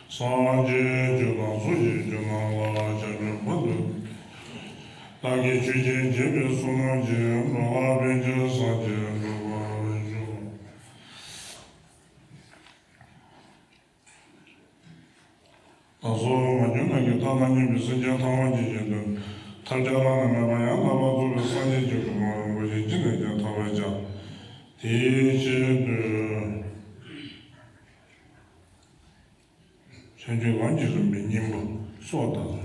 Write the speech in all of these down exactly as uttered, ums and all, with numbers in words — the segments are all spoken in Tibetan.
སངས་རྒྱས་ཆོས་དང་ཚོགས་ཀྱི་རྒྱུ་རྣམས་ལ་སྐྱབས་འགྲོ་མ་ཐུབ། བདག་གིས་ཆོས་ཀྱི་རྗེ་བོའི་གསུང་རྣམས་ཀྱིས། འགྲོ་ལ་ཕན་ཕྱིར་སངས་རྒྱས་འགྲུབ་པར་ཤོག། ལགས་སོ། མ་གྱུར་ནམ་མཁའི་མཐའ་དང་མཉམ་པའི་སེམས་ཅན་ཐམས་ཅད་ཀྱི་དོན་ཐལ་འགྱུར་བླ་ན་མེད་པ་ཡང་དག་པར་རྫོགས་པའི་སངས་རྒྱས་ཀྱི་གོ་འཕང་རིན་པོ་ཆེ་ཅི་ནས་ཀྱང་ཐོབ་པར་བྱ། དེའི་ཆེད་དུ། བྱང་ཆུབ་ལམ་གྱི་རིམ་པའི་སྙིང་པོ་སོགས་དང་།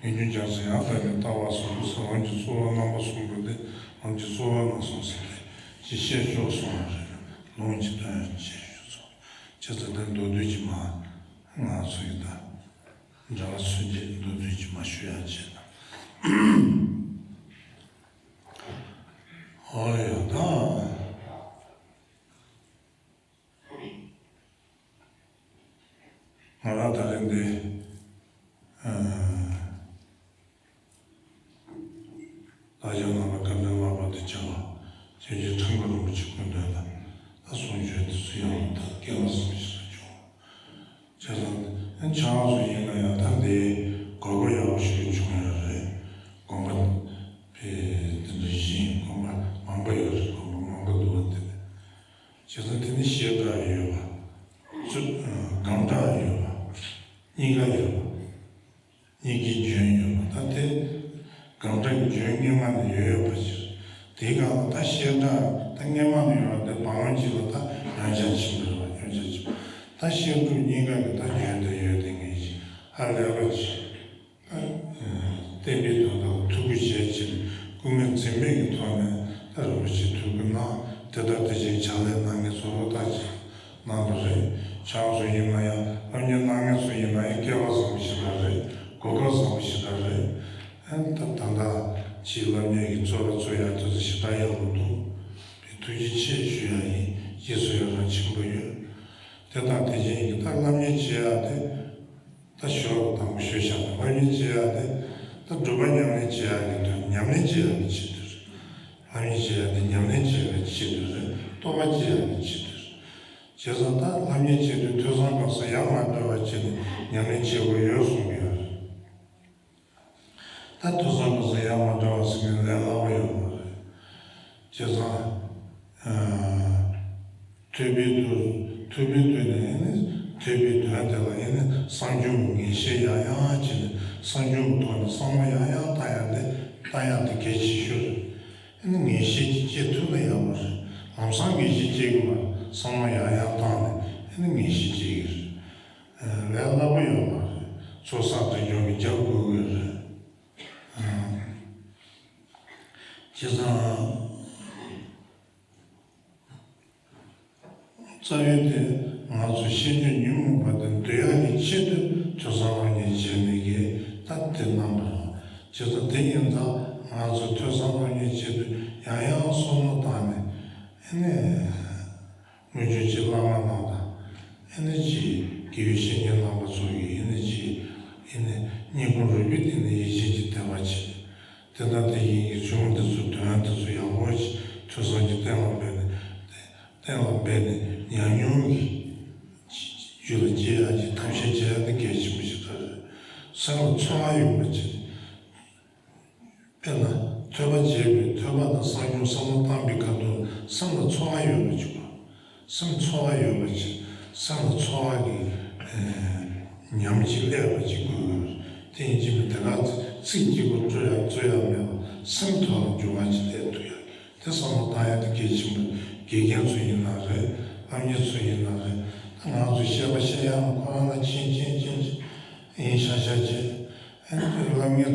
ངེས་འབྱུང་རྒྱལ་སྲས་ཡང་དག་པའི་ལྟ་བ་གསུམ་ཟེར། ལམ་གྱི་གཙོ་བོ་རྣམ་པ་གསུམ་པོ་དེ་ལམ་གྱི་གཙོ་བོ་རྣམ་གསུམ་ཟེར་ཏེ་ཅིག་བཤད་ཆོག་གསུངས་པ་རེད། ལུང་གི་དོན་བཅས་ཞུས་སོ། བྱས་ཙང་དེ་མདོར་བསྡུས་ཀྱིས་མ་ང་ཚོ་ཡི་ད་འགྲེལ་བ་ཚུན་ཆད་མདོར་བསྡུས་ཀྱིས་མ་ཞུ་ཡ་བྱས་ན། ཨོ་ཡ་ད། ང་རང་ད་རེས་འདི། ཨ། ད་ཡང་ནང་ལ་བཀའ་འདྲི་མ་པ་དེ་བྱ་བ་ཁྱེད་ཀྱི་ཁྲིམས་ཀྱི་རིན་པོ་ཆེ་སྐུ་མདུན་ལ་ད་གསུང་ཆོས་དེ་ཚོ་ཡང་ད་སྐལ་བ་བཟང་ཞིག་ལ་བྱུང་། བྱས་ཙང་ཨ་ཆང་སུ་ཡིན་ན་ཡང་ད་འདི་གོ་སྐབས་ཡག་པོ་ཞིག་བྱུང་ཡོད་རེད། དགོན་པ་དེ་འདྲ་བཞིན་དགོན་པ་མང་པོ་ཡོད་རེད། དགོན་པ་མང་པོ་འདུག་པ་དེ། བྱས་ཙང་དེ་ནི་བཤད་གྲྭ་ཡོད་པ། ཚུ་སྒང་གྲྭ་ཡོད་པ། གཉིས་ཀ་ཡོད་པ། གཉིས་ཀའི་རྒྱུན་ཡོད་པ། ད་དེ་སྒང་གྲྭ་གི་རྒྱུན་སྔོན་མ་ནས་ཡོད་ཡོད་པ་ཞིག་རེད། དེའི་སྒང་ལ་ད་བཤད་གྲྭ་ད་སྔོན་མ་ནས་ཡོད་པ་དེ་བང་བང་ཅིག་ལ་ད་ཡང་བསྐྱར་ཕྱིན་པ་རེད་པ། ཡང་བསྐྱར་ཕྱིན་པ། ད་བཤད་སྒྲུབ་གཉིས་ཀ་གི་ད་རྒྱུན་དེ་ཡོད་དེ་ངེས་ཤིག་ཧ་ལས་པ་ཅིག་བསྟན་པའི་དོན་དག་ཐུགས་ཁུར་བཞེས་ཕྱིན། སྐུ་ངལ་འཛེམས་མེད་ཀྱི་ཐོག་ནས་ད་རིན་པོ་ཆེ་ཐུགས་ཁུར་གནང་། དེ་ལྟར་དེ་བཞིན་ཕྱག་ལས་གནང་མཁན་ཚོ་ལོ་ལྟར་གྱིས་གནང་བ་རེད། ཆང་སུ་ཡིན་ན་ཡང་སློབ་གཉེར་གནང་མཁན་ཚོ་ཡིན་ན་ཡང་སྐལ་བ་བཟང་པོ་ཞེ་དྲག་རེད། གོ་སྐབས་བཟང་པོ་ཞེ་དྲག་རེད། ཨ་ད་ད་ལྟ་ཕྱིའི་སློབ་གཉེར་གྱི་རྩོད་པ་རྩོད་ཡག་དེ་ཚོ་ཞེ་དྲག་ཡག་པོ་འདུག་དེ་ཐུགས་རྗེ་ཆེ་ཞུ་ཡག་ཡིན། རྗེས་སུ་ཡི་རང་ཆེན་པོ་ཡོད། དེ་དང་དེ་བཞིན་གྱི་ད་སློབ་གཉེར་བྱེད་ཡག་དེ། ད་ཞོར་དང་པོ་ཞུས་བཞག་ན་སློབ་གཉེར་བྱེད་ཡག་དེ། ད་སྒྲུབ་པ་ཉམས་ལེན་བྱེད་ཡག་གི་དོན། ཉམས་ལེན་བྱེད་ཡག་གི་ཆེད་དུ་རེད། སློབ་གཉེར་བྱེད་ཡག་དེ་ཉམས་ལེན་བྱེད་ཡག་གི་ཆེད་དུ་རེད། རྟོགས་པ་སྐྱེ་ཡག་གི་ཆེད་དུ་རེད། བྱས་ཙང་ད་སློབ་གཉེར་བྱེད་དུས་ཐོས་བསམ་སྒོམ་གསུམ་ཡར་མར་འགྲོ་བ་བྱས་ནས་ཉམས་ལེན་བྱེད་དགོས་ཡོད་གསུངས་ཡོད་རེད། ད་ཐོས་བསམ་སྒོམ་གསུམ་ཡར་མར་འགྲོ་བ་ཟེར་མཁན་ལས་སླ་པོ་ཡོད་མ་རེད། བྱས་ཙང་། ཨ། ཐོས་པའི་དུས། ཐོས་པའི་དུས་ནས་ཨེ་ནི་ཐོས་པའི་དོན་དེ་ལ་ཨེ་ནི་བསམ་བྱུང་གི་ངེས་ཤེས་ཡང་ཡང་བྱས་ནས་བསམ་བྱུང་གི་ཐོག་ནས་བསམ་བློ་ཡང་ཡང་བཏང་ཡག་དེ། བཏང་ཡག་དེ་གལ་ཆེ་ཤོས་རེད། ཨེ་ནི་ངེས་ཤེས་ཅིག་སྐྱེ་ཐུབ་ན་ཡག་པོ་རེད། ལམ་སང་ངེས་ཤེས་སྐྱེ་གི་མ་རེད། བསམ་བློ་ཡང་ཡང་བཏང་ནས་ཨེ་ནི་ངེས་ཤེས་སྐྱེ་གི་རེད། ཨ། ལས་སླ་པོ་ཡོད་མ་རེད། ཚོགས་བསགས་དེ་སྦྱོང་གི་རྒྱབ་དགོས་ཀྱི་རེད། ཨ། བྱས་ཙང་། རྩ་བའི་དེ་ང་ཚོ་ཤེས་འདོད་ཉོན་མོངས་པ་དེ་འདུལ་ཡག་གི་ཆེད་དུ་ཐོས་བསམ་སློབ་གཉེར་བྱས་ནས་ཀྱི་ད་དེ་གནང་བ་རེད། བྱས་ཙང་དེ་ཡིན་ཙང་ང་ཚོ་ཐོས་བསམ་སློབ་གཉེར་ཆེད་དུ་ཡང་ཡང་བསམ་བློ་བཏང་ནས་ཨེ་ནས། དངུལ་ཆུ་ཆེ་བླ་མ་རྣམས་དང་། ཨེ་ནི་ཅིག་དགེ་བའི་བཤེས་གཉེན་རྣམ་པ་ཚོ་གིས་ཨེ་ནི་ཅིག་ཨེ་ནི་སྙིང་ཁུང་རུས་པའི་གཏིང་ནས་ཡིད་ཆེས་ཀྱི་དད་པ་བྱེད། དེ་དང་དེ་བཞིན་གྱི་གཞུང་འདི་ཚོ་དོན་འདི་ཚོ་ཡག་པོ་ཞིག་ཐོས་བསམ་གྱི་གཏན་ལ་འབེབས་ནས། གཏན་ལ་འབེབས་ནས་ཉམས་མྱོང་གི་རྒྱུད་ལ་སྐྱེ་ཡག་གི་ཐབས་ཤེས་བྱེད་ཡག་དེ་གལ་ཆེན་པོ་ཞིག་རེད། སེམས་ལ་ཚོར་བ་ཡོང་བ་བྱེད། དཔེར་ན་ཐོས་པ་བྱས་པའི་ཐོས་པ་དང་བསམ་བྱུང་བསམ་བློ་བཏང་པའི་ཁ་ཐུག་སེམས་ལ་ཚོར་བ་ཡོད་པ་བྱུང་བ། སེམས་ཚོར་བ་ཡོད་པ་བྱས། སེམས་ལ་ཚོར་བ་གི་ཨེ་ཉམས་ཅིག་སླེབས་པ་ཅིག་དགོས་ཀྱི་རེད། དེ་ཡིན་གཅིག་མིན་དེ་ག་ཚིག་གཅིག་པོ་རྩོད་ཡག་རྩོད་ཡག་མེད་པ་སེམས་ཐོག་ལ་འགྱུར་བ་ཅིག་སླེབས་ཐུབ་ཡག་དེ་བསམ་བློ་བཏང་ཡག་དེ་གལ་ཆེན་པོ། དགེ་རྒན་ཚོ་ཡིན་ན་རེད། སློབ་གཉེར་ཚོ་ཡིན་ན་རེད། ད་ང་ཚོ་བཤད་པ་བཤད་ཡག་ཁོ་རང་ལ་མཁྱེན་མཁྱེན་མཁྱེན་མཁྱེན་ཡིན་ཤག་ཤག་བྱས། ཨ་ནི་སློབ་གཉེར་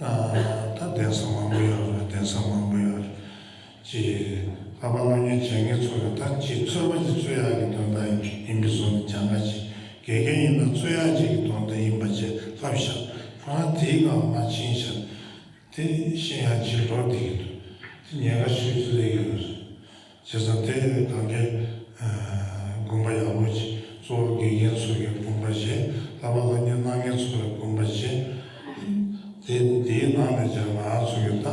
ད་གདན་ས་མང་པོ་ཡོད་རེད། གདན་ས་མང་པོ་ཡོད་རེད། ཅེས་བསླབ་པ་སློབ་གཉེར་བྱེད་མཁན་ཚོ་ལ་ད་ཅིག་རྩོད་པ་ཅིག་རྩོད་ཡག་གི་དོན་དག་ཡིན་པའི་བཟོ་ནས་སྦྱང་ག་ཅིག་དགེ་རྒན་ཡིན་ན་རྩོད་ཡག་ཅིག་གི་དོན་དག་ཡིན་པ་བྱས་བསླབ་ཤག་ཁོ་རང་དེའི་སྒང་མ་ཕྱིན་ཤག་དེ་ཤེས་ཡག་ཅིག་འགྲོ་བསྡད་ཀྱི་འདུག་དེ་ཉེན་ཁ་ཤོས་ཅིག་སླེབས་ཡོད་རེད། བྱས་ཙང་དེ་གང་གའི་དགོངས་པ་ཡག་པོ་བྱས། གཙོ་བོ་དགེ་རྒན་ཚོ་གི་དགོངས་པ་བཞེས། བསླབ་པ་སློབ་གཉེར་གནང་མཁན་ཚོ་གི་དགོངས་པ་བཞེས། དེ་དེའི་ནང་ནས་ཀྱང་ང་ཚོ་གི་ད་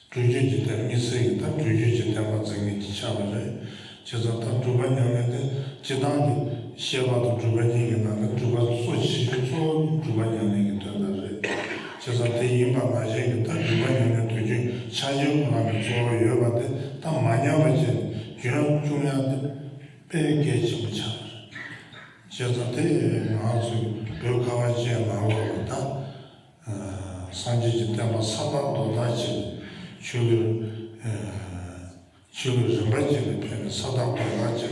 སྒྲུབ་བརྒྱུད་ཀྱི་དེབ། དམིགས་བསལ་གྱི་ད་སྒྲུབ་བརྒྱུད་ཀྱི་དེབ་མ་འཛིན་མཁན་གྱི་ཆགས་པ་རེད། བྱས་ཙང་ད་སྒྲུབ་པ་ཉམས་ལེན་དེ་སྤྱིར་བཏང་གི་ བཤད་པ་དང་སྒྲུབ་པ་གཉིས་ཀྱི་ནང་ནས་སྒྲུབ་པ་གཙོ་ཆེ་ཤོས་གཙོ་བོ་སྒྲུབ་པ་ཉམས་ལེན་གྱི་དོན་དག་རེད། བྱས་ཙང་དེ་ཡིན་པ་ནང་བཞིན་གྱི་ད་སྒྲུབ་པ་ཉམས་ལེན་དུས་རྒྱུན་ཕྱག་རྒྱའི་ཁོ་རང་ནས་གཙོ་བོ་ཡོད་པ་དེ་ད་མ་ཉམས་པ་བྱས་ནས་རྒྱུན་སྐྱོང་ཡག་དེ་དཔེ་གལ་ཆེན་པོ་ཆགས་པ་རེད། བྱས་ཙང་དེ་ང་ཚོའི་བོད་ཁ་བ་ཅན་ནང་ལོགས་ལ་ད། སངས་རྒྱས་ཀྱི་བསྟན་པ་ས་དང་རྡོ་དང་བཅས་ཆོས་ལུགས་ཆོས་ལུགས་རིམ་པ་བརྒྱུད་ནས་ཕེབས་ནས་ས་དང་རྡོ་དང་བཅས་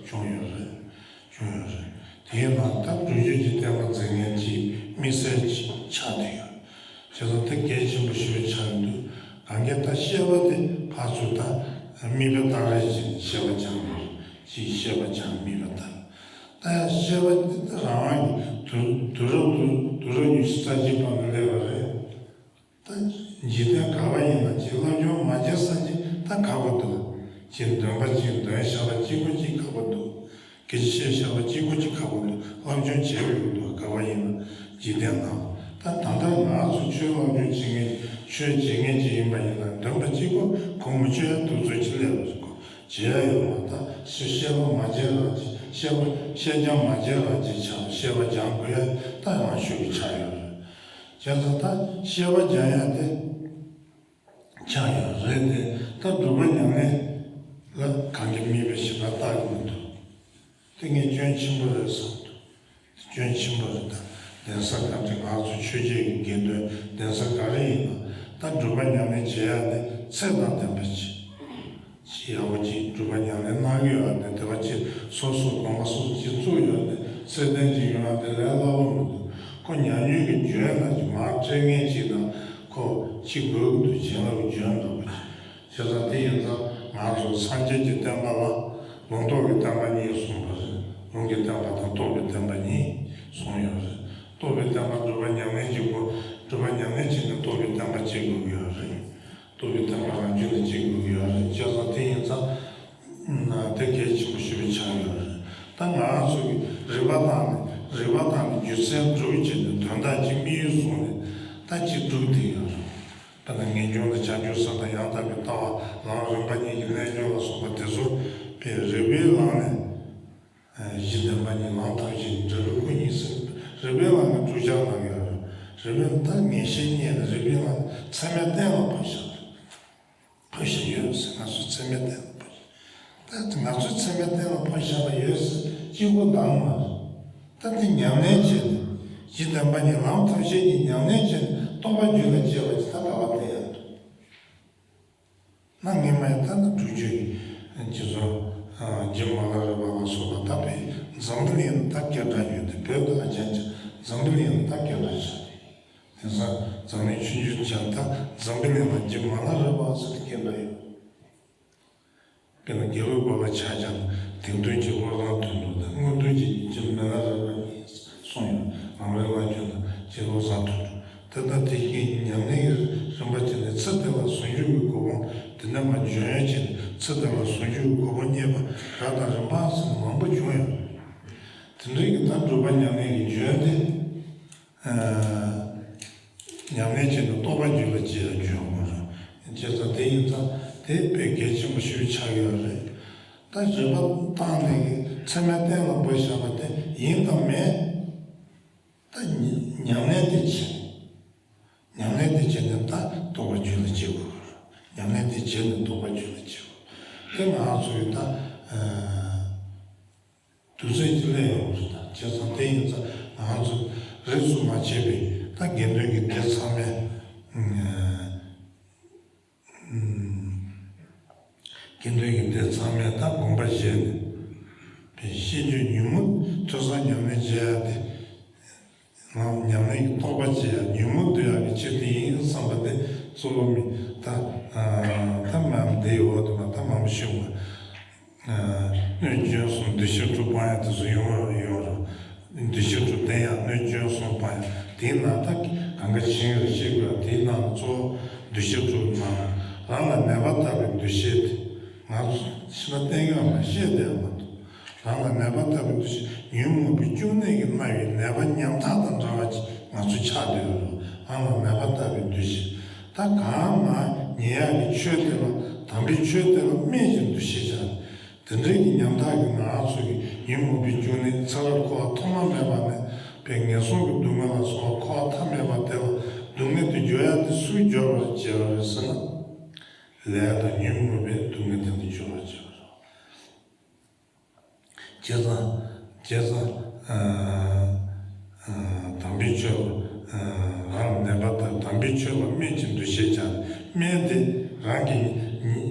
བྱུང་ཡོད་རེད། བྱུང་ཡོད་རེད། དེའི་ནང་ད་སྒྲུབ་བརྒྱུད་ཀྱི་བསྟན་པ་འཛིན་མཁན་གྱི་དམིགས་བསལ་ཅིག་ཆགས་བསྡད་ཡོད་རེད། བྱས་ཙང་དེ་གལ་ཆེན་པོ་ཞེ་པོ་ཆགས་ཡོང་དུས་གང་ག་ད་བཤད་པ་དེ་ཕར་ཚུར་ད་མིག་དཔེ་ལྟ་རེས་བྱས་ནས་བཤད་པ་སྦྱངས་པ་རེད། ཅིག་བཤད་པ་སྦྱངས་མིག་དཔེ་ལྟ། ད་ཡང་བཤད་པ་འདི་ད་རང་དབང་གིས་དུས་དུས་རབས་དུས་དུས་རབས་ཉི་ཤུ་རྩ་གཅིག་པ་ནས་སླེབས་པ་རེད། ད་འཇིག་རྟེན་ག་བ་ཡིན་ན་ཅིག་སློབ་སྦྱོང་མ་བྱས་ས་ཅིག་ད་ཁག་པོ་འདུག་ཅིག་འདོན་པ་ཅིག་འདོན་བཞག་པ་གཅིག་པོ་ཅིག་ཁག་པོ་འདུག་སྐད་ཆ་བཤད་བཞག་པ་གཅིག་པོ་ཅིག་ཁག་པོ་འདུག་སློབ་སྦྱོང་བྱེད་དགོས་ཀྱི་འདུག་ག་བ་ཡིན་ན་འཇིག་རྟེན་ནང་། ད་ད་ལྟ་ང་ཚོ་ཆོས་སློབ་སྦྱོང་བྱེད་མཁན་ཆོས་བྱེད་མཁན་ཅིག་ཡིན་པ་ཡིན་ན་འདོན་པ་གཅིག་པོ་གོ་མི་ཆོད་ཡ་འདུག་ཚོད་ཅིག་སླེབས་པ་རེད་གོ། བྱེད་ཡ་ཡོད་མ་ད་ཞེས་བཤད་པ་མ་བྱེད་རང་བྱེད། བཤད་པ་བཤད་སྦྱང་མ་བྱེད་རང་བྱེད་ཆགས། བཤད་པ་སྦྱང་དགོས་ཡ་ད་ཡང་ཤུགས་ཀྱིས་ཆགས་ཡོད་རེད། བྱས་ཙང་ད་བཤད་པ་སྦྱང་ཡ་དེ་ཆགས་ཡོད་རེད་དེ། ད་སྒྲུབ་པ་ཉམས་ལེན་ལ་གང་གི་མིག་དཔེ་ཞིབ་ཕྲ་བལྟ་གི་མི་འདུག་དེ་ངས་སྐྱོན་ཆེན་པོ་རེད་བསམ་འདུག་སྐྱོན་ཆེན་པོ་རེད་ད། གདན་ས་ག་འདྲ་ང་ཚོ་ཆོས་བྱེད་ཀྱི་དགེ་འདུན་གདན་ས་ག་རེ་ཡིན་ན་ད་སྒྲུབ་པ་ཉམས་ལེན་བྱེད་ཡ་དེ་ཚད་དང་ལྡན་པ་ཅིག་ཅིག་ཡག་པོ་ཅིག་སྒྲུབ་པ་ཉམས་ལེན་གནང་གི་ཡོད་དེ་དེ་བ་ཅིག་སོ་སོ་དགོངས་པ་སོ་སོ་ཅིག་བཙུགས་ཡོད་དེ་ཚད་ལྡན་ཅིག་ཡོང་ཡ་དེ་ལས་སླ་པོ་མི་འདུག་ཁོ་ཉམས་མྱོང་གི་འཇོན་ན་ཅིག་མར་སྤྲད་མཁན་ཅིག་དང་ཁོ་ཅིག་དགོས་ཀྱི་འདུག་བྱིན་རླབས་འཇོན་འདྲ་པོ་ཅིག་བྱས་ཙང་དེ་ཡིན་ཙང་ང་ཚོ་སངས་རྒྱས་ཀྱི་བསྟན་པ་ལ་ལུང་རྟོགས་ཀྱི་བསྟན་པ་གཉིས་གསུངས་པ་རེད། ལུང་གི་བསྟན་པ་དང་རྟོགས་པའི་བསྟན་པ་གཉིས་གསུངས་ཡོད་རེད། རྟོགས་པའི་བསྟན་པ་སྒྲུབ་པ་ཉམས་ལེན་བྱེད་དགོས། སྒྲུབ་པ་ཉམས་ལེན་བྱས་ནས་རྟོགས་པའི་བསྟན་པ་སྐྱེ་དགོས་ཀྱི་ཡོད་རེད། རྟོགས་པའི་བསྟན་པ་རང་རྒྱུད་ལ་སྐྱེ་དགོས་ཀྱི་ཡོད་རེད། བྱས་ཙང་དེ་ཡིན་ཙང་དེ་གལ་ཆེན་པོ་ཞེ་པོ་ཆགས་ཡོད་རེད། ད་ང་ཚོ་གི་རིག་པ་བཏང་ནས་རིག་པ་བཏང་ནས་རྒྱུ་མཚན་སྒྲུབ་བྱས་ནས་དོན་དག་ཅིག་དམིགས་ཡུལ་བཟུང་ནས་ད་ཅིག་སྒྲུབ་བསྡད་ཡོད་རེད། དཔེར་ན་ངེས་འབྱུང་དང་བྱང་ཆུབ་སེམས་དང་ཡང་དག་པའི་ལྟ་བ་ལམ་རིམ་པ་གཉིས་ཀྱི་རྣལ་འབྱོར་ལ་སོགས་པ་དེ་ཚོ་དཔེ་རིག་པའི་ལམ་ནས་གཞི་བདེན་པ་གཉིས་ལམ་ཐམས་ཅད་འབྲས་བུ་སྐུ་གཉིས་སུ་རིག་པའི་ལམ་ནས་སྒྲུབ་བྱ་ལམ་ཡོད་རེད། རིག་པའི་ད་ངེས་ཤེས་རྙེད་ནས་རིག་པའི་ལམ་ཚད་མའི་གཏན་ལ་ཕབ་བཞག་ཕབ་བཞག་ཡོད་ཟེར། ང་ཚོ་ཚད་མའི་གཏན་ལ་ཕབ་བཞག་ད་ང་ཚོས་ཚད་མའི་གཏན་ལ་ཕབ་བཞག་པ་ཡོད་ཟེར་གཅིག་པོ་དང་མ་རེད། ད་དེ་ཉམས་ལེན་བྱས་ནས་གཞི་བདེན་པ་གཉིས་ལམ་ཐམས་ཅད་ཀྱི་ཉམས་ལེན་བྱས་ནས་རྟོགས་པ་རྒྱུད་ལ་སྐྱེ་བ་ཅིག་ད་ག་བ་བསྟན་ཡ་འདུག་ན་ངས་མ་ཡིན་ད་ནི་སྒྲུབ་བརྒྱུད་ཀྱི་ཁྱེད་ཚོ་རྗེ་མ་ལ་རས་པ་ལ་སོགས་པ་ད་དཔེ་འཛམ་བུ་གླིང་ད་སྐད་གྲགས་ཡོད་དེ། བོད་དང་ཨ་ཅག་ཅིག་འཛམ་བུ་གླིང་ད་སྐད་གྲགས་ཆགས་ཏེ། དེང་སང་འཛམ་གླིང་ཆུང་ཆུང་ཆགས་ད་འཛམ་བུ་གླིང་ལ་རྗེ་མ་ལ་རས་པ་ཟེར་ཏེ་སྐད་གྲགས་ཡོད། དཔེར་ན་རྒྱལ་པོའི་སྐོར་ལ་ཆ་བཞག་ན་དེང་དོན་གྱི་བློ་བཟང་དོན་གྲུབ་དང་། དངོས་དོན་གྱི་རྗེ་མི་ལ་རས་པ་གཉིས་གསུངས་ཡོད། ལམ་རིམ་བསླབ་བྱ་དང་རྗེ་བློ་བཟང་དོན་གྲུབ། དེ་ལྟར་དེ་བཞིན་ཉམས་ལེན་གྱི་རིམ་པ་བྱས་ནས་ཚེ་འདི་ལ་ཟུང་འཇུག་གི་གོ་འཕང་དེ་ནས་མར་འཇོན་ཡོན་བྱས་ནས་ཚེ་འདི་ལ་ཟུང་འཇུག་གི་གོ་འཕང་བརྙེས་པ་རབ་དང་རིམ་པ་ཟེར་ནས་མང་པོ་བྱུང་ཡོད། དེ་འདྲའི་གི་ད་སྒྲུབ་པ་ཉམས་ལེན་གྱི་འཇོན་དེ། ཉམས་ལེན་བྱས་ནས་རྟོགས་པ་རྒྱུད་ལ་སྐྱེ་ཡ་འཇོན་དགོས་རེད། བྱས་ཙང་དེ་ཡིན་ཙང་དེ་དཔེ་གལ་ཆེན་པོ་ཞིག་ཆགས་ཡོད་རེད། ད་རིག་པ་བཏང་ནས་ཚད་མའི་གཏན་ལ་ཕབ་བཞག་པ་དེ་ཡིན་དང་མིན། ད་ཉམས་ལེན་དེ་བྱེད། ཉམས་ལེན་དེ་བྱས་ནས་ད་རྟོགས་པ་རྒྱུད་ལ་སྐྱེ་དགོས་རེད། ཉམས་ལེན་དེ་བྱས་ནས་རྟོགས་པ་རྒྱུད་ལ་སྐྱེ་དགོས། དེ་ང་ཚོ་ཡི་ད། དུས་ཚོད་ཀྱི་སླེབས་ཡོང་གི་རེད། ད་བྱས་ཙང་དེ་ཡིན་ཙང་ང་ཚོ་རིས་སུ་མ་ཆད་པའི་ད་དགེ་འདུན་གྱི་སྡེ་ཚང་མས། དགེ་འདུན་གྱི་སྡེ་ཚང་མས་ད་དགོངས་པ་བཞེས་ནས་པའི་ཤེས་བརྗོད་ཉོན་མོངས་ཐོས་བསམ་ཉམས་ལེན་བྱེད་ཡ་དེ། ང་ཉམས་ལེན་གྱི་རྟོགས་པ་བྱེད་ཡ་ཉོན་མོངས་འདུལ་ཡ་གི་ཆེད་དུ་ཡིན་བསམ་པ་དེ་གཙོ་བོ་མིན་ད། ད་མ་འདི་འོག་ཏུ་མ་ད་མང་པོ་ཞུ་མ། སྣོད་བཅུད་གསུམ་འདུ་ཤེས་དྲུག་སྤང་ཡ་དེ་ཚོ་ཡོང་རོགས་ཡོང་རོགས། འདུ་ཤེས་དྲུག་བསྟེན་ཡ་སྣོད་བཅུད་གསུམ་སྤང་ཡ་དེའི་ནང་ད་གང་ག་བྱིན་རེ་ཤེས་དགོས་དེའི་ནང་གཙོ་བོ་འདུ་ཤེས་དྲུག་ནང་རང་ལ་ནད་པ་ལྟ་བུའི་འདུ་ཤེས་དེ་ང་ཚོ་ཕྱི་ལ་བསྟེན་ཡོད་མ་ཤེས་བསྡད་མ་ཐུབ། རང་ལ་ནད་པ་ལྟ་བུའི་འདུ་ཤེས་ཉོན་མོངས་པའི་བཅུད་ནད་ཀྱིས་མནར་བའི་ནད་པ་ཉམ་ཐག་དང་འདྲ་བ་ཅིག་ང་ཚོ་ཆགས་བསྡད་ཡོད་རེད། རང་ལ་ནད་པ་ལྟ་བུའི་འདུ་ཤེས་ད་གང་མ་ཉལ་ཡག་གི་ཆོས་དེ་ལ་དམ་པའི་ཆོས་དེ་ལ་སྨད་ཀྱི་འདུ་ཤེས་ཆགས། དེ་འདྲའི་གི་ཉམ་ཐག་གི་ང་རང་ཚོ་གི་ཉོན་མོངས་པའི་རྒྱུ་ནི་ཚེ་རབས་འཁོར་བ་ཐོག་མ་མེད་པ་ནས་པའི་ངན་སོང་གི་སྡུག་བསྔལ་ལ་སོགས་པ་འཁོར་བ་མཐའ་མེད་པ་དེ་ལ་སྡུག་བསྔལ་དུ་འགྱུར་ཡ་དེ་སུས་སྦྱོར་བར་བྱེད་པ་རེད་ཟེར་ན། ལས་དང་ཉོན་མོངས་པས་སྡུག་བསྔལ་དེ་ལ་སྦྱོར་བར་བྱེད་པ་རེད། བྱས་ཙང་། བྱས་ཙང་། ཨ་ཨ་དམ་པའི་ཆོས་ལ་ཨ་རང་ནད་པ་དང་དམ་པའི་ཆོས་ལ་སྨན་གྱི་འདུ་ཤེས་བྱ། སྨན་དེ་རང་གི་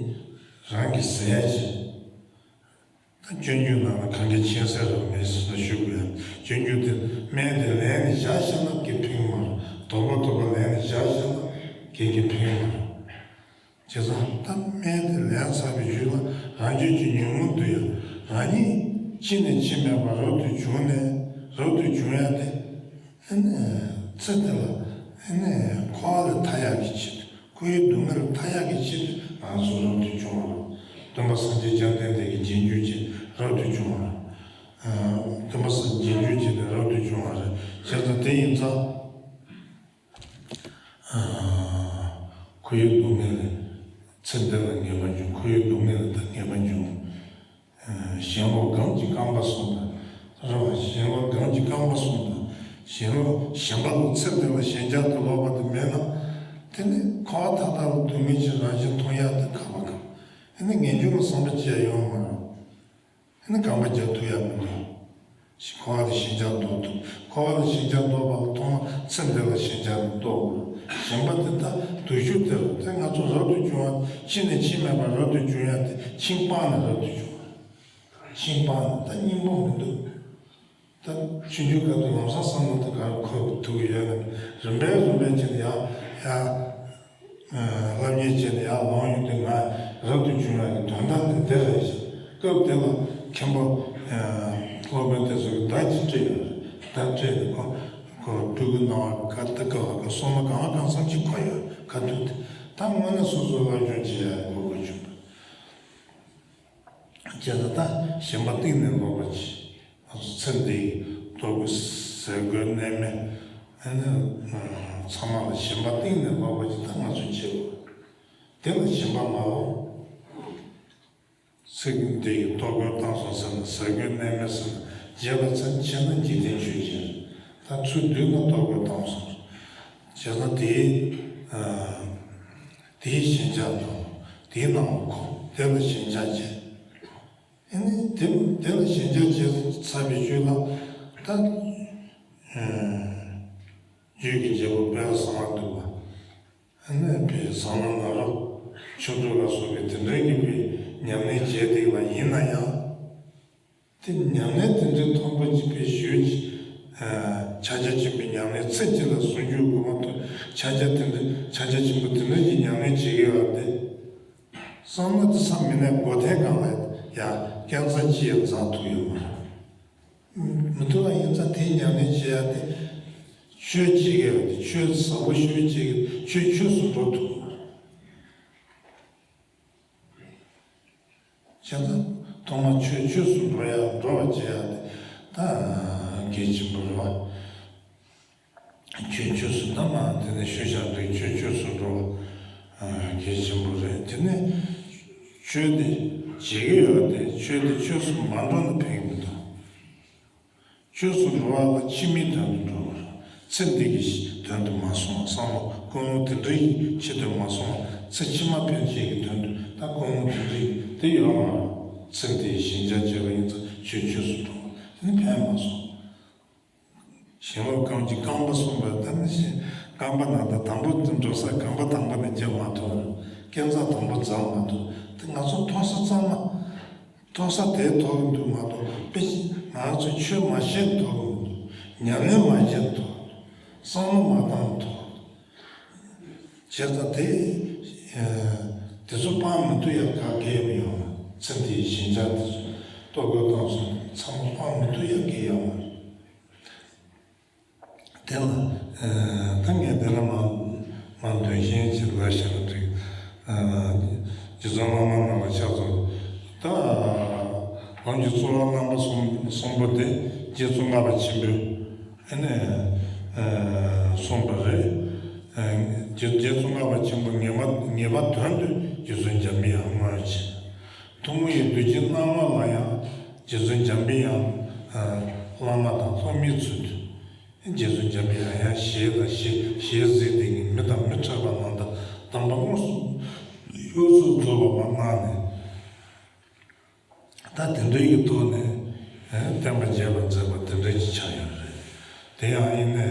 རང་གི་ཟས་བྱེད། ད་སྤྱོད་འཇུག་ནང་ལ་གང་གི་མཁྱེན་གསལ་རང་མེད་ཟེར་ན་ཞུ་དགོས་ཡ། སྤྱོད་འཇུག་དེ་སྨན་དེ་ལན་ནས་བཞག་ཤེས་ན་དགེ་ཕན་མ་རེད། དོགས་པ་དོགས་པ་ལན་ནས་བཞག་ཤེས་ན་དགེ་གི་ཕན་མ་རེད། བྱས་ཙང་ད་སྨན་དེ་ལན་ཚར་བའི་རྗེས་ལ་རང་རྒྱུད་ཀྱི་ཉོན་མོངས་འདུལ་ཡ། རང་ཉིད་ཕྱི་ནས་ཕྱི་མེད་པར་རབ་ཏུ་བྱུང་ནས་རབ་ཏུ་བྱུང་ཡ་དེ། ཨ་ནི་ཚེ་འདི་ལ་ཨ་ནི་འཁོར་བ་ལས་ཐར་ཡག་གི་ཆེད་དུ། འཁོར་བའི་སྡུག་བསྔལ་ལས་ཐར་ཡག་གི་ཆེད་དུ་ང་ཚོ་རབ་ཏུ་བྱུང་བ་རེད། སྟོན་པ་སངས་རྒྱས་བཅོམ་ལྡན་འདས་ཀྱི་རྗེས་འཇུག་བྱས་རབ་ཏུ་བྱུང་བ་རེད། ཨ་སྟོན་པ་སངས་རྒྱས་རྗེས་འཇུག་བྱས་ནས་རབ་ཏུ་བྱུང་བ་རེད། བྱས་ཙང་དེ་ཡིན་ཙང་། ཨ་འཁོར་བའི་སྡུག་བསྔལ་ལས་ཚེ་འདི་ལ་ངེས་པར་འབྱུང་། འཁོར་བའི་སྡུག་བསྔལ་ལས་ད་ངེས་པར་འབྱུང་། ཨ་གཞན་ལུགས་གང་གིས་བསྐངས་པ་གསུངས་དང་། རེད་བ། གཞན་ལུགས་གང་གིས་བསྐངས་པ་གསུངས་དང་། གཞན་ལུགས་གཞན་པ་ལུགས་ཚེ་འདི་ལ་ཞེན་ཆགས་དང་ལོག་པ་དེ་མེད་ན། དེ་ནི་འཁོར་བ་མཐའ་དག་ལ་སྡུག་བསྔལ་གྱི་རང་བཞིན་མཐོང་ཡག་དེ་ག་བ་ག་བ། ཨ་ནི་ངེས་འབྱུང་གི་བསམ་པ་ཅི་ཡང་ཡོང་མ་རུང་། ཨ་ནི་རྐང་པ་རྒྱག་ཐུབ་ཡག་མི་འདུག་འཁོར་བ་ལ་ཞེན་ཆགས་ལྡོག་ཐུབ། འཁོར་བ་ལ་ཞེན་ཆགས་ལྡོག་པ་ལ་ཐོག་མར་ཚེ་འདི་ལ་ཞེན་ཆགས་ལྡོག་དགོས། གཞན་པ་དེ་དག་དུས་ཤུགས་དེ་རུ་དེ་ང་ཚོ་རབ་ཏུ་བྱུང་བ་ཕྱི་ནས་ཕྱི་མེད་པར་རབ་ཏུ་བྱུང་ཡ་དེ་ཕྱིན་སྤངས་ནས་རབ་ཏུ་བྱུང་བ། ཕྱིན་སྤངས་ནས་ད་སྙིང་པོ་མི་འདུག་ད་ཆུང་ཆུང་སྐབས་དུ་ལམ་སང་བསམ་བློ་དེ་ག་རེ་འཁོར་ཐུབ་ཀྱི་ཡོད་ན། རིམ་པས་རིམ་པས་བྱས་ནས་ཡང་ཡང་། ཨ་སློབ་གཉེར་བྱས་ནས་ཡར་ལངས་ཡོང་དུས་ང་རབ་ཏུ་བྱུང་བའི་དོན་དག་དེ་འདི་རེད་ཤག་སྐབས་དེ་ལ་མཁན་པོ་ཨ་སློབ་དཔོན་དེ་ཚོས་བརྡ་ཅིག་སྤྲད་ཡོད་རེད། བརྡ་སྤྲད་ནས་ཁོ་ཁོ་སྤྲུལ་སྐུ་སྣང་བ་ག་ད་ག་བ་ག་སོང་ན་གང་ལ་གང་འཚམ་ཅིག་གོ་ཡོད་ཁ་ཐུག་དེ། ད་དངོས་གནས་སོ་སོའི་སློབ་སྦྱོང་བྱེད་ཡ་གོ་དགོས་བྱུང་། བྱས་ཙང་ད་ཞེན་པ་གཏིང་ནས་ལོག་པར་གྱིས། ང་ཚོ་ཚེ་འདིའི་ལྟོ་གོས་ཟས་གོས་གནས་མལ་ཨ་ནི་ཚང་མ་ལ་ཞེན་པ་གཏིང་ནས་ལོག་པར་གྱིས་ད་ང་ཚོ་བྱེད་དགོས། དེ་ལ་ཞེན་པ་མ་ལོག་ཚེ་འདིའི་ལྟོ་གོས་བཏང་སོང་ཟེར་ན་ཟས་གོས་གནས་མལ་ཟེར་ན་རྗེས་ལ་ཚེ་ཕྱི་ན་འཇིག་རྟེན་ཆོས་ཅན། ད་ཚུར་བསྡུས་ན་ལྟོ་གོས་བཏང་སོང་། བྱས་ཙང་དེའི་དེའི་ཞེན་ཆགས་དང་དེའི་ནང་ལ་འཁོར་དེ་ལ་ཞེན་ཆགས་བྱས། ཨ་ནི་དེ་དེ་ལ་ཞེན་ཆགས་བྱས་ཚར་བའི་རྗེས་ལ་ད་རྒྱུད་ཀྱི་རྒྱལ་པོ་དཔལ་གསང་བ་འདུས་པ། ཨ་ནི་དཔལ་གསང་བ་ནཱ་རོ་ཆོས་དྲུག་ལ་སོགས་པའི་དེ་འདྲའི་གི་དཔེ་ཉམས་ལེན་བྱས་བསྡད་པ་ཡིན་ན་ཡང་། དེ་ཉམས་ལེན་དེ་འདྲའི་མཐོན་པོ་ཅིག་དཔེ་ཞུས་ཀྱི། ཕྱག་རྒྱ་ཆེན་པོའི་ཉམས་ལེན་ཚེ་གཅིག་ལ་ཟུང་འཇུག་དགོས་མ་གཏོགས་ཕྱག་རྒྱ་དེ་འདྲ་ཕྱག་རྒྱ་ཆེན་པོ་དེ་འདྲ་གྱི་ཉམས་ལེན་བྱེད་ཀྱི་ཡོད་དེ། བསམ་བློ་དེ་ས་མི་གནས་སྒོ་ཐེམ་སྒང་ལ་ཡ་སྐས་འཛེག་ཅི་ཡང་འཛེག་ཐུབ་ཡོད་མ་རེད། མི་ཐུབ་པ་ཡིན་ཙང་དེའི་ཉམས་ལེན་བྱེད་ཡ་དེ། ཆོས་བྱེད་ཀྱི་ཡོད་དེ་ཆོས་ཟབ་པོ་ཞུ་བྱེད་ཀྱི་ཆོས་ཆོས་སུ་འགྲོ་ཐུབ་མ་རེད། བྱས་ཙང་ཐོག་མར་ཆོས་ཆོས་སུ་འགྲོ་ཡ་འགྲོ་བ་བྱེད་ཡ་དེ་ད་གལ་ཆེན་པོ་རེད་བ། ཆོས་ཆོས་སུ་ད་མ་དེ་ནས་ཤུལ་བཞག་འདྲ་ཆོས་ཆོས་སུ་འགྲོ་བ་གལ་ཆེན་པོ་རེད། དེ་ནས་ཆོས་དེ་བྱེད་ཀྱི་ཡོད་དེ་ཆོས་དེ་ཆོས་སུ་མ་འགྲོ་ན་ཕན་གྱི་མི་འདུག་ཆོས་སུ་འགྲོ་བ་ལ་ཕྱི་མའི་དོན་དུ་འགྲོ་བར། ཚེ་འདི་གི་དོན་དུ་མ་སོང་བ་བསམ་བློ་ཀུན་སློང་དེ་འདྲའི་ཆེད་དུ་མ་སོང་བ་ཚེ་ཕྱི་མ་ཕན་ཆེད་ཀྱི་དོན་དུ་ད་ཀུན་སློང་དེ་འདྲའི་དེ་ཡོད་མ་རེད། ཚེ་འདིའི་ཞེན་ཆགས་བྱས་པ་ཡིན་ཙང་ཆོས་ཆོས་སུ་འགྲོ་བ་དེ་ནི་ཕན་མ་སོང་། ཞེན་ལོག་གང་གིས་བསྐངས་པ་གསུངས་པ་ད་ནི་ཞེན་རྐང་པ་ནང་དུ་དང་པོ་འགྲོ་ས་རྐང་པ་དང་པོ་ནས་འཇགས་མ་ཐུབ་པར་སྐས་འཛེག་དང་པོ་འཛེག་མ་ཐུབ་དེ་ང་ཚོ་མཐོ་ས་གཙང་མ། མཐོ་ས་དེ་མཐོ་གི་འདུག་མ་གཏོགས་དཔེ་ང་ཚོ་ཆོས་མ་ཤེས་མཐོ་གི་མི་འདུག་ཉམས་ལེན་མ་བྱས་མཐོ་གི་འདུག་བསམ་བློ་མ་བཏང་མཐོ་གི་འདུག་བྱས་ཙང་དེ་དེ་ཚོ་སྤང་མི་ཐུབ་ཡ་ག་གེ་ཡང་ཡོད་མ་ཚེ་འདིའི་ཞེན་ཆགས་དེ་ཚོ་ལྟོ་གོས་བཏང་སོང་ཚང་མ་སྤང་མི་ཐུབ་ཡ་གེ་ཡོད་མ་རེད། དེ་ལ་ད་ངས་དེ་ལ་མ་མ་འདོན་ཤེས་ཅིག་ལ་བཤད་ན་འགྲིག་རྗེ་བཙུན་བླ་མ་རྣམས་ལ་ཕྱག་འཚལ། ད་ལམ་གྱི་གཙོ་བོ་རྣམ་པ་གསུམ་གསུམ་པོ་དེ་རྗེ་ཙོང་ཁ་པ་ཆེན་པོས་ཨ་ནི་གསུངས་པ་རེད། རྗེ་རྗེ་ཙོང་ཁ་པ་ཆེན་པོ་ངེས་པ་ངེས་པ་དོན་དུ་རྗེ་བཙུན་འཇམ་པའི་དབྱངས་དངོས་ཀྱི། ཐུན་མོང་བའི་འདུ་བྱེད་སྣང་བ་ལ་ཡང་རྗེ་བཙུན་འཇམ་པའི་དབྱངས་བླ་མ་དང་སློབ་མའི་ཚུལ་དུ། རྗེ་བཙུན་འཇམ་པའི་དབྱངས་ཡང་ཞལ་དང་ཞལ་ཞལ་གཟིགས་ཏེ་མི་དང་མི་འཕྲད་པ་རྣམས་དང་དམ་པ་དངོས་སུ་གཡོ་ཟོལ་རྫོགས་པ་མ་གནང་ནས། ད་དེ་འདྲའི་གི་ཐོག་ནས་བསྟན་པ་རྒྱས་པར་མཛད་པ་དེ་འདྲ་ཅིག་ཆགས་ཡོད་རེད། དེ་ཡང་ཡིན་ནའི་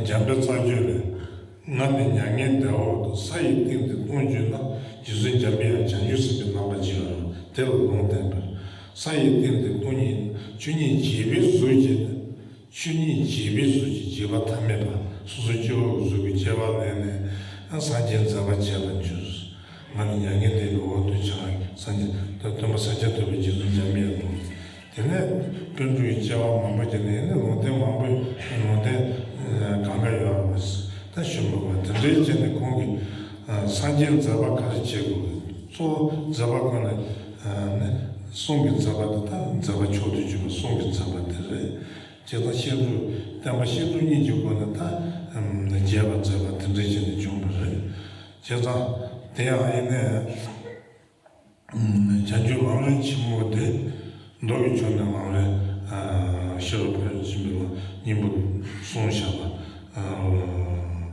འཇམ་དཔལ་རྩ་རྒྱུད་ལས། ང་ནི་མྱ་ངན་འདས་འོག་ཏུ། ས་ཡི་སྟེང་དུ་སྟོང་བརྗོད་ན། རྗེ་བཙུན་འཇམ་པའི་དབྱངས་བྱང་ཆུབ་སེམས་དཔའི་རྣམ་པར་བརྗོད་པ་རེད། དེ་ལ་ལུང་བསྟན་པར། ས་ཡི་སྟེང་དུ་སྟོང་ཉིད་ཆོས་ཉིད་བརྗོད་པའི་གཟུགས་བྱས་ནས། ཆོས་ཉིད་བརྗོད་པའི་གཟུགས་ཀྱི་བརྗོད་པ་ཐ་མལ་པ། སོ་སོ་སྐྱེ་བོའི་གཟུགས་ཀྱི་སྐྱེ་བ་ལེན་ནས་སངས་རྒྱས་མཛད་པ་བྱས་པར་འགྱུར། ང་ནི་མྱ་ངན་འདས་པའི་འོག་ཏུ་བྱ། སངས་རྒྱས་སྟོན་པ་ཤཱཀྱ་ཐུབ་པའི་རྗེ་བཙུན་འཇམ་པའི་དབྱངས། དེ་ནས་དཔལ་འབྲུག་གི་སྐྱེ་བ་མང་པོ་བྱས་ནས་ནི་ལུང་བསྟན་མང་པོ་ལུང་བསྟན་གང་ག་ཡོད་རེད་པ། ད་ཞུ་མི་དགོས་པ་དེ་འདྲའི་བྱས་ནས་ཁོང་གིས་སངས་རྒྱས་མཛད་པ་ག་རེ་བྱེད་དགོས། གཙོ་བོ་མཛད་པ་ཁོ་ན་ནི་གསུང་གི་མཛད་པ་དེ་ད་མཛད་པ་མཆོག་ཏུ་གྱུར་པ་གསུང་གི་མཛད་པ་དེ་རེད། བྱས་ཙང་བཤད་སྒྲུབ་བསྟན་པ་བཤད་སྒྲུབ་གཉིས་ཀྱི་སྒོ་ནས་ད་རྒྱས་པར་མཛད་པ་དེ་འདྲའི་བྱས་ནས་བྱུང་བ་རེད། བྱས་ཙང་དེ་ཡང་ཡིན་ནའི། བྱང་ཆུབ་ལམ་རིམ་ཆེན་མོ་དེ་མདོ་གི་ཕྱོགས་ནས་ལམ་རིམ་ཤེས་རབ་འཕེལ་ཆེན་པོའི་སྙིང་པོ་གསུངས་བཞག་པ་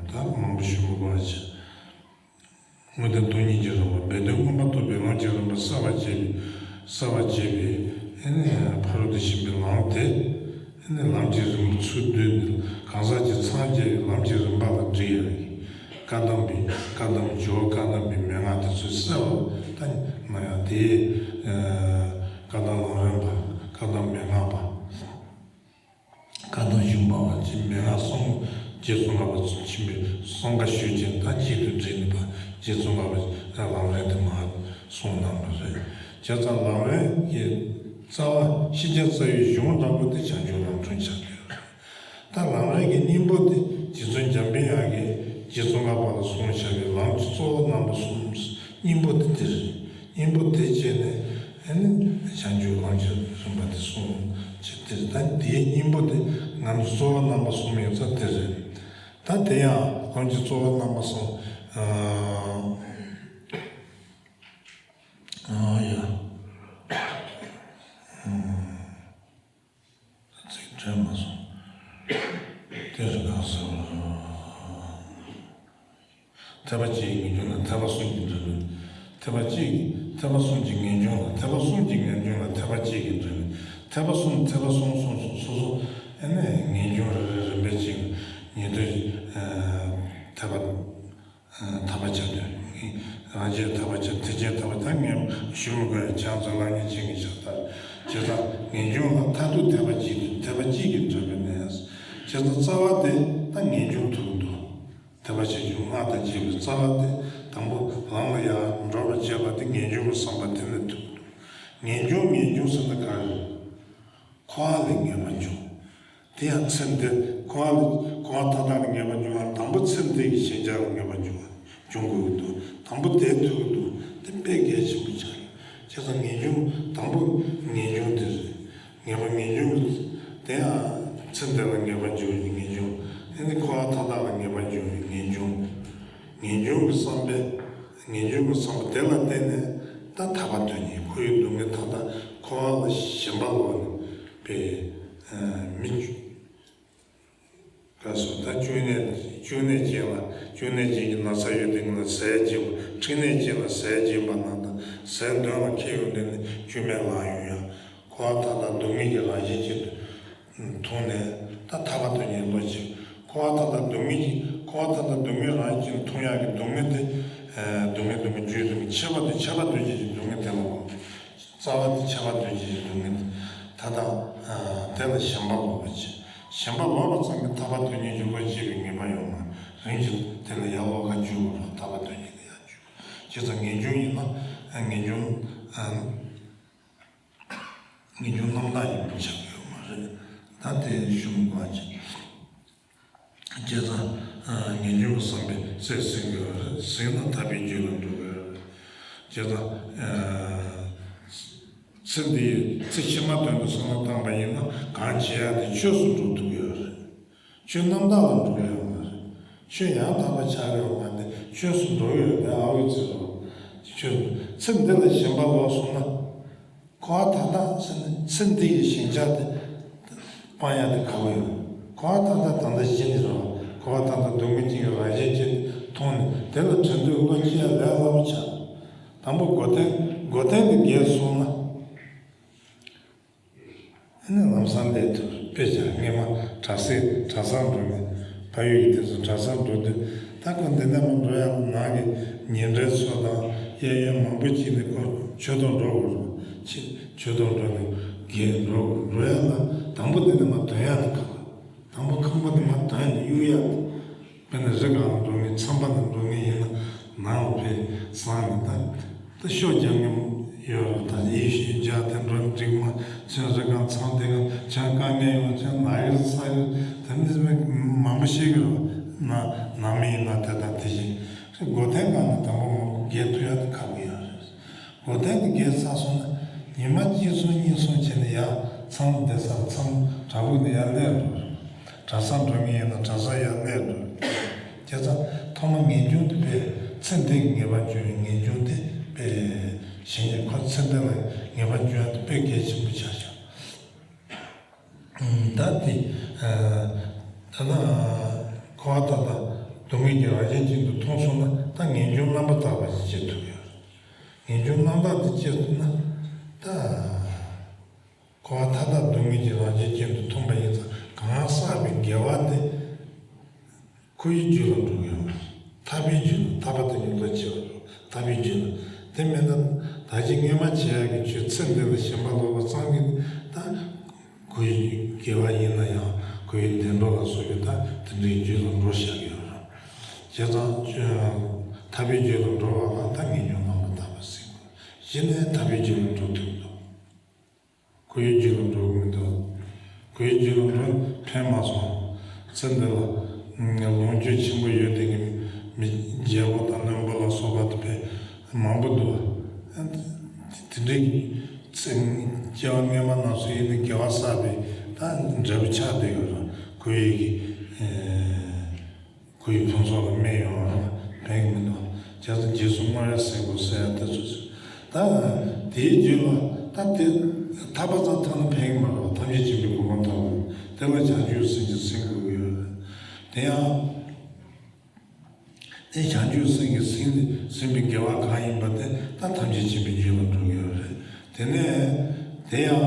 ད་མང་པོ་ཞུ་མི་དགོས་པ་བྱས། དངོས་བསྟན་སྟོང་ཉིད་ཀྱི་རིམ་པ། སྦས་དོན་མངོན་པར་རྟོགས་པའི་ལམ་གྱི་རིམ་པ་གསལ་བར་བྱེད་པའི་གསལ་བར་བྱེད་པའི་ཨེ་ནི་ཕ་རོལ་ཏུ་ཕྱིན་པའི་ལམ་དེ། ཨེ་ནི་ལམ་གྱི་རིམ་པ་ཚུལ་བདུན་ནི་གང་ཟག་གི་འཚང་རྒྱ་བའི་ལམ་གྱི་རིམ་པ་ལ་འགྲིག་ཡོད་ཀྱི། བཀའ་གདམས་པའི་བཀའ་གདམས་སྦྱོར་བ་བཀའ་གདམས་པའི་མན་ངག་དེ་ཚོ་གསལ་བ་ད་ན་ཡང་དེའི་བཀའ་གདམས་ལམ་རིམ་པ། བཀའ་གདམས་མན་ངག་པ། བཀའ་གདམས་ཞུ་འབག་པ་ཅིག་མན་ངག་གསུམ། རྗེ་ཙོང་ཁ་པ་ཆེན་པོས་གསུམ་ཀ་ཞུས་ཀྱང་ད་གཅིག་ཏུ་སྒྲིལ་ནུས་པ་རྗེ་ཙོང་ཁ་པ་ལམ་རིམ་དུ་མ་གསུངས་གནང་བ་རེད། བྱས་ཙང་ལམ་རིམ་གྱི་རྩ་བ་ཤེས་བྱ་རྩ་བའི་གཞུང་དང་པོ་དེ་བྱང་ཆུབ་ལམ་སྒྲོན་ཆགས་ཀྱི་ཡོད་རེད། ད་ལམ་རིམ་གྱི་སྙིང་པོ་དེ་རྗེ་བཙུན་འཇམ་པའི་དབྱངས་ཀྱིས་རྗེ་ཙོང་ཁ་པ་ལ་གསུངས་བཞག་པའི་ལམ་གྱི་གཙོ་བོ་རྣམ་པ་གསུམ། སྙིང་པོ་དེ་དེ་རེད། སྙིང་པོ་དེ་བྱས་ནས་ཨ་ནི་བྱང་ཆུབ་ལམ་གྱི་རིམ་པ་དེ་གསུངས་བྱས་དེ་རེད། ད་དེའི་སྙིང་པོ་དེ་ང་ཚོ་གཙོ་བོ་རྣམ་པ་གསུམ་ཡིན་ཙང་དེ་རེད། ད་དེ་ཡང་ལམ་གྱི་གཙོ་བོ་རྣམ་པ་གསུམ། ཨ་ཨ་ཡ། ཚིག་དྲན་མ་སོང་། དེ་རུ་གང་ཟེར་བ། ཐེག་པ་གཅིག་གི་ངེས་འབྱུང་ལ་ཐེག་པ་གསུམ་གྱི་འབྲས་བུ། ཐེག་པ་གཅིག་ཐེག་པ་གསུམ་གྱི་ངེས་འབྱུང་ལ་ཐེག་པ་གསུམ་གྱི་ངེས་འབྱུང་ལ་ཐེག་པ་གཅིག་གི་འབྲས་བུ། ཐེག་པ་གསུམ་ཐེག་པ་གསུམ་གསུམ་གསུམ་སོ་སོ་ཨེ་ནས་ངེས་འབྱུང་རེ་རེ་རིམ་པས་གཅིག་ཉན་ཐོས་ཐེག་པ། ཐར་པ་བྱ་དོན། རང་རྒྱལ་ཐར་པ་བྱ། ཐེག་ཆེན་ཐར་པ་ད་ངས་ཞུ་མི་དགོས་ཡ་ཆང་ཚ་ལག་ཉེས་ཅན་གྱི་ཤ་སྟག་བྱས་ཙང་ངེས་འབྱུང་ལ་མཐར་ཐུག་ཐེག་པ་གཅིག་ཐེག་པ་གཅིག་གི་འབྲས་བུ་ནས། བྱས་ཙང་རྩ་བ་དེ་ད་ངེས་འབྱུང་ཐུག་འདུག་ཐེག་པ་ཆེ་ཆུང་ལྔ་དང་བཅས་པའི་རྩ་བ་དེ་དང་པོ་ལམ་ལ་ཡར་འགྲོ་བར་བྱེད་པ་དེ་ངེས་འབྱུང་གི་བསམ་པ་དེ་ནས་ཐུག་འདུག་ངེས་འབྱུང་ངེས་འབྱུང་ཟེར་ན་ག་རེ་རེད། འཁོར་བ་ལས་ངེས་པ་འབྱུང་། དེ་ཡང་ཚེ་འདི་འཁོར་བ་ལས་འཁོར་བ་མཐའ་དག་ལས་ངེས་པ་འབྱུང་བ་དང་པོ་ཚེ་འདི་གི་ཞེན་ཆགས་ལས་ངེས་པ་འབྱུང་བ་འབྱུང་དགོས་ཀྱི་འདུག་དང་པོ་དེ་ཐུག་གི་འདུག་དེ་དཔེ་གལ་ཆེན་པོ་ཆགས་ཡོད། བྱས་ཙང་ངེས་འབྱུང་དང་པོ་ངེས་འབྱུང་དེ་རེད། ངེས་པ་ངེས་འབྱུང་གི་དེ་ཡང་ཚེ་འདི་ལ་ངེས་པ་འབྱུང་བའི་ངེས་འབྱུང་། དེ་ནི་འཁོར་བ་མཐའ་དག་ལ་ངེས་པ་འབྱུང་བའི་ངེས་འབྱུང་། ངེས་འབྱུང་གི་བསམ་པས། ངེས་འབྱུང་གི་བསམ་པ་དེ་ལ་བརྟེན་ནས་ད་ཐར་པ་དོན་གཉེར། འཁོར་བའི་སྡུག་བསྔལ་མཐའ་དག་འཁོར་བ་ལ་ཞེན་པ་ལོག་ནས་པའི་མི་བཅུ་ག་སོ་ད་བཅུ་གནས་བཅུ་གནས་ཅན་ལ་བཅུ་གནས་ཅན་གྱི་ན་ཚ་ཡོད་དེ་ལ་ཟས་སྦྱིན་པ། ཁྲིམས་གནས་ཅན་ལ་ཟས་སྦྱིན་པ་ན་ད་ཟས་འདོད་ལ་ཁྱེར་ཡོང་དེ་ནི་བཅུད་མེད་ལང་ཡོང་ཡང་འཁོར་བ་མཐའ་དག་སྡུག་བསྔལ་གྱི་རང་བཞིན་ཅན་དུ། མཐོང་ནས་ད་ཐར་པ་དོན་གཉེར་བློ་ཆེ། འཁོར་བ་མཐའ་དག་སྡུག་བསྔལ་གྱི་འཁོར་བ་མཐའ་དག་སྡུག་བསྔལ་རང་བཞིན་མཐོང་ཡག་གི་སྡུག་བསྔལ་དེ། སྡུག་བསྔལ་སྡུག་བསྔལ་རྒྱུ་སྡུག་བསྔལ་ཆེ་བ་དེ་ཆེ་བ་དོན་གྱི་སྡུག་བསྔལ་དེ་ལ་གོ། རྩ་བ་དེ་ཆེ་བ་དོན་གྱི་སྡུག་བསྔལ་དེ། ད་ལྟ་དེ་ལ་ཞེན་པ་ལོག་པ་བྱེད། ཞེན་པ་ལོག་པ་ཙམ་གྱིས་ཐར་པ་དོན་གཉེར་འཇུག་པར་བྱེད་པའི་ངེས་པ་ཡོད་མ་རེད། རིམ་གྱིས་དེ་ལ་ཡར་ལོག་ག་འཇུག་དགོས་རེད། ཐར་པ་དོན་གཉེར་ལ་ཡར་འཇུག་དགོས། བྱས་ཙང་ངེས་འབྱུང་ཡིན་ན་ངེས་འབྱུང་ངེས་འབྱུང་རྣམ་དག་ཡིན་པ་ཆགས་ཡོད་མ་རེད། ད་དེ་ཞུ་མི་དགོས་པ་བྱས། བྱས་ཙང་ངེས་འབྱུང་གི་བསམ་པས་ཚེ་ཟིན་དགོས་པ་རེད། ཟིན་ན་ཐར་པའི་རྒྱུ་ལ་འགྲོ་དགོས་པ་རེད། བྱས་ཙང་ཚེ་འདིའི་ཚེ་ཕྱི་མ་དོན་དུ་བསམ་བློ་བཏང་པ་ཡིན་ན་གང་བྱེད་ཡག་དེ་ཆོས་སུ་འགྲོ་ཐུབ་ཡོད་རེད། ཆོས་རྣམ་དག་ལ་འགྲོ་ཡོད་མ་རེད། ཆོས་ཡང་དག་པ་ཆགས་ཡོད་མ་རེད། ཆོས་སུ་འགྲོ་ཡོད་དེ་ཨ་འོད་ཟེར་རོ། ཆོས་ཚེ་འདི་ལ་ཞེན་པ་ལོག་སོང་ན། འཁོར་བ་མཐའ་དག་ཟེར་ནས་ཚེ་འདི་ཡི་ཞེན་ཆགས་དེ་སྤང་ཡག་དེ་ཁག་པོ་ཡོད། འཁོར་བ་མཐའ་དག་ད་ལྟ་ཞི་ནས་རོ། འཁོར་བ་མཐའ་དག་སྡུག་བསྔལ་ཅན་གྱི་རང་བཞིན་ཅན་མཐོང་ནས་དེ་ལ་བྲལ་འདོད་བློ་སྐྱེ་ཡག་ལས་སླ་པོ་ཆགས། དང་པོ་སྒོ་གཏན། སྒོ་གཏན་དེ་འགེལ་སོང་ན། ཨ་ནི་ལམ་སང་སླེབས་ཐུབ། དཔེ་ཆ་སྔས་མ་གྲྭ་སའི་གྲྭ་སར་འགྲོ་ནས་ཕ་ཡུལ་གྱི་དེ་ཚོ་གྲྭ་སར་འགྲོ་དུས། ད་ཁོ་འདི་ནས་མར་འགྲོ་ཡག་ལ་ནང་གི་ཉེ་འབྲེལ་ཚོ་དང་གཡས་གཡོན་མང་པོ་ཅིག་ནས་ཁོ་ཆོས་ཐོག་འགྲོ་དགོས་རེད། ཆོས་ཆོས་ཐོག་འགྲོ་ནས་གས་འགྲོ་དགོས། འགྲོ་ཡག་ལ་དང་པོ་འདི་ནས་མར་དོན་ཡག་དེ་ཁག་པོ། དང་པོ་ཁང་པ་དེ་མར་དོན་ནས་གཡུག་ཡག་དེ། དཔེར་ན་རི་སྒང་ལ་འགྲོ་མཁན། ཚངས་པ་ལ་འགྲོ་མཁན་ཡིན་ན་ནང་ལ་ཕེབས་སོང་ནས་ད། ད་ཤོ་རྒྱག་མཁན་ཡོད་རེད། ད་ཡིད་བཞིན་རྒྱ་དེ་འགྲོ་འགྲིག་མ་ཚོན་རི་སྒང་ཚང་དེ་ག་ཆང་དཀའ་ངལ་ཡོང་ཚོན་ནག་ཡོད་ས་ཡོད་དེ་མི་མང་པོ་ཤེས་ཀྱི་རེད། ན་ནང་མི་ཡིན་ན་དེ་དང་དེ་བཞིན་སྒོ་གཏན་སྒང་ནས་དང་པོ་མང་པོ་རྒྱག་ཐུབ་ཡག་དེ་ཁག་པོ་ཡོད་རེད། སྒོ་གཏན་དེ་རྒྱག་ཚར་སོང་ན་ཉི་མ་གཅིག་སོང་གཉིས་སོང་བྱས་ནས་ཡར་ཚང་བསྡད་ས་ལ་ཚང་བྲག་ཕུག་ནས་ཡར་སླེབས་འགྲོ། གྲྭ་སར་འགྲོ་མཁན་ཡིན་ན་གྲྭ་སར་ཡར་སླེབས་འགྲོ། བྱས་ཙང་ཐོག་མ་ངེས་འབྱུང་དེ་དཔེ་ཚེ་འདི་གི་ངེས་པར་འབྱུང་བའི་ངེས་འབྱུང་དེ་དཔེ་གཞན་གྱི་ཁོ་ཚེ་འདི་ལ་ངེས་པར་འབྱུང་ཡག་དེ་དཔེ་གལ་ཆེན་པོ་ཆགས་ཤག་ད་དེ་ད་ལྟ་འཁོར་བ་ད་ལྟ་སྡུག་བསྔལ་གྱི་རང་བཞིན་ཅན་དུ་མཐོང་སོང་ན། ད་ངེས་འབྱུང་རྣམ་པར་དག་པ་ཞིག་སྐྱེ་ཐུབ་ཡོད། ངེས་འབྱུང་རྣམ་དག་དེ་སྐྱེས་ཐུབ་ན་ད། འཁོར་བ་མཐའ་དག་སྡུག་བསྔལ་གྱི་རང་བཞིན་ཅན་དུ་མཐོང་པ་ཡིན་ཙང་། གང་བསགས་པའི་དགེ་བ་དེ་ཁོ་བོའི་རྒྱུད་ལ་འགྲོ་གི་ཡོད་མ་རེད། ཐར་པའི་རྒྱུད་ལ། ཐར་པ་དང་མྱུར་མཐར་ཕྱིན་པ་རེད། ཐར་པའི་རྒྱུད་ལ། དེ་མིན་ན་ད་ཅི་སྔས་མ་བྱས་ཡག་གི་ཆོས་ཚེ་འདི་ལ་ཞེན་པ་ལོག་པ་ཙམ་གྱིས་ད་ཁོ་བོའི་དགེ་བ་ཡིན་ན་ཡང་ཁོ་བོའི་བདེ་འགྲོ་ལ་སོགས་པའི་ད་དེ་འདྲའི་རྒྱུད་ལ་འགྲོ་བཞག་གི་ཡོད་རེད། བྱས་ཙང་ཐར་པའི་རྒྱུད་ལ་འགྲོ་བ་ལ་ད་ངེས་འབྱུང་རྣམ་པར་དག་པ་ཟེར་དགོས། གཞི་ནས་ཐར་པའི་རྒྱུད་ལ་འགྲོ་ཐུབ་འདུག་ཁོ་བོའི་རྒྱུད་ལ་འགྲོ་གི་མི་འདུག་ཁོ་བོའི་རྒྱུད་ལ་འགྲོ་ཕན་མ་སོང་། ཚེ་འདི་ལ་ལོངས་སྤྱོད་ཆེན་པོ་ཡོད་དེ་གི་མི་རྒྱལ་པོ་དང་བློན་པོ་ལ་སོགས་པ་དེ་ཕན་མང་པོ་འདུག་དེ་འདྲའི་ཚེ་སྐྱེ་བ་སྔས་མ་ནང་ཚུད་ཡིན་ན་དགེ་བ་བསགས་པའི་ད་འབྲས་བུ་ཆགས་བསྡད་ཡོད་རེད། ཁོ་བོའི་གི་ཁོ་བོའི་ཕུན་ཚོགས་ལ་སྨན་ཡོང་བ་ཕན་གྱི་མི་འདུག་བྱས་ཙང་རྗེས་སུ་བསྔོ་བ་ཟེར་དགོས་ཟེར་ཡ་དེ་ཚོ་ཟེར། ད་དེའི་རྒྱུད་ལ་ད་དེ་ཐར་པ་ཙམ་ཐོབ་ན་ཕན་གྱི་མ་རེད། ཐམས་ཅད་མཁྱེན་པའི་གོ་འཕང་ཐོབ་དགོས། དེ་ལ་བྱང་ཆུབ་སེམས་ཀྱི་སེམས་དགོས་ཀྱི་ཡོད་རེད། དེ་ཡང་དེ་བྱང་ཆུབ་སེམས་ཀྱི་སེམས་སེམས་པའི་དགེ་བ་གང་ཡིན་པ་དེ་ད་ཐམས་ཅད་མཁྱེན་པའི་རྒྱུད་ལ་འགྲོ་གི་ཡོད་རེད། དེ་ནས་དེ་ཡང་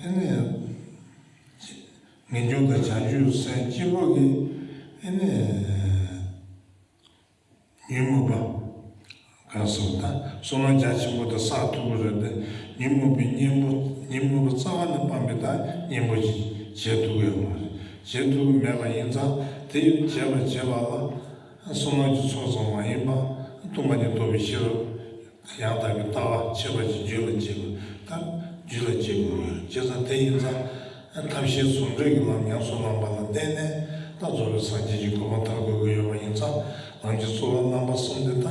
ཨེ་ནས། ངེས་འབྱུང་དང་བྱང་ཆུབ་སེམས་གཅིག་པོ་གིས་ཨེ་ནི་ཉོན་མོངས་པ་ག་སོགས་དང་བསོད་ནམས་རྒྱ་ཆེན་པོ་དེ་བསགས་ཐུབ་ཀྱི་རེད་དེ། ཉོན་མོངས་པའི་གཉེན་པོ་ཉོན་མོངས་པ་རྩ་བ་ནས་སྤངས་པའི་ད་གཉེན་པོ་ཅིག་བྱེད་ཐུབ་ཀྱི་ཡོད་མ་རེད། བྱེད་ཐུབ་ཀྱི་མེད་པ་ཡིན་ཙང་། དེ་བྱས་པ་བྱས་པ་ལ་བསོད་ནམས་ཀྱི་ཚོགས་ཙམ་མ་ཡིན་པ་སྟོང་པ་ཉིད་རྟོགས་པའི་ཤེས་རབ་ཡང་དག་པའི་ལྟ་བ་ཁྱད་པར་གྱི་རྒྱུད་ལ་སྐྱེ་དགོས། ད་རྒྱུད་ལ་སྐྱེ་དགོས་ཡོད། བྱས་ཙང་དེ་ཡིན་ཙང་ཐབས་ཤེས་ཟུང་འབྲེལ་གྱི་ལམ་ཉམས་སུ་བླངས་པ་ལ་བརྟེན་ནས་ད་རྫོགས་པའི་སངས་རྒྱས་ཀྱི་གོ་འཕང་ཐོབ་དགོས་ཀྱི་ཡོད་པ་ཡིན་ཙང་། ལམ་གྱི་རྩོལ་བ་རྣམ་པ་གསུམ་དེ་ད་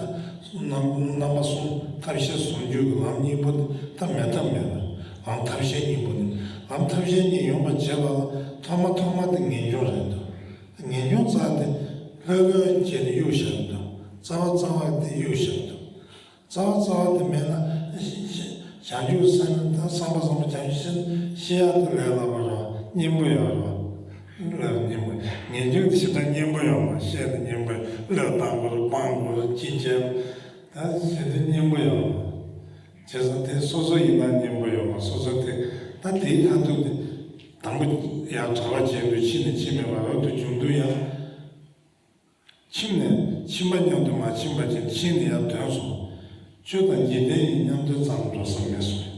རྣམ་རྣམ་པ་གསུམ་ཐབས་ཤེས་ཟུང་འཇུག་གི་ལམ་གཉིས་པོ་དེ་ད་མེད་ཐབས་མེད་པ་རེད། ལམ་ཐབས་ཤེས་གཉིས་པོ་དེ། ལམ་ཐབས་ཤེས་གཉིས་ཡོང་བར་བྱེད་པ་ལ་ཐོག་མ་ཐོག་མ་དེ་ངེས་འབྱུང་རེད་འདུག་ངེས་འབྱུང་རྩ་དེ་ལྷོད་ལྷོད་བྱས་ནས་གཡུག་བཞག་འདུག་རྩ་བ་རྩ་བ་དེ་གཡུག་བཞག་འདུག་རྩ་བ་རྩ་བ་དེ་མེད་ན་བྱང་ཆུབ་སེམས་ད་བསམ་པ་བཟང་པོ་བྱང་ཆུབ་སེམས་ཤེས་ཡག་དེ་ལས་སླ་པོ་རེད། སྙན་པོ་ཡོད་རེད། ལས་སྙན་པོ། ངེས་འབྱུང་དེ་ཞེ་དྲག་སྙན་པོ་ཡོད་མ་རེད། བཤད་དེ་སྙན་པོ་ཡོད། བློས་བཏང་དགོས་རེད། སྤང་དགོས་རེད། ཅི་བྱས་ད་བྱེད་དེ་སྙན་པོ་ཡོད་མ་རེད། བྱས་ཙང་དེ་སོ་སོ་ཡིན་ན་སྙན་པོ་ཡོད་མ་རེད། སོ་སོ་དེ་ད་དེའི་ཁ་ཐུག་དེ་དང་པོ་ཡར་གྲྭ་པ་བྱས་དུས་ཕྱི་ནས་ཕྱི་མེད་པ་རབ་ཏུ་བྱུང་དུས་ཡང་། ཁྱིམ་ནས་ཁྱིམ་པ་མཉམ་དུ་མ་ཕྱིན་པ་ཅིག་ཕྱིན་ནས་ཡར་ཐོན་སོང་། ཆོས་དང་འཇིག་རྟེན་གཉིས་མཉམ་དུ་ཙམ་འགྲོ་ས་མེད་སོང་།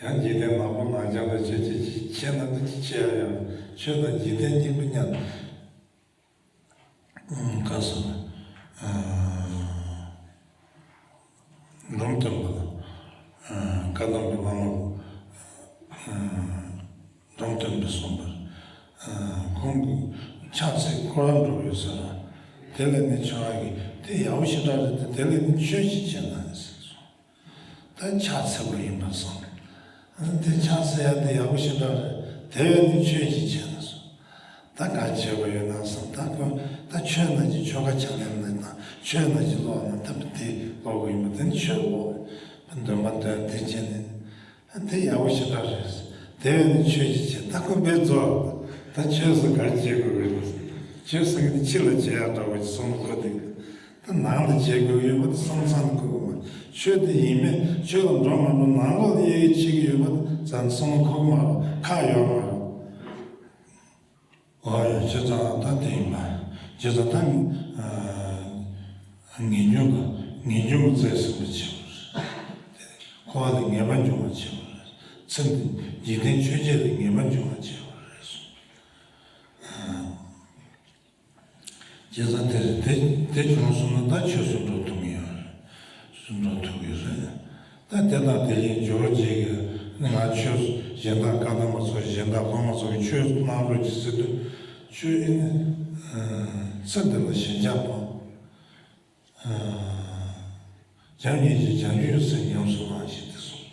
ཡང་འཇིག་རྟེན་ནག་པོ་ནག་རྐྱང་དང་ཆོས་ཅིག་ཅིག་བྱས་ན་འདི་ཅིག་བྱས་ཡ་ཡང་ཆོས་དང་འཇིག་རྟེན་གཉིས་པོ་མཉམ། ག་སོང་། འབྲོམ་སྟོན་པ་དང་། བཀའ་གདམས་པའི་བླ་མ། འབྲོམ་སྟོན་པས་གསུངས་པར། ཁོང་གིས་ཕྱག་འཚལ་སྐོར་ར་འགྲོ་ཡོད་ཟེར། དེ་ལས་ནི་ཆུང་བ་གིས་དེ་ཡག་པོ་ཞེ་དྲག་རེད་དེ། དེ་ལས་ནི་ཆོས་ཤིག་བྱས་ན་ཟེར་གསུངས། ད་ཕྱག་འཚལ་བ་ཡིན་པར་བསམ། དེ་ཕྱག་འཚལ་ཡ་དེ་ཡག་པོ་ཞེ་དྲག་རེད། དེ་བས་ནི་ཆོས་ཤིག་བྱས་ན་གསུངས། ད་ག་བྱས་པ་ཡོད་ན་བསམ། ད་ཁོ་ ད་ཆོས་ནང་གི་ཆོ་ག་ཕྱག་ལེན་ནང་དང་ཆོས་ནང་གི་ཀློག་ན་ད་དེ་ཀློག་གི་ཡོད་མ་དེ་ནི་ཆོས་ཀློག་འདོན་པ་འདོན་དེ་བྱས་ནས་དེ་ཡག་པོ་ཞེ་དྲག་རེད། དེ་བས་ནི་ཆོས་ཀྱི་ཆེད་ད་ཁོ་འབད་རྩོལ་ད་ཆོས་སུ་ག་རེ་བྱེད་དགོས་རེད། ཆོས་སུ་གི་ཕྱི་ལ་བྱེད་ཡག་འདྲ་བོ་ཞིག་སོང་ཁོ་དེ། ད་ནང་ལ་བྱེད་དགོས་ཡོད་པ་དེ་བསམ་བསམ་དགོས་གི་མ། ཆོས་དེ་ཡིན་མིན་ཆོས་ལ་འགྲོ་མ་འགྲོ་ནང་ལོགས་ལ་དབྱེ་གི་ཕྱེ་གི་ཡོད་པ་དེ་བསམ་ཁོ་མ་རོགས་ཁག་ཡོད་མ་རོགས། ཨོ་ཡ་བྱས་ཙང་ད་དེ་ཡིན་པ། བྱས་ཙང་ད་ངེས་འབྱུང་གི་ངེས་འབྱུང་གི་རྫས་ཟིན་པ་བྱེད་དགོས་རེད། འཁོར་བ་ལས་ངེས་པ་འབྱུང་བ་བྱེད་དགོས་རེད། ཚེ་འདི་འཇིག་རྟེན་ཆོས་བརྒྱད་ལས་ངེས་པ་འབྱུང་བ་བྱེད་དགོས་རེད་གསུངས། བྱས་ཙང་དེ་རེད་དེ་དེ་བྱུང་སོང་ན་ད་ཆོས་སུ་འགྲོ་ཐུབ་ཀྱི་ཡོད་རེད། སུ་འགྲོ་ཐུབ་ཀྱི་རེད། ད་དེ་དང་དེ་བཞིན་སྦྱོར་བྱེད་ཀྱི་ནི་ང་ཆོས་གཞན་དག་བཀའ་གདམས་པ་ཚོ་གཞན་དག་སློབ་མ་ཚོ་གི་ཆོས་གནང་རོགས་ཀྱི་ཟེར་དུས་ཆོས་ཨེ་ནི་ཚེ་འདི་ལ་ཞེན་ཆགས་སྤོང་། བྱམས་སྙིང་རྗེ་བྱང་ཆུབ་སེམས་ཉམས་སུ་བླང་ཞིག་སྟེ་གསུངས།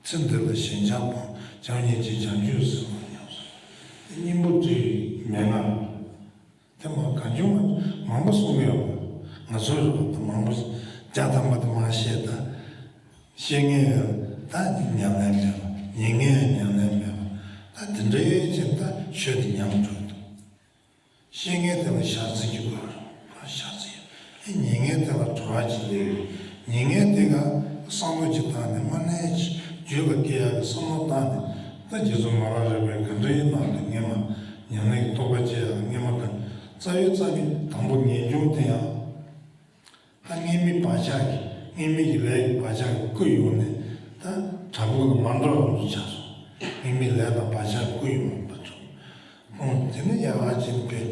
ཚེ་འདི་ལ་ཞེན་ཆགས་སྤོང་། བྱམས་སྙིང་རྗེ་བྱང་ཆུབ་སེམས་ལ་ཉམས་སུ། སྙིང་པོ་དུས་མན་ངག་དེ་མ་གང་བྱུང་མང་པོ་གསུང་གི་ཡོད་པ། ང་ཚོ་རེ་བ་དང་མང་པོ་བརྒྱ་ཐམ་པ་དེ་མ་བཤད་ད། བཤད་ངེས་ཡང་ད་ཉམས་ལེན་མེད་པ། ཉན་ངེས་ཡང་ཉམས་ལེན་མེད་པ། ད་དེ་འདྲའི་ཕྱིར་ད་ཆོས་དེ་ཉམས་འགྲོ་འདུག་བཤད་ངེས་དེ་ལ་ཞག་ཚི་གི་དགོས་རེད། ཞག་ཚི་ཡོད། ཉན་ངེས་དེ་ལ་བྲོ་བ་ཅིག་སླེབས་ཡོད། ཉན་ངེས་དེ་ག་བསམ་བློ་ཅིག་བཏང་ནས་དངོས་གནས་ཅིག་རྒྱུད་ལ་སྐྱེ་ཡག་གི་བསམ་བློ་བཏང་ནས་ད་རྗེ་བཙུན་མ་ལ་རས་པས་ག་འདྲ་ཡིན་ནམ་དེ་སྔས་མ་ཉམས་ལེན་གྱི་རྟོགས་པ་སྐྱེ་ཡག་སྔས་མ་ག་རྩ་བའི་རྩ་བའི་དང་པོ་ངེས་འབྱུང་དེ་ཡང་། ད་སྔས་མའི་བག་ཆགས་ཀྱི་སྔས་མའི་གི་ལས་ཀྱི་བག་ཆགས་ཀྱི་ཀུན་ཡོང་ནས་ད་བྲག་ཕུག་ལ་མ་འགྲོ་བ་ཆགས་སོང་། སྔས་མའི་ལས་དང་བག་ཆགས་ཀུན་ཡོང་བ་འགྲོ། ཁོང་དེ་ནི་ཡ་ཨ་ཅེ་པས་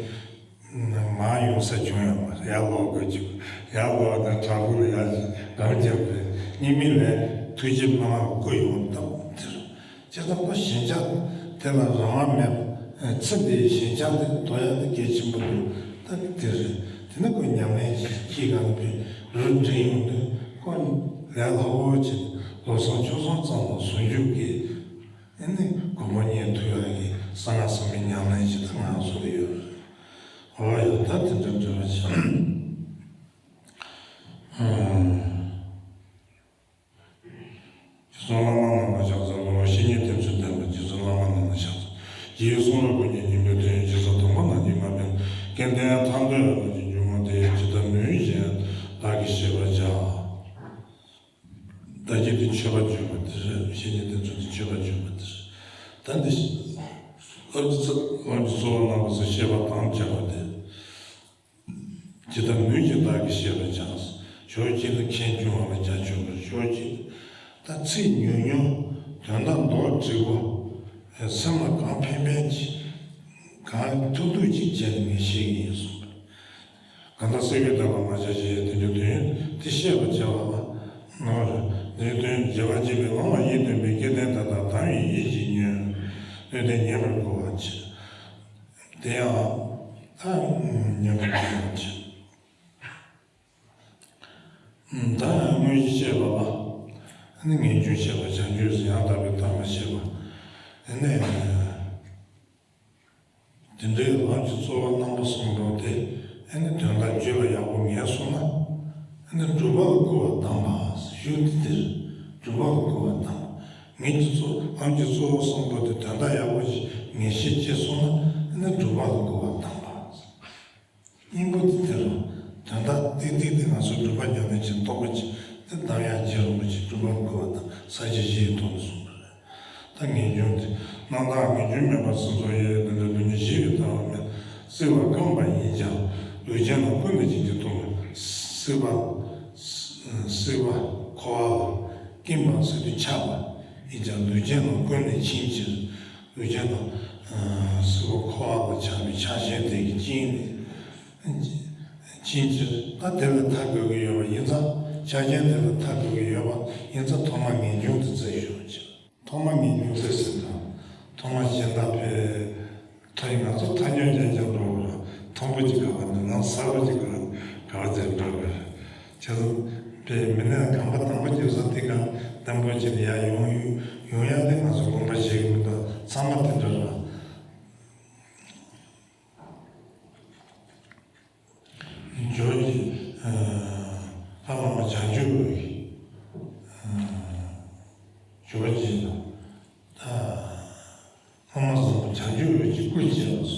མ་ཡོང་ས་བྱུང་ཡོད་མ་རེད། ཡར་ལོག་དགོས་བྱུང་། ཡར་ལོག་ནས་བྲག་ཕུག་ལ་ཡར་ཞིག་སྒམ་རྒྱབ་པས་སྔས་མའི་ལས་ཐུགས་རྗེ་མ་ལགས་ཀུན་ཡོང་སྟབས་དེ་རུ། བྱས་ཙང་ཁོ་ཞེན་ཆགས་དེ་ལ་རང་དབང་མེད་པ། ཚེ་འདིའི་ཞེན་ཆགས་དེ་དོར་ཡག་དེ་གལ་ཆེན་པོ་འདུག་ད་དེ་རེད། དེ་ནི་ཁོ་ཉམས་ལེན་གྱི་སྐྱེས་གང་པའི་རུ་འདྲེན་ཡོང་དུས་ཁོ་ལས་སླ་པོ་ཅིག་ལོ་གསུམ་ཕྱོགས་གསུམ་ཙམ་ལ་ཟུང་འཇུག་གི་ཨེ་ནི་གོ་འཕང་བརྙེས་ཐུབ་ཡག་གི་གསང་སྔགས་གསང་བའི་ཉམས་ལེན་ཞིག་ད་ང་ཚོ་ལ་ཡོད་རེད། འོ་ཡ་ད་དེ་འདྲ་འདྲ་བ་ཞིག་རྗེ་བཙུན་བླ་མ་རྣམས་ལ་ཕྱག་འཚལ་ལོ། བཤེས་གཉེན་ཐེག་མཆོག་བསྟན་པ་རྗེ་བཙུན་བླ་མ་རྣམས་ལ་ཕྱག་འཚལ། རྗེའི་གསུང་རབ་ཀུན་གྱི་སྙིང་པོའི་དོན། རྗེས་སུ་དང་པོ་ནམ་མཁའི་མ་འཕེལ། སྐལ་ལྡན་ཐར་འདོད་རང་བཞིན་འབྱུང་བ་དེ། ཇི་ལྟར་མོས་བཞིན་བདག་གིས་བཤད་པར་བྱ། བདག་གིས་དེ་མཆོད་པར་བརྗོད་པ་དེ་རེད། བཤེས་གཉེན་ཐེག་མཆོག་དེ་མཆོད་པར་བརྗོད་པ་དེ་རེད། ད་འདི་ལམ་གྱི་གཙོ་བོ་རྣམ་པ་ཚོས་བཤད་པ་དང་བཅས་པ་དེ། ཇི་ལྟར་མོས་བཞིན་བདག་གིས་བཤད་པར་བྱ། ཕྱོགས་གཅིག་ཏུ་ཁེངས་སྐྱུང་བ་ལ་རྒྱ་ཆེན་པོར། ཕྱོགས་གཅིག་ཏུ་ད་ཚིག་ཉུང་ཉུང་དོན་དག་མདོར་བསྡུས་པོ། སེམས་ལ་གང་ཕན་ཕན་ཅིག་གང་ཐུག་ཐུག་ཅིག་བྱས་ནས་ངས་བཤད་ཀྱི་ཡིན་གསུངས་པ། གང་ལྟར་སེམས་ཀྱི་བདག་པོ་མ་བྱ་ཞེས་དོན་གྱི་དོན་ཡོད་དེ་བཤད་པར་བྱ་བ་ལ་ནོར། དོན་དོན་བྱེད་པ་བྱེད་པའི་ལམ་ལ་ཡིད་རྟོན་པའི་སྐལ་ལྡན་དེ་དག་དམ་ཡིན་ཡིད་ཀྱིས་ཉོན། དོན་དེ་ཉན་པར་གོ་བར་བྱེད། དེ་ཡང་ད་ཉན་པར་གོ་བར་བྱེད། ད་དངོས་གཞི་བཤད་པ་ལ་ནི་ངེས་འབྱུང་བཤད་པ། བྱང་ཆུབ་སེམས་ཡང་དག་པའི་དམ་པ་བཤད་པ། ནི་དེ་འདྲའི་ལམ་གྱི་གཙོ་བོ་རྣམ་པ་གསུམ་པོ་དེ་ནི་དོན་དག་རྒྱུད་ལ་ཡག་པོ་ངེས་སོང་ན་ནི་སྒྲུབ་པ་ལ་བསྐུལ་བ་དམ་པ་ཞུ་སྟེ་དེར་སྒྲུབ་པ་ལ་བསྐུལ་བ་དམ་པ། ངེས་ཀྱི་གཙོ་ལམ་གྱི་གཙོ་བོ་གསུམ་པོ་དེ་དོན་དག་ཡག་པོ་ཞིག་ངེས་ཤེས་སྐྱེས་སོང་ན་ནི་སྒྲུབ་པ་ལ་བསྐུལ་བ་དམ་པ། སྙིང་པོ་དེ་དེ་རུ་དོན་དག་ཏིག་ཏིག་དེ་ང་ཚོ་སྒྲུབ་པ་ཉམས་ལེན་གྱི་རྟོགས་པ་ཅིག་དེ་གདམས་ཡག་རྗེ་རིན་པོ་ཆེ་སྒྲུབ་པ་བསྐུལ་བ་དང་ས་བཅད་བཞི་ཡི་ཐོག་ནས་གསུངས་པ་རེད། ད་ངེས་འབྱུང་དེ་རྣམ་དག་ངེས་འབྱུང་མེད་པར་སེམས་ཚོར་ཡི། དེ་འདྲ་སྡུག་བསྔལ་ཞི་བའི་ལྟ་བ་མེད། སྲིད་པ་རྐང་པ་ཡིན་ཀྱང་ལུས་ཅན་རྣམས་ཀུན་ནས་བྱིན་གྱིས་གཏུམ། སྲིད་པ་སྲིད་པ་འཁོར་བ་ལ་སྐྱེ་འཕགས་སྲིད་དུ་ཆགས་པ་ཡིན་ཀྱང་ལུས་ཅན་རྣམས་ཀུན་ནས་ཕྱིན་ཕྱིར། ལུས་ཅན་རྣམས་སྲིད་པ་འཁོར་བ་ལ་ཆགས་པའི་ཆགས་ཞེན་དེ་གིས་བཅིངས་ནས་ཕྱིན་ཕྱིར་ད་དེ་ལས་ཐར་དགོས་ཀྱི་ཡོད་པ་ཡིན་ཙང་། ཆགས་ཞེན་དེ་ལས་ཐར་དགོས་ཀྱི་ཡོད་པ་ཡིན་ཙང་ཐོག་མར་ངེས་འབྱུང་དེ་རྩད་ཞུ་བ་བྱེད། ཐོག་མར་ངེས་འབྱུང་རྩད་ཟིན་དང་། ཐོག་མར་གཞན་དག་པས་ཐོག་ཡིན་ང་ཚོ་ཐ་སྙད་ཅན་ཅན་འགྲོ་བ་རེད། མཐོན་པོ་ཅིག་ག་བ་ནས་ནང་གསལ་པོ་ཅིག་ག་ག་བ་ཙམ་འགྲོ་བ་རེད། བྱས་ཙང་པའི་མི་ནས་གོམ་པ་དང་པོ་རྒྱབ་ས་དེ་ག་བརྟན་པོ་ཅིག་ལ་ཡར་ཡོང་ཡོང་ཡག་དེ་ང་ཚོ་དགོངས་པ་བཞེས་ཀྱི་མི་འདུག་ཚང་མ་དེ་འདྲ་རེད། སློབ་མ་བཟང་པོ་བྱང་ཆུབ་འོད་ཀྱི་སྐུ་བྱེད་པ་སོགས།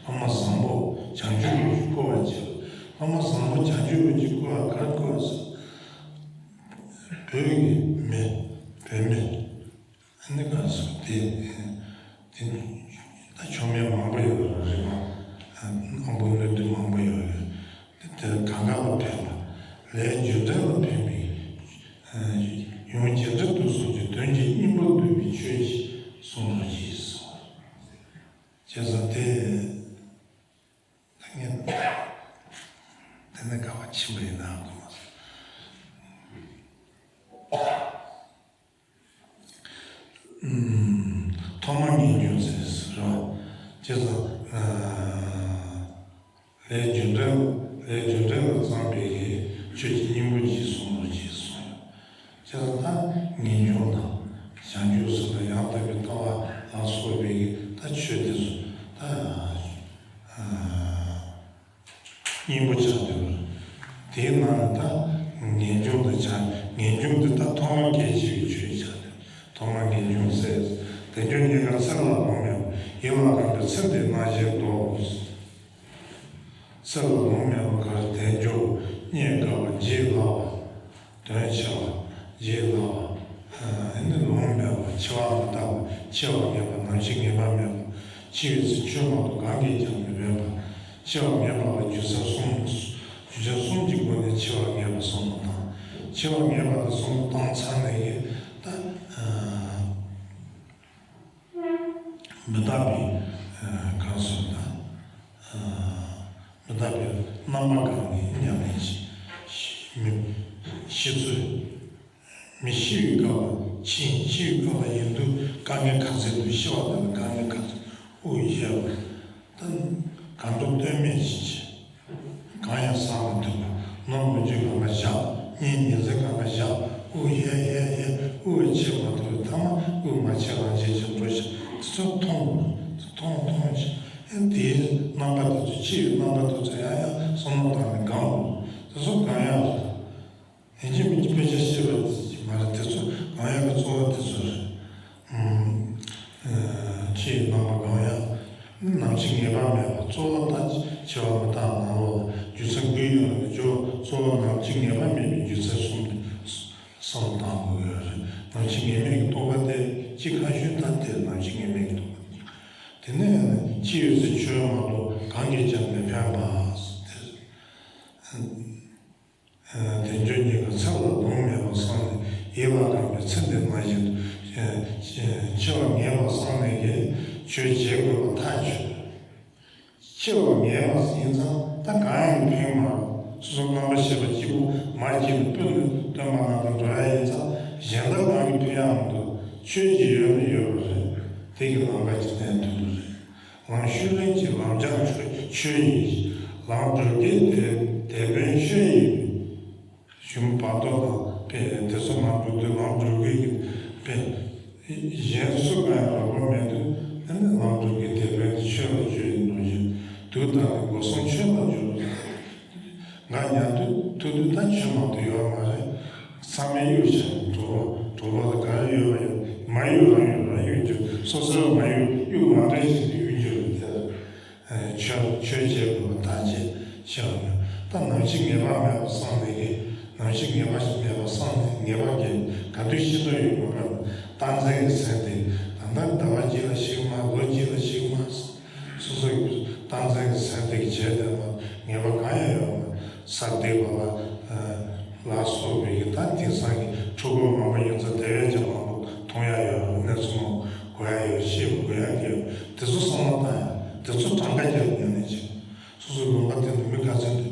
སློབ་མ་བཟང་པོ་བྱང་ཆུབ་འོད་ཀྱི་སྐུ་བ་བྱེད་པ། སློབ་མ་བཟང་པོ་བྱང་ཆུབ་འོད་ཀྱི་སྐུ་བ་གར་བཀོད་པ་སོགས། བོད་ཀྱི་མི་བོད་མི་ཨ་ནི་ག་སོགས་དེ་དེ་ད་ཆོ་མེད་མང་པོ་ཡོད་རེད་མ། དབང་པོ་སྣོད་བསྡུས་མང་པོ་ཡོད་རེད། དེ་གང་ག་ལ་ཕན་པ། ལས་རྒྱུ་འབྲས་ལ་ཕན་པའི་ཡང་རྒྱུ་འབྲས་དུ་སོགས་ཀྱི་དོན་གྱི་སྙིང་པོར་འདུས་པའི་ཆོས་ཀྱིས་གསུངས་པར་གྱིས་གསུངས། བྱས་ཙང་དེ་ད་ངས་དེ་ནས་ག་བ་ཕྱིན་པ་ཡིན་ན་གོ་མ་སོང་། ཐོག་མར་ངེས་འབྱུང་ཟེར་རོ། བྱས་ཙང་ལས་རྒྱུ་འབྲས་ལས་རྒྱུ་འབྲས་ལ་བརྩམས་པའི་ཆོས་ཀྱི་སྙིང་པོ་གྱིས་གསུངས་པར་གྱིས་གསུངས་ཡོད། བྱས་ཙང་ད་ངེས་འབྱུང་དང་བྱང་ཆུབ་སེམས་དང་ཡང་དག་པའི་ལྟ་བ་ལ་སོགས་པའི་ད་ཆོས་དེ་ཚོ་ད། སྙིང་པོ་ཆགས་འདུག་དེའི་ནང་ནས་ད་ངེས་འབྱུང་དུ་ཆགས། ངེས་འབྱུང་དེ་ད་ཐོག་མར་སྐྱེ་འཆི་བའི་ཆོས་ཆགས་འདུག་ཐོག་མར་ངེས་འབྱུང་ཟེར། དལ་འབྱོར་རྙེད་དཀའ་ཚེ་ལ་ལོང་མེད་པ། ཡིད་ལ་གང་འདོད་ཚེ་འདིར་སྣང་བཞིན་དུ། ཚེ་ལ་ལོང་མེད་པ་ག་རེ། དལ་འབྱོར་རྙེད་དཀའ་བ། བརྗེད་སླ་བ། དོན་ཆེ་བ། བརྗེད་སླ་བ། ཨ་ནི་ལོང་མེད་པ། འཆི་བ་མི་རྟག་པ། འཆི་བ་ངེས་པ། ནམ་འཆི་ངེས་པ་མེད་པ། འཆི་བའི་ཚེ་ཆོས་མ་གཏོགས་གང་གིས་ཀྱང་མི་ཕན་པ། འཆི་བ་ངེས་པ་ལ་རྒྱུ་མཚན་གསུམ། རྒྱུ་མཚན་གསུམ་གྱི་སྒོ་ནས་འཆི་བ་ངེས་པ་གསུངས་པ་དང་། འཆི་བ་ངེས་པ་ལ་གསུངས་བཏང་ཚར་ནས་ཀྱི་ད། མི་རྟག་པའི་གང་ཟེར་ན། མི་རྟག་པའི་རྣམ་པ་གང་གི་ཉམས་ལེན་བྱེད། མི་ཤི་ཚུལ། མི་ཤི་བའི་སྐབས་ལ་ཕྱིན། ཤི་བའི་སྐབས་ལ་ཡིན་དུས་དཀའ་ངལ་ག་ཚད་འདུག་ཤི་བ་དེ་ལ་དཀའ་ངལ་ག་ཚད། དབུགས་བཞེས་པ་དང་། གང་འགྲོ་ལྟོས་མེད་བྱེད། གང་ཡང་བསམ་མི་ཐུབ་པ། ནོར་མི་འཇུག་གང་ག་བཞག་གཉེན་ཉེ་ཚན་གང་ག་བཞག་དབུགས་ཡལ་ཡལ་ཡལ། དབུགས་ཆད་མ་ཐུབ་པའི་ཐ་མ་དབུགས་མ་ཆད་རང་ཆད་ཆད་འགྲོ་ཞིང་། དེ་ཚོ་མཐོང་དགོས། མཐོང་མཐོང་ཞིང་། ཨེ་དེའི་རྣམ་པ་དེ་ཚོ། འཆི་བའི་རྣམ་པ་དེ་ཚོ་ཡང་ཡང་བསམ་བློ་བཏང་ནས་སྒོམ་དགོས། དེ་ཚོ་སྒོམ་ཡག་རེད། ཡིན་གཅིག་མིན་གཅིག་དཔེ་ཆ་བཤད་པ་ཞིག་མ་རེད། དེ་ཚོ་སྒོམ་ཡག་གི་གཙོ་བོ་དེ་ཚོ་རེད། ཨུམ། ཨ། འཆི་བའི་རྣམ་པ་སྒོམ་ཡག་ནམ་འཆི་ངེས་པ་མེད་པ། གཙོ་བོ་ད་འཆི་བ་མི་རྟག་ནང་ལོགས་ལ་རྒྱུ་མཚན་དགུ་ཡོད་ལ། གཙོ་གཙོ་བོ་ནམ་འཆི་ངེས་པ་མེད་པའི་རྒྱུ་མཚན་གསུམ་དེ་བསམ་བློ་བཏང་དགོས་ཡོད་རེད། ནམ་འཆི་ངེས་མེད་ཀྱི་རྟོགས་པ་དེ་གཅིག་ཁ་ཤོས་ད་དེ་ནམ་འཆི་ངེས་མེད་ཀྱི་རྟོགས་པ། དེ་ནས་འཆི་བའི་ཚེ་ཆོས་མ་གཏོགས་གང་གིས་ཀྱང་མི་ཕན་པ་དེ། དལ་འབྱོར་རྙེད་དཀའ་ཚེ་ལ་ལོང་མེད་པ་བསམས་ནས། ཡིད་ལ་གང་འདོད་ཚེ་འདིར་སྣང་བཞིན་དུ། འཆི་བ་ངེས་པ་བསམས་ནས་ཀྱི་ཆོས་བྱེད་དགོས་པ་ཐག་ཆོད། འཆི་བ་ངེས་པ་ཡིན་ཙང་ད་གང་ཡང་ཕན་མ་རེད། སོ་སོ་རྣམ་པར་ཤེས་པ་གཅིག་པུ་མ་སྐྱེས་པའི་སྟོན་པ་རྣམས་དང་འགྲོགས་ཡ་ཡིན་ཙང་གཞན་དག་གང་གིས་ཕན་ཡ་མི་འདུག་ཆོས་ཀྱི་ཡོན་ནི་ཡོད་པ་རེད། དེ་གི་ལམ་ཁ་ཅིག་བསྟན་ཐུབ་ཀྱི་རེད། ལམ་ཤུགས་ལྡན་གྱི་ལམ་སྦྱངས་ཆོས་ཆོས་ཡིན། ལམ་སྒྲུབ་མཁན་དེ་དེད་དཔོན་ཆོས་ཡིན། གཞུང་བར་དོ་དང་དཔེ་དེ་ཚོ་མ་འགྲོ་དུས་ལམ་སྒྲུབ་མཁན་གྱི་དཔེ་གཞན་སུ་གང་ཡང་རོགས་པ་མེད་དུས། ཨ་ནི་ལམ་སྒྲུབ་མཁན་དེད་དཔོན་དེ་ཆོས་ལ་འཇུག་ཡིན་ནོ་ཞེས། དུག་དང་ནི་སྒོ་གསུམ་ཆོས་ལ་འཇུག་ལ། ང་ཉལ་དུས་ཐུག་དུས་ད་ཆོས་མ་གཏོགས་ཡོད་མ་རེད། ཚང་མས་གཡུག་བྱས་གྲོགས་པོ་གྲོགས་པོ་ལ་ག་རེ་ཡོད་པ་ཡོད། མ་གཡུག་རང་གཡུག་རང་གཡུག་རྒྱུ། སོ་སོས་མ་གཡུག་གཡུག་མ་འདྲེས་བྱས་ནས་གཡུག་རྒྱུ་རེད་དེ། ཆོས་ཆོས་བྱེད་དགོས་པ་ཐག་བཅད་ཤེས་པ་ཡོད། ད་ནམ་འཆི་ངེས་པ་མེད་པ་བསམ་ནས་ཀྱི། ནམ་འཆི་ངེས་པ་ཞིག་མེད་པ་བསམ་ནས་ངེས་པ་གི་ག་དུས་ཤི་འདོད་ཡོད་མ་རེད། རྟག་འཛིན་གྱི་སེམས་དེ་ད་ལྟ་ཟླ་བ་གཅིག་ལ་ཤི་གི་མ། ལོ་གཅིག་ལ་ཤི་གི་མ། སོ་སོ་གི་རྟག་འཛིན་གྱི་སེམས་དེ་གི་བྱས་ཏེ་མ་ངེས་པ་གང་ཡང་ཡོད་མ། ས་སྡིག་པ་ལ་ལ་སོགས་པའི་གི་ད་དེང་སང་གི་འཁྲུལ་འཁོར་མང་པོ་ཡིན་ཙང་དེ་བས་ཀྱང་མང་པོ་མཐོང་ཡ་ཡོད། གནས་ཚུལ་མང་པོ་གོ་ཡ་ཡོད། ཤེས་དགོས་ཡ་གི་ཡོད། དེ་ཚོ་བསམ་བློ་བཏང་ཡ། དེ་ཚོ་གྲངས་ཀ་རྒྱབ་ཉན་ནས་ཅིག་སོ་སོའི་དགོན་པ་དེ་ནས་མི་ག་ཚོད་འདུག་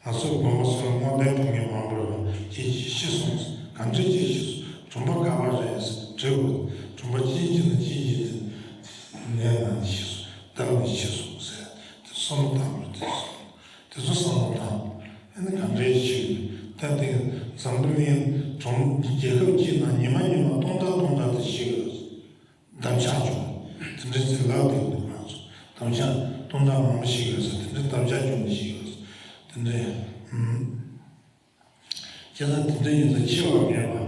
ང་ཚོའི་དགོན་པ་ཚོར་སྔོན་བསྟན་ཕུལ་མཁན་མང་པོ་རེད་པ། ཅིག་ཅིག་ཤི་སོང་། གང་འདྲ་ཅིག་ཤི་སོང་། གྲོང་པ་ག་པར་རེད་དྲི་དགོས། གྲོང་པ་ཅིག་ཅིག་ནས་ཅིག་ཅིག་དེ་ནད་ན་ནས་ཤི་སོང་། བརྡབས་ནས་ཤི་སོང་ཟེར། དེ་བསམ་བློ་བཏང་དགོས། དེ་བསམ་དེ་ཚོ་བསམ་བློ་བཏང་། ཨ་ནི་གང་འདྲའི་ཞིག་ད་དེ་འཛམ་བུ་གླིང་གྲོང་རྒྱལ་ཁབ་གཅིག་ནང་ཉི་མ་ཉི་མ་སྟོང་ཕྲག་སྟོང་ཕྲག་དེ་ཞིག་ཡོད། འདབ་ཆགས་བྱུང་། དེ་འདྲའི་ཚེ་ལབ་དེ་འདུག་ང་ཚོ་འདབ་ཆགས་སྟོང་ཕྲག་མང་པོ་ཞིག་ཡོད་ཟེར། དེ་འདྲའི་འདབ་ཆགས་བྱུང་ནས་ཞིག་ཡོད་ཟེར། དེ་འདྲའི་ཨུམ། བྱས་ཙང་དེ་འདྲ་ཡིན་ཙང་འཆི་བ་ངེས་པ།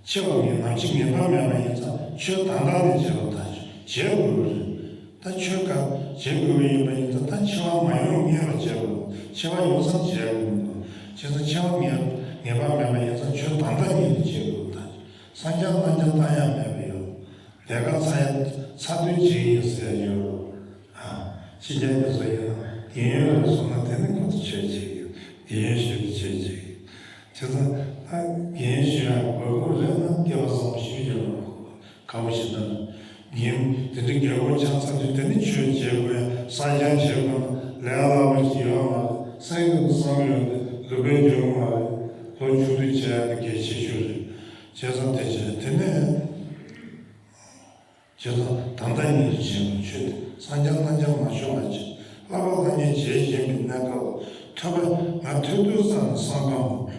འཆི་བ་ངེས། ནམ་འཆི་ངེས་པ་མེད་པ་ཡིན་ཙང་ ཆོས་དང་དང་ནས་བྱེད་པ་དང་བྱེད་དགོས་པ་རེད། ད་ཆོས་ག་བྱེད་དགོས་པ་ཡིན་པ་ཡིན་ཙང་ད་འཆི་བ་མ་ཡོང་ངེས་པ་བྱེད་དགོས། འཆི་བ་ཡོང་ཙང་བྱེད་དགོས་མི་འདུག་བྱས་ཙང་འཆི་བ་ངེས་ངེས་པ་མེད་པ་ཡིན་ཙང་ཆོས་དང་དང་ཉིད་དུ་བྱེད་དགོས་པ་དང་། སངས་རྒྱས་རྣམས་ཀྱང་བཏང་ཡང་མེད་པ་ཡོད། ལས་ཀ་ཚར་ཡང་ཚར་དུས་བྱེད་ཀྱི་ཡིན་ཟེར་ཡོད། ཨ། ཕྱི་རྒྱལ་གྱི་ཚོ་ཡིན་ན་རྒན་ཡོལ་རེད་སོང་ན་དེ་ནི་ཁོ་ཚོ་ཆོས་བྱེད་ཀྱི་ཡོད། རྒན་ཡོལ་ཞུ་གི་ཆོས་བྱེད་ཀྱི་ཡོད། བྱས་ཙང་ད་རྒན་ཡོལ་ཞུ་ཡང་དགོས་མཁོ་རེད་ན་སྐལ་བ་བཟང་པོ་ཞིག་ཡོད་རེད། ཁག་པོ་ཞིག་ན་རྒན་དེ་འདྲའི་རྒན་གོག་ཆགས་ཚར་དུས་དེ་ནི་ཆོས་བྱེད་དགོས་ཡ་བསང་སྦྱང་བྱེད་དགོས་ན་ལས་སླ་པོ་ཞིག་ཡོད་མ་རེད། སེམས་ཀྱི་བསམ་ཡོད་དེ་ལུས་པོའི་འཇོན་མ་རེད། ལོ་ཆུང་དུས་བྱས་ཡ་ནི་གལ་ཆེ་ཤོས་རེད། བྱས་ཙང་དེ་བྱས་དེ་ནས། བྱས་ཙང་ད་ལྟ་ཉིད་དུ་བྱེད་པའི་ཆོས་དེ་སངས་རྒྱས་རྣམས་ཀྱང་མ་ཤོར་བར་བྱེད། བསླབ་པ་ལྷང་ངེར་བྱས་བཞིན་པའི་གནས་སྐབས་ཐོས་པ་ང་ཐོས་དུས་ཙམ་ནས་བསམ་གང་མ།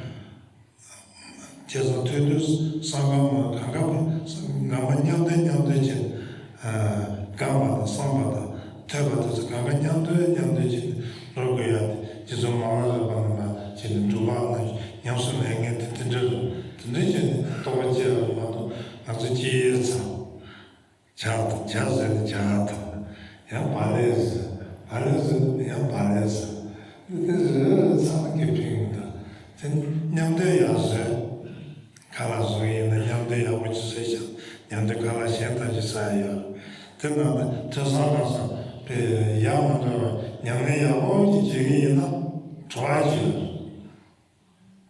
བྱས་ཙང་ཐོས་དུས་བསམ་གང་མ་གང་ག་མ་གང་མ་མཉམ་དུ་མཉམ་དུ་བྱས། གང་བ་དང་བསམ་པ་དང་ཐོས་པ་དེ་ཚོ་གང་ག་མཉམ་དུ་མཉམ་དུ་བྱས་ནས་འགྲོ་དགོས་ཡ་དེ་རྗེ་བཙུན་མ་ཧཱ་ར་ཛ་པ་ནས་མར་བྱས་ནས་འབྲུག་པ་རྣམས་ཉམས་སུ་ལེན་མཁན་དེ་དེ་འདྲ་རེད། དེ་འདྲ་བྱས་ནས་རྟོགས་པ་སྐྱེ་བ་མ་གཏོགས་ང་ཚོ་སྐྱེ་ཡས་ཙམ། ཇ་དང་ཇ་ཟེར་ནས་ཇ་དང་། ཡང་བ་ལེ་ཟེར། བ་ལེ་ཟེར་ནས་ཡང་བ་ལེ་ཟེར། འདི་དེ་རེ་རེ་ཚང་གི་ཕིང་དང་། དེ་མཉམ་དུ་ཡག་བཟོས། ཁ་ལག་བཟོ་ཡིན་ན་མཉམ་དུ་ཡག་པོ་ཅིག་བཟོས་ཤག་མཉམ་དུ་ཁ་ལག་གཞན་དག་ཅིག་ཟ་ཡོད། དེ་ནང་དུ་ཐོས་བསམ་སྒོམ་གསུམ་པའི་ཡག་མ་འགྲོ་བར་ཉམས་ལེན་ཡག་པོ་ཅིག་བྱེད་ཀྱི་ཡིན་ན་བྲོ་བ་ཅིག་ཡོད།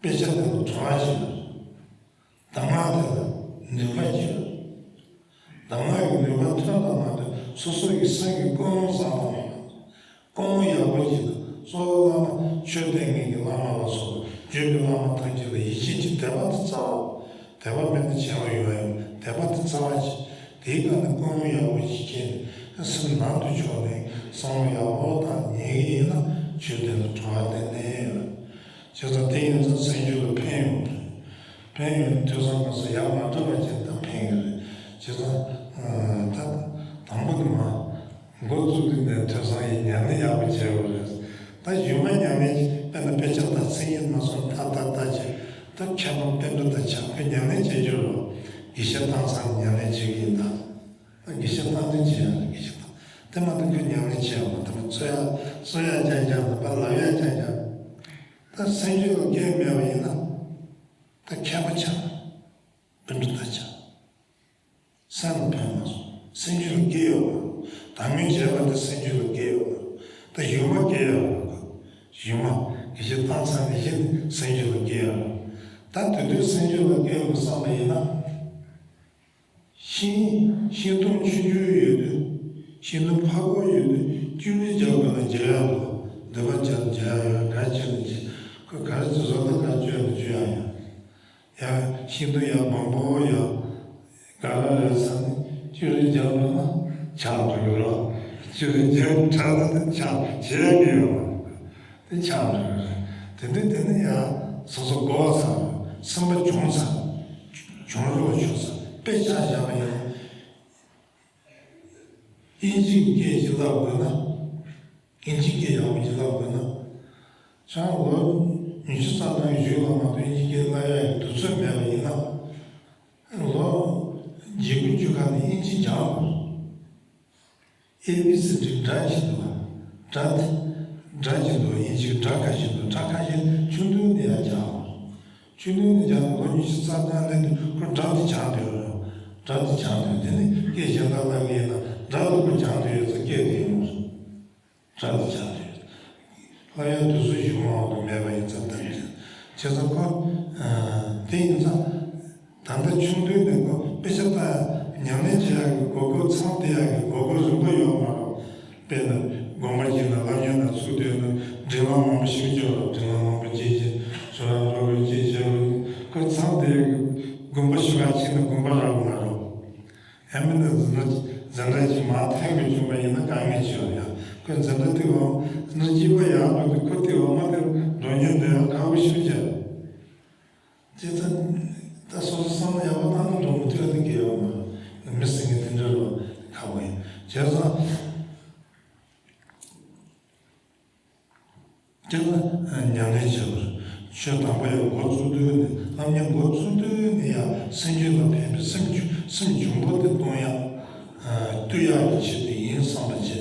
དཔེ་ཆ་དེ་ལ་བྲོ་བ་ཅིག་ཡོད། གདམས་ངག་དེ་ལ་ནུས་པ་ཅིག་ཡོད། གདམས་ངག་གི་ནུས་པ་ཐོན་པ་མ་གཏོགས་སོ་སོ་ཡི་སེམས་ཀྱི་ཀུན་སློང་བཟང་པོ་མ་གཏོགས་ཀུན་སློང་ཡག་པོ་ཅིག་དང་གཙོ་བོ་བླ་མ་ཆོས་སྟོན་མཁན་གྱི་བླ་མ་ལ་སོགས་པ་བརྒྱུད་པའི་བླ་མ་ཐམས་ཅད་ལ་ཡིད་ཆེས་ཀྱི་དད་པ་དེ་རྩ་བ། དད་པ་མེད་ན་བྱ་བ་ཡོང་ཡ་ཡོད། དད་པ་དེ་རྩ་བ་ཅིག་དེའི་སྒང་ནས་ཀུན་སློང་ཡག་པོ་ཞིག་སྐྱེས་ནས་སེམས་ནང་དུ་ཕྱོགས་ནས་བསམ་བློ་ཡག་པོ་བཏང་ཉན་གྱི་ཡིན་ན་ཆོས་དེ་ལ་བྲོ་བ་གཏན་ནས་ཡོད། བྱས་ཙང་དེ་ཡིན་ཙང་སེམས་རྒྱུད་ལ་ཕན་ཡོང་གི་རེད། ཕན་ཡོང་ནས་ཐོས་བསམ་སྒོམ་གསུམ་ཡག་མ་འགྲུབ་པ་ཅིག་ད་ཕན་གྱི་རེད། བྱས་ཙང་ད་དང་པོ་ནས་མར་འགོ་བཙུགས་དུས་ནས་ཐོས་བསམ་ཡི་ཉམས་ལེན་ཡག་པོ་བྱེད་དགོས་རེད། ད་གཞུང་མ་ཉམས་ལེན་དཔེར་ན་དཔེ་ཆ་དང་མཚན་ཉིད་མ་སོང་ད་ད་ད་བྱས་ད་མཁས་པ་དཔེ་འགྲོ་ད་ཆགས་པའི་ཉམས་ལེན་བྱེད་རྒྱུ་རོ། དགེ་བཤེས་བཏང་ཚར་ནས་ཉམས་ལེན་བྱེད་ཀྱི་ཡིན་ད། ད་དགེ་བཤེས་བཏང་འདོན་བྱེད་ཡག་དགེ་བཤེས་དང་དེ་མ་གཏོགས་ཁྱོད་ཉམས་ལེན་བྱེད་ཡག་མ་ད་མ་རྩོད་ཡག་རྩོད་ཡག་རྐྱང་རྐྱང་དང་པ་ལབ་ཡག་རྐྱང་རྐྱང་། ད་སེམས་རྒྱུད་ལ་འགན་མེད་པ་ཡིན་ན་ད་མཁས་པ་ཆགས། དཔེ་འགྲོ་ད་ཆགས། སེམས་ལ་ཕན་མ་སོང་། སེམས་རྒྱུད་ལ་འགན་ཡོད་མ་རེད། དམ་ངོས་བྱས་པ་དེ་སེམས་རྒྱུད་ལ་འགན་ཡོད་མ་རེད། ད་གཞུང་མ་འགན་ཡོད་མ་རེད། གཞུང་མ་དགེ་བཤེས་བཏང་ཚར་ནས་གཞི་ནས་སེམས་རྒྱུད་ལ་འགན་ཡོད་མ་རེད། ད་དེ་དུས་སེམས་རྒྱུད་ལ་འགན་ཡོད་པ་བསམ་པ་ཡིན་ན། ཤིང་ཤིང་སྡོང་ཆུང་ཆུང་ཡོད་དུས། ཤིང་སྡོང་ཕ་གོ་ཡོད་དུས་ཅུང་ཟད་རྒྱབ་དགོས་ན་རྒྱག་ཡག་འདུག་འདོད་པ་བྱས་ན་རྒྱག་ཡག་ཡོད། ག་རེ་བྱས་ན་བྱེད། ཁོས་ག་རེ་བྱེད་བཟོ་ལྟ་ག་རེ་བྱས་ན་བྱེད་ཡག་ཡོད། ཡང་ཤིང་སྡོང་ཡང་མང་པོ་ཡང་ག་རེ་རེད་བསམ་ནས་ཅུང་ཟད་རྒྱབ་འགྲོ་ན་ཆག་འགྲོ་གི་རེད། ཅུང་ཟད་རྒྱབ་དྲག་ན་ཆག་བྱེད་ཡག་གི་ཡོད་མ་རེད། དེ་ཆགས་འགྲོ་གི་རེད། དེ་འདྲ་དེ་ནི་ཡང་སོ་སོ་གོ་བ་ཚང་སེམས་པ་བྱུང་ཚང་བྱུང་རོགས་བྱུང་ཚང་དཔེ་ཆ་བཞག་པ་ཡིན་ན། དབྱིན་ཇིའི་སྐད་ཅིག་བསླབ་དགོས་ན། དབྱིན་ཇིའི་སྐད་ཡག་པོ་ཅིག་བསླབ་དགོས་ན། ཆང་ལོ་ཉི་ཤུ་རྩ་གྲངས་བཞུགས་པ་མ་གཏོགས་དབྱིན་ཇིའི་སྐད་བསླབ་ཡག་གི་དུས་ཚོད་མེད་པ་ཡིན་ན། ལོ་བརྒྱད་དགུ་བཅུ་ཁ་ནས་དབྱིན་ཇི་སྦྱངས་དགོས། ཨེ་བི་སི་ཌི་འདྲ་བཞིན་དུ་སྒྲ་དེ་འདྲ་བཞིན་དུ་དབྱིན་ཇིའི་སྒྲ་ཁ་བཞིན་དུ་སྒྲ་ཁ་ཤས་ཆུང་དུས་ནས་ཡང་སྦྱངས། ཆུང་དུས་ནས་སྦྱངས་ནས་ལོ་ཉི་ཤུ་རྩ་ལྔ་སླེབས་དུས་ཁོ་སྒྲ་དེ་སྦྱངས་འདུག་སྒྲ་དེ་སྦྱངས་འདུག་དེ་ནི་སྐད་གཞན་དག་བསླབ་ཀྱི་ཡིན་ན་སྒྲ་དེ་ཁོ་སྦྱངས་འདུག་ཡོད་ཚད་སྐད་དེ་ཡིན་ནོ། སྒྲ་དེ་སྦྱངས་འདུག་ཡོད་ཚད། སློབ་ཡག་དུས་ཚོད་གཞུང་མང་དུ་མེད་པ་ཡིན་ཙང་ད་ནི་བྱས་ཙང་ཁོ་དེ་ཡིན་ཙང་། ད་ལྟ་ཆུང་དུས་ནས་ཁོ་དཔེ་ཆ་ལྟ་ཡག་ཉམས་ལེན་བྱེད་ཡག་གི་དགོས་མཁོ་མཚམས་བསྡད་ཡག་གི་དགོས་མཁོ་རིམ་པ་ཡོད་མ་རེད། དཔེར་ན་དགོན་པ་གཅིག་ན་སློབ་གཉེར་ན་ཚུགས་དུས་ན་འབྲེལ་བ་མང་པོ་ཞིག་འབྱོར་རོགས། འབྲེལ་བ་མང་པོ་ཅིག་བྱས་ཚོ་རང་འགྲོ་དགོས་ཅིག་བྱས་རོགས། ཁོ་མཚམས་བསྡད་ཡག་གི་དགོན་པ་ཞིག་ག་ཕྱིན་ན་དགོན་པ་རག་མ་རེད། ཨ་མི་ནི་འཛིན་གྲྭ་འཛིན་གྲྭ་གཅིག་མར་ཐོན་དགོས་བྱུང་བ་ཡིན་ན་དཀའ་ངལ་ཆེ་བ་ཡང་ཁོ་འཛིན་གྲྭ་དེ་འོག་འཛིན་གྲྭ་གཅིག་པ་ཡར་འགྲོ་དུས་ཁོ་དེ་འོག་མ་དེར་འགྲོ་མྱོང་འདོད་ཡག་ཁག་པོ་ཞིག་བྱས། བྱས་ཙང་ད་སོ་སོ་བསམ་བློ་ཡག་པོ་བཏང་ན་འགྲོ་མི་ཐུབ་ཡག་དེ་གལ་ཡོད་མ་རེད། མི་སེམས་ཀྱི་དེ་འདྲ་རུ་ཁག་པོ་ཡིན། བྱས་ཙང་དེ་ལ་ཉམས་ལེན་བྱེད་པར་ཆོས་དང་པོ་ཡང་འགོ་བཙུགས་དུས་ནས་སློབ་གཉེར་འགོ་བཙུགས་དུས་ནས་ཡང་སེམས་རྒྱུད་ལ་ཕན་པའི་སེམས་རྒྱུད་ སེམས་འབྱུང་པོ་དེ་གཏོང་ཡག་ཨ་བཏུལ་ཡག་གི་ཆེད་དུ་ཡིན་བསམ་པ་བྱས།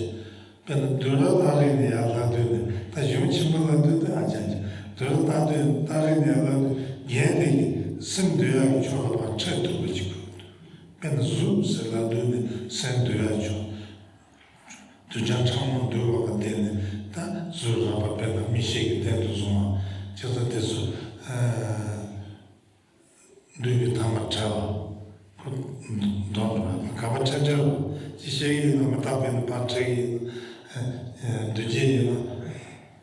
དཔེར་ན་བདུད་ར་སྟག་རིང་ནས་ཡར་ལྷག་དུས་ནས། ད་གཞུང་ཆེན་པོ་ལ་ལྟོས་ཏེ། ཨ་ཅག་ཅག་བདུད་ར་སྟག་རིང་སྟག་རིང་ནས་ཡར་ལྷག་དུས་རྒྱན་དེ་གིས་སེམས་འདུལ་ཡག་གི་ཕྱོགས་ལ་ཕར་ཁྲིད་ཐུབ་པ་ཅིག་དགོས། དཔེར་ན་གཟུགས་ཟེར་ལ་ལྟོས་ནས་སེམས་འདུལ་ཡག་ཕྱོགས། རྡུལ་ཕྲན་ཕྲ་མོ་འདུལ་བ་ག་དེ་ནི་ད་གཟུགས་རགས་པ། དཔེར་ན་མིག་ཤེས་ཀྱི་སྟེང་དུ་བཟུང་བ། བྱས་ཙང་དེ་ཚོ་ཨ་འདུལ་བའི་དམ་པ་བྲལ་བ། ཁོ་འདོན་པ་ག་པར་ཁྲིད་བྲལ་བ་ཅིག་བཤད་ཀྱི་ཡོད་ན། མི་རྟག་པས་ནི་ཕར་ཁྲིད་ཀྱི་ཡོད་ན། ཨ་འདུལ་བྱེད་ཡོད་ན།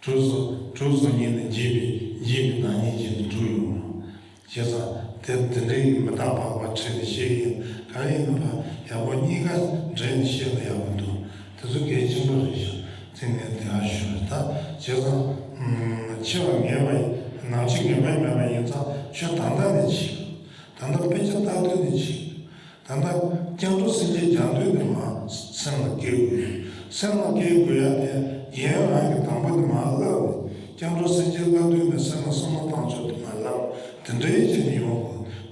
གྲུ་གཟིངས་གྲུ་གཟིངས་ཉིད་ནི་འཇིག་པའི་འཇིག་པའི་བདག་ཉིད་ཅན་དུ་གྲུབ་ཡོང་བ། བྱས་ཙང་དེ་དེ་འདྲའི་མི་རྟག་པ་ཕར་ཁྲིད་ནས་བཤད་ཀྱི་ཡིན། ག་རེ་ཡིན་ན་ཕར་ཡག་པོ་གཉིས་ཀ་འདྲེས་ནས་བཤད་ན་ཡག་པོ་འདུག་དེ་ཚོ་གལ་ཆེན་པོ་རེད་ཤག་དེ་ངས་དེ་ཨ་ཞུ་རེད། ད་བྱས་ཙང་ཨུམ་འཆི་བ་ངེས་པ་ཡིན། ནམ་འཆི་ངེས་པ་མེད་པ་ཡིན་ཙང་ཁྱོད་ད་ལྟ་ནས་འཆི། ད་ལྟ་དཔེ་ཆ་ལྟ་དུས་ནས་འཆི། ད་ལྟ་སྐྱབས་འགྲོ་སེམས་བསྐྱེད་རྒྱག་དུས་ནས་མར་སེམས་ལ་བསྐྱེད་དགོས། སེམས་ལ་བསྐྱེད་དགོས་ཡ་དེ་རྒྱན་རང་གི་དང་པོ་ནས་མར་བསླབ་ནས། སྐྱབས་འགྲོ་སེམས་བསྐྱེད་བསླབ་དུས་ནས་སེམས་ལ་བསམ་བློ་བཏང་ཚུལ་དེ་མར་བསླབ། དེ་འདྲའི་བྱས་ནས་ཡོང་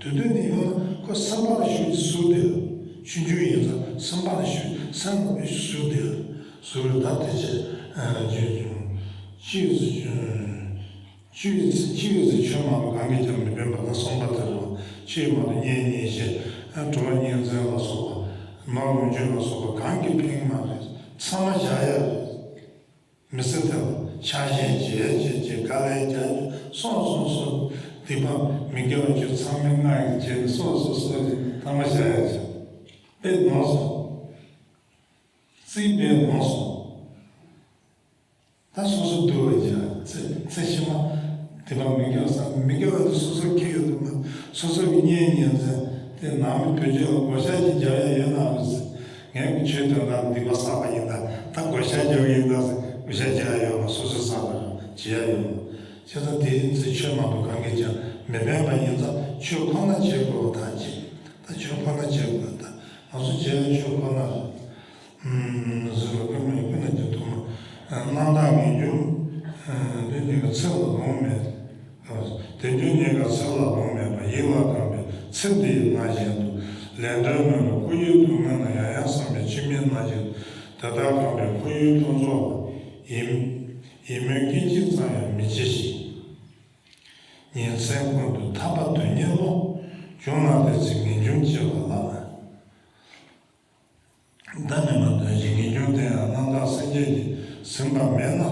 དགོས། དེ་དུས་ནས་ཡོང་ན་ཁོ་སེམས་པ་ལ་ཤུགས་ཀྱིས་ཟུག་བསྡད། ཆུང་ཆུང་ཡིན་ཙང་སེམས་པ་ལ་ཤུགས། སེམས་ལ་ཤུགས་ཟུག་བསྡད། ཟུག་རེད། ད་དེ་བྱས་ཨ་ཅི་ཅི་ཅི་ཡོད་ཟེར། ཆོས་ཡོད་ཚེ། ཆོས་ཡོད་ཚེ་ཆོས་མང་པོ་གང་གིས་ཀྱང་མི་ཕན་པ་དང་། གསུངས་པ་ལྟར་རོ། ཆོས་མང་དུ་བསྙེན་བསྙེན་བྱས། ཨ་གྲོགས་བསྙེན་བཙན་ལ་སོགས་པ། མར་ལོངས་སྤྱོད་ལ་སོགས་པ་གང་གིས་ཕན་གྱི་མ་རེད། ཚང་མ་བཞག་ཡ་རེད། མི་ཚེ་འདི་ལ་ཆགས་ཞེན་བྱས་བྱས་བྱས་དཀའ་ལས་རྒྱག་རྒྱུ་སོ་སོ་སོ། སྡིག་པ་མི་དགེ་བ་བཅུ་ཚང་མའི་སྔགས་ཀྱིས་བྱས་ནས་སོ་སོ་སོ་ནས་ཐ་མ་བཞག་ཡ་བྱས། དཔེ་ནོར་སོང་། རྩིས་དཔེ་ནོར་སོང་། ད་སོ་སོ་སྡུག་བྱས། ཚེ་ཚེ་ཕྱི་མ་དེ་ལ་མི་དགེ་བ་བསགས། མི་དགེ་བ་དེ་སོ་སོར་འཁྱེར་ཡོད་དུ་མ། སོ་སོ་གི་གཉེན་ཉེ་ཚན་དེ་ནང་མི་བོད་ཆོས་ལ་བགོ་བཤའ་ཅིག་རྒྱག་ཡ་ཡོད་ན་རེད་ཟེར། ངས་ཀྱི་ཆོས་དོན་དག་སྡིག་པ་བསགས་པ་ཡིན་ད། ད་བགོ་བཤའ་རྒྱག་གི་ཡིན་ད་ཟེར། བགོ་བཤའ་རྒྱག་ཡ་ཡོད་མ། སོ་སོས་བསགས་པ་རེད། བྱེད་ཡ་ཡོད་མ། བྱས་ཙང་དེ་ཚེ་ཆོས་མང་པོ་གང་གིས་ཀྱང་མི་ཕན་པ་ཡིན་ཙང་ཆོས་ཁོ་ན་བྱེད་དགོས་པ་ད་ཅི། ད་ཆོས་ཁོ་ན་བྱེད་དགོས། ད་ང་ཚོ་བྱེད་ཡ་ཆོས་ཁོ་ན་རེད། ཟེར་བ་ཀུན་ནས་ཀུན་ནས་ཀྱང་ཐོག་མ། རྣམ་དག་ངེས་འབྱུང་། དེ་གཉིས་ཀ་ཚེ་ལ་ལོང་མེད། དེ་རྒྱུ་གཉིས་ཀ་ཚེ་ལ་ལོང་མེད་པ། ཡིད་ལ་གང་བའི་ཚེ་འདིའི་ང་བཞིན་དུ། ལས་འབྲས་སྨོན་ལ་ཁོར་ཡུག་ཏུ་སྨོན་ལ་ཡང་ཡང་བསམ་པའི་ཕྱི་མའི་ནང་བཞིན་དུ། དེ་ལྟར་གང་བའི་ཁོར་ཡུག་ཕུན་ཚོགས་ལ། ཡིད་ཡིད་སྨོན་སྐད་ཅིག་ཙམ་ཡང་མི་བྱེད་ཅིང་། ཉིན་མཚན་ཀུན་ཏུ་ཐར་པ་དོན་གཉེར་བློ། བྱུང་ན་དེ་ཚེ་ངེས་འབྱུང་སྐྱེ་བ་ལགས། བདག་མེད་པ་དོན་གྱི་ངེས་འབྱུང་དེ་ཡང་རྣམ་དག་སེམས་བསྐྱེད་ཀྱིས་ཟིན་པ་མེད་ན།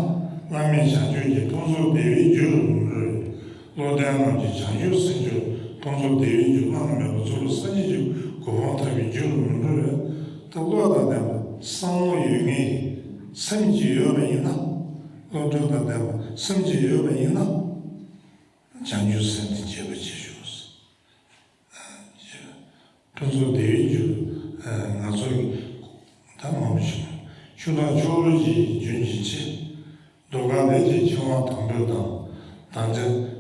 བླ་མེད་བྱང་ཆུབ་ཀྱི་ཕུན་ཚོགས་བདེ་བའི་རྒྱུ་རུ་མི་འགྲོ་བས། བློ་ལྡན་རྣམས་ཀྱིས་བྱང་ཆུབ་སེམས་མཆོག་ཕུན་ཚོགས་བདེ་བའི་རྒྱུ་བླ་ན་མེད་པ་ཚུལ་ཁྲིམས་སངས་རྒྱས་ཀྱི་གོ་འཕང་ཐོབ་པའི་རྒྱུ་རུ་མི་འགྲོ་བས། ད་བློ་དང་ལྡན་པ་བསམ་བློ་ཡོད་མཁན་གྱི་སེམས་ཅིག་ཡོད་པ་ཡིན་ན། བློ་གྲོས་དང་ལྡན་པ་སེམས་ཅིག་ཡོད་པ་ཡིན་ན། བྱང་ཆུབ་སེམས་དེ་སྐྱེད་པ་བྱེད་ཤོག་ཕུན་ཚོགས་བདེ་བའི་རྒྱུ། ང་ཚོ་གི་ད་མང་པོ་ཞིག་ཤུགས་དྲག་ཆུ་བོ་བཞིའི་རྒྱུན་གྱི་ཆེ། རྡོ་ཁ་ལས་ཀྱི་འཆིང་བ་དང་པོའི་དང་། དང་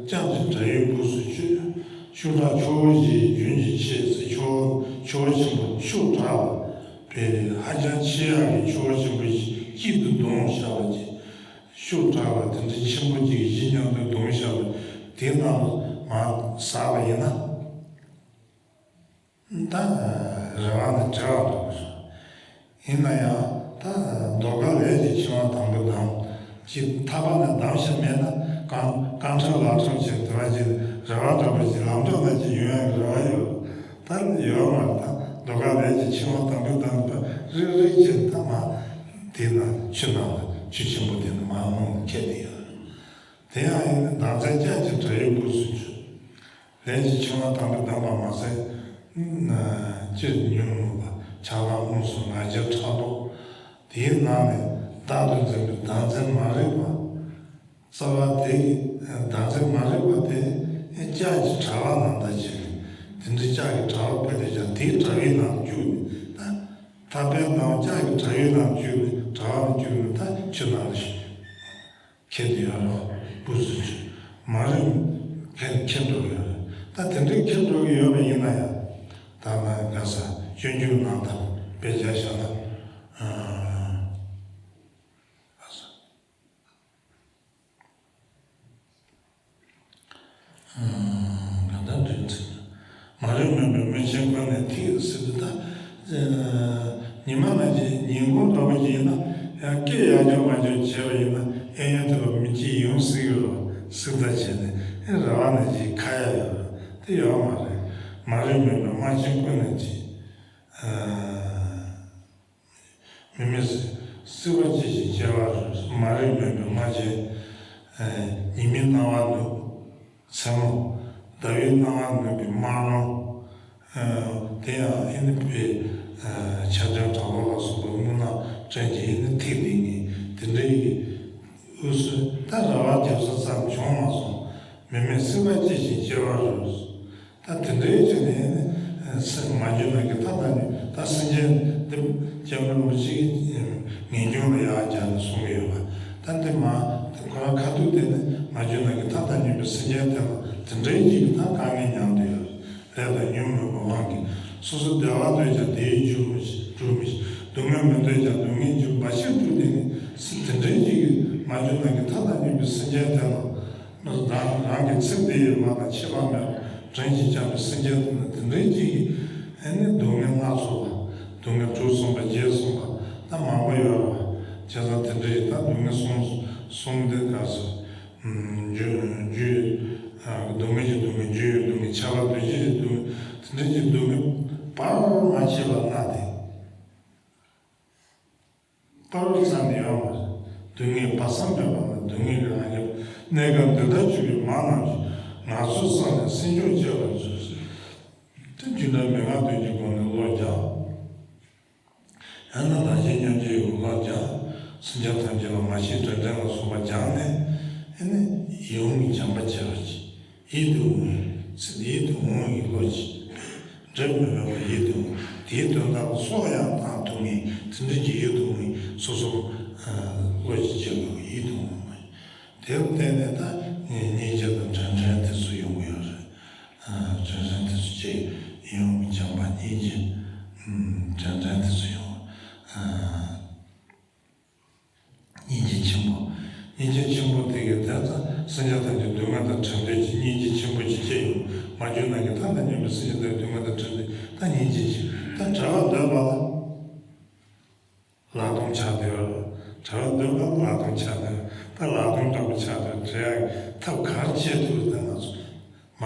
ཚན་ལྕགས་ཀྱི་དྲ་ཡི་སྦུབས་སུ་ཆུད། ཤུགས་དྲག་ཆུ་བོ་བཞིའི་རྒྱུན་གྱི་ཆེ་ཟེར། ཆུ་བོ་ཆུ་བོ་ཆེན་པོ་ཤུགས་དྲག་པ། དཔེ་ཧ་ཅང་ཆེ་ཡག་གི་ཆུ་བོ་ཆེན་པོ་ཞིག་གཅིག་ཏུ་བསྡོམས་བཞག་པ་ཅིག་ཤུགས་དྲག་པ་དེ་འདྲའི་ཆེན་པོ་གཅིག་གི་གཞི་མཉམ་དུ་བསྡོམས་བཞག་པ་དེའི་ནང་དུ་མར་ཟགས་པ་ཡིན་ན། ད་རེ་བ་ནི་བྲལ་བ་འགྲོ་གི་རེད། ཡིན་ན་ཡང་ད་རྡོ་ཁ་ལས་ཀྱི་འཆིང་བ་དང་པོ་དང་། ཅིག་ཐར་པ་ནས་བསྡམས་ཤིག་མེད་ན་རྐང་རྐང་ཁྲབ་ལག་ཁྲབ་བྱས་དེ་བ་ཅིག་རེ་བ་འགྲོ་བ་ཅིག་ལམ་འགྲོ་ན་ཅིག་ཡོང་ཡག་གི་རེ་བ་ཡོད། ད་ཡོད་མ་རེད། ད་རྡོ་ཁ་ལས་ཀྱི་འཆིང་བ་དང་པོ་དང་པོ་རིག་རིག་བྱས་ད་མ་དེ་ན་ཆུ་ནང་ལ་ཆུ་ཆེན་པོ་དེ་ན་མ་འོང་ཁྱེར་དེ་ཡོད་རེད། དེ་ཡང་ཡིན་ན་བདག་འཛིན་ཅན་གྱི་དྲ་ཡི་སྦུབས་སུ་ཆུད། ལས་ཀྱི་འཆིང་བ་དང་པོ་བསྡམས་པ་མ་ཟད། སྤྱིར་ཉོན་མོངས་པ་ཆགས་སྡང་རྨུགས་སོགས་ང་རྒྱལ་ཕྲག་དོག་དེའི་ནང་ནས་བདག་ཏུ་འཛིན་པའི་བདག་འཛིན་མ་རིག་པ། རྩ་བ་དེ་ཡི་བདག་འཛིན་མ་རིག་པ་དེ་ལྕགས་ཀྱི་དྲ་བ་ནང་ལྟར་བྱས་ནས། དེ་འདྲའི་ལྕགས་ཀྱི་དྲ་བ་བརྒྱབ་བསྡད་ཀྱང་དེའི་དྲ་བའི་ནང་བཅུག་ནས་ད། ཐག་པའི་ནང་ལྕགས་ཀྱི་དྲ་བའི་ནང་བཅུག་ནས་དྲ་བ་ནང་བཅུག་ནས་ད་ཆུ་ནང་ལ་ཞུགས། ཁྱེར་དུ་ཡོད་རོགས་སྦུབས་སུ་ཆུད། མ་རིག་ཁྱེར་ཁྱེར་འགྲོ་གི་ཡོད་རེད། ད་དེ་འདྲའི་ཁྱེར་འགྲོ་གི་ཡོད་པ་ཡིན་ན་ཡང་། ད་ང་ག་ས་སྤྱོད་འཇུག་ནང་དང་དཔེ་ཆ་བཞག་ན། ཨ། ག་ད་དུས་ཚིགས། མ་རིག་མུན་པའི་མུན་ཆེན་ཀུན་ནས་ཐིག་སིལ། ཉི་མ་ནང་བཞིན་ཉིན་གུང་འདྲ་པོ་ཅིག་ཡིན་ན་ཡང་སྐད་ཡར་རྒྱོབ་མར་རྒྱོབ་བྱས་པ་ཡིན་ན་ཨེ་ཡོན་ཐོས་པ་མི་གཅིག་ཡོང་སྲིད་ཀྱི་རེད། སྲིད་ད་བྱས་ནས་ཨེ་རེ་བ་ནང་བཞིན་ཁ་ཡ་ཡོད་རེད། དེ་ཡོད་མ་རེད། མ་རིག་མུན་པའི་རྨ་ཆེན་ཀུན་ནས་འཇིགས། མི་མེད་སྲིད་པ་ལྕི་ཞིང་གཅེས་པ་རུ། མ་རིག་མུན་པའི་རྨ་ཆེན། ཉི་མའི་སྣང་བ་ནུབ། མཚན་མོ། ཟླ་བའི་སྣང་བ་ནུབ་པའི་སྨག་རུམ། དེ་ཡང་ཨེ་ནི་པའི་ཆ་འཕྲིན་དྲང་པོ་ལ་སོགས་པ་དངོས་སྣང་སྤྲིན་གྱིས་ཨེ་ནི་ཐིག་ལེ་ངེས་དེ་འདྲའི་དབུས་སུ་ད་རེ་བ་རྒྱབ་ས་ཙམ་བྱུང་མ་སོང་། མི་མེད་སྲིད་པ་ལྕི་ཞིང་གཅེས་པ་རུ། ད་དེ་འདྲའི་ཆ་ནས་ནི་སེམས་མ་གྱུར་ནམ་མཁའི་མཐའ་དང་མཉམ་པའི་ད་སེམས་ཅན་འདི་སྐྱབས་མགོན་རིན་པོ་ཆེས་ངེས་འབྱུང་ལ་ཡར་སྦྱར་ནས་གསུང་གི་ཡོད་པ། ད་འདི་མ་ཁོ་རང་ཁ་ཐུག་དེ་ནི་མ་གྱུར་ནམ་མཁའི་མཐའ་དང་མཉམ་པའི་སེམས་ཅན་དེ་ལ་དེ་འདྲའི་ཅིག་གི་ད་དཀའ་ངལ་མྱངས་བསྡད་ཡོད། ལས་དང་ཉོན་མོངས་པའི་དབང་གིས་སོ་སོ་བདེ་བ་འདོད་ཀྱང་བདེ་བའི་རྒྱུར་མི་འགྲུབ་མི་ཤེས། སྡུག་བསྔལ་མི་འདོད་ཀྱང་སྡུག་བསྔལ་རྒྱུར་འབའ་ཞིག་འགྲུབ་དེ་ནི་སེམས་དེ་འདྲའི་ཅིག་གི་མ་གྱུར་ནམ་མཁའི་མཐའ་དང་མཉམ་པའི་སེམས་ཅན་དེ་ལ། རང་རང་གི་ཚེ་འདི་ཡི་མ་དང་ཁྱད་པར་མེད་པར་བྲན་གྱིས་བསྐྱངས་པའི་སེམས་ཅན་དེ་ནི་དེ་འདྲའི་ཅིག་གིས་ཨེ་ནི་སྡུག་བསྔལ་སྣ་ཚོགས་པ། སྡུག་བསྔལ་དྲུག་གསུངས་པ་བརྒྱད་གསུངས་པ་ད་མང་པོ་ཡོད་རེད་བ། བྱས་ཙང་དེ་འདྲའི་ད་སྡུག་བསྔལ་གསུམ་གསུམ་དེ་ག་སོ། རྒྱུ་རྒྱུ་ཡི་སྡུག་བསྔལ་གྱི་སྡུག་བསྔལ། རྒྱུ་ཡི་སྡུག་བསྔལ། ཁྱབ་པ་འདུ་བྱེད་ཀྱི་སྡུག་བསྔལ། དེ་འདྲའི་ཅིག་སྡུག་བསྔལ་བར་མ་ཆད་པ་མནར་ཏེ། པར་བརྩམས་ནས་ཡོང་བ་རེད། སྡུག་བསྔལ་བར་མཚམས་མེད་པ་ན་སྡུག་བསྔལ་གྱི་རང་རྒྱལ། གནས་སྐབས་འདི་ལྟར་གྱུར་པའི་མ་རྣམས་ཀྱིས། ངང་ཚུལ་བསམ་ནས་སེམས་སྐྱོང་བྱེད་པར་མཛོད། དེ་རྒྱུ་འབྲས་མན་ངག་བདུན་གྱི་སྒོ་ནས་བློ་སྦྱང་། ཡང་ན་བདག་གཞན་མཉམ་བརྗེའི་ཡུལ་ལ་སྦྱང་། སེམས་ཅན་ཐམས་ཅད་ལ་མ་ཤེས་དྲན་དྲན་ལ་སོགས་པ་སྦྱངས་ནས་ཨེ་ནི་ཡིད་འོང་གི་བྱམས་པ་བྱེད་པར་བྱེད། ཡིད་དུ་འོང་བའི་ཚིག་ཡིད་དུ་འོང་བའི་བློ་གཅིག་འབྲལ་མི་འོས་པ་ཡིད་དུ་འོང་། དེའི་དོན་དག་ལ་སྲོག་ཡང་བཏང་ཐུབ་ངེས་དེ་འདྲ་གྱི་ཡིད་དུ་འོང་བའི་སོ་སོར་བློ་གཅིག་བྱེད་དགོས་པ་ཡིད་དུ་འོང་བ། དེ་ལ་བརྟེན་ནས་ད་སྙིང་རྗེ་དང་དྲན་དྲན་དེ་ཚོ་ཡོང་གི་ཡོད་རེད། དྲན་དྲན་དེ་ཚོ་བྱེད་ཡིད་འོང་བའི་བྱམས་པ་སྙིང་རྗེ་དྲན་དྲན་དེ་ཚོ་ཡོང་བ། སྙིང་རྗེ་ཆེན་པོ། སྙིང་རྗེ་ཆེན་པོ་དེ་གའི་དོན་དག་སེམས་ཅན་ཐམས་ཅད་སྡུག་བསྔལ་དང་བྲལ་འདོད་ཀྱི་སྙིང་རྗེ་ཆེན་པོ་ཞིག་སྐྱེ་ཡོང་། མ་གྱུར་ནམ་མཁའི་མཐའ་དང་མཉམ་པའི་སེམས་ཅན་དག་སྡུག་བསྔལ་དང་བྲལ་འདོད་ད་སྙིང་རྗེ་ཆེ། ད་བྲལ་བར་འདོད་པ་ལ་ལག་སྟོང་ཆགས་འདོད། བྲལ་བར་འདོད་པ་ལ་ལག་སྟོང་ཆགས་འདོད། ད་ལག་སྟོང་འདྲ་པོ་ཆགས་འདོད་བྲལ་ཡག་ཐབས་ག་རེ་བྱེད་ཐུབ་ད་ང་ཚོ། མ་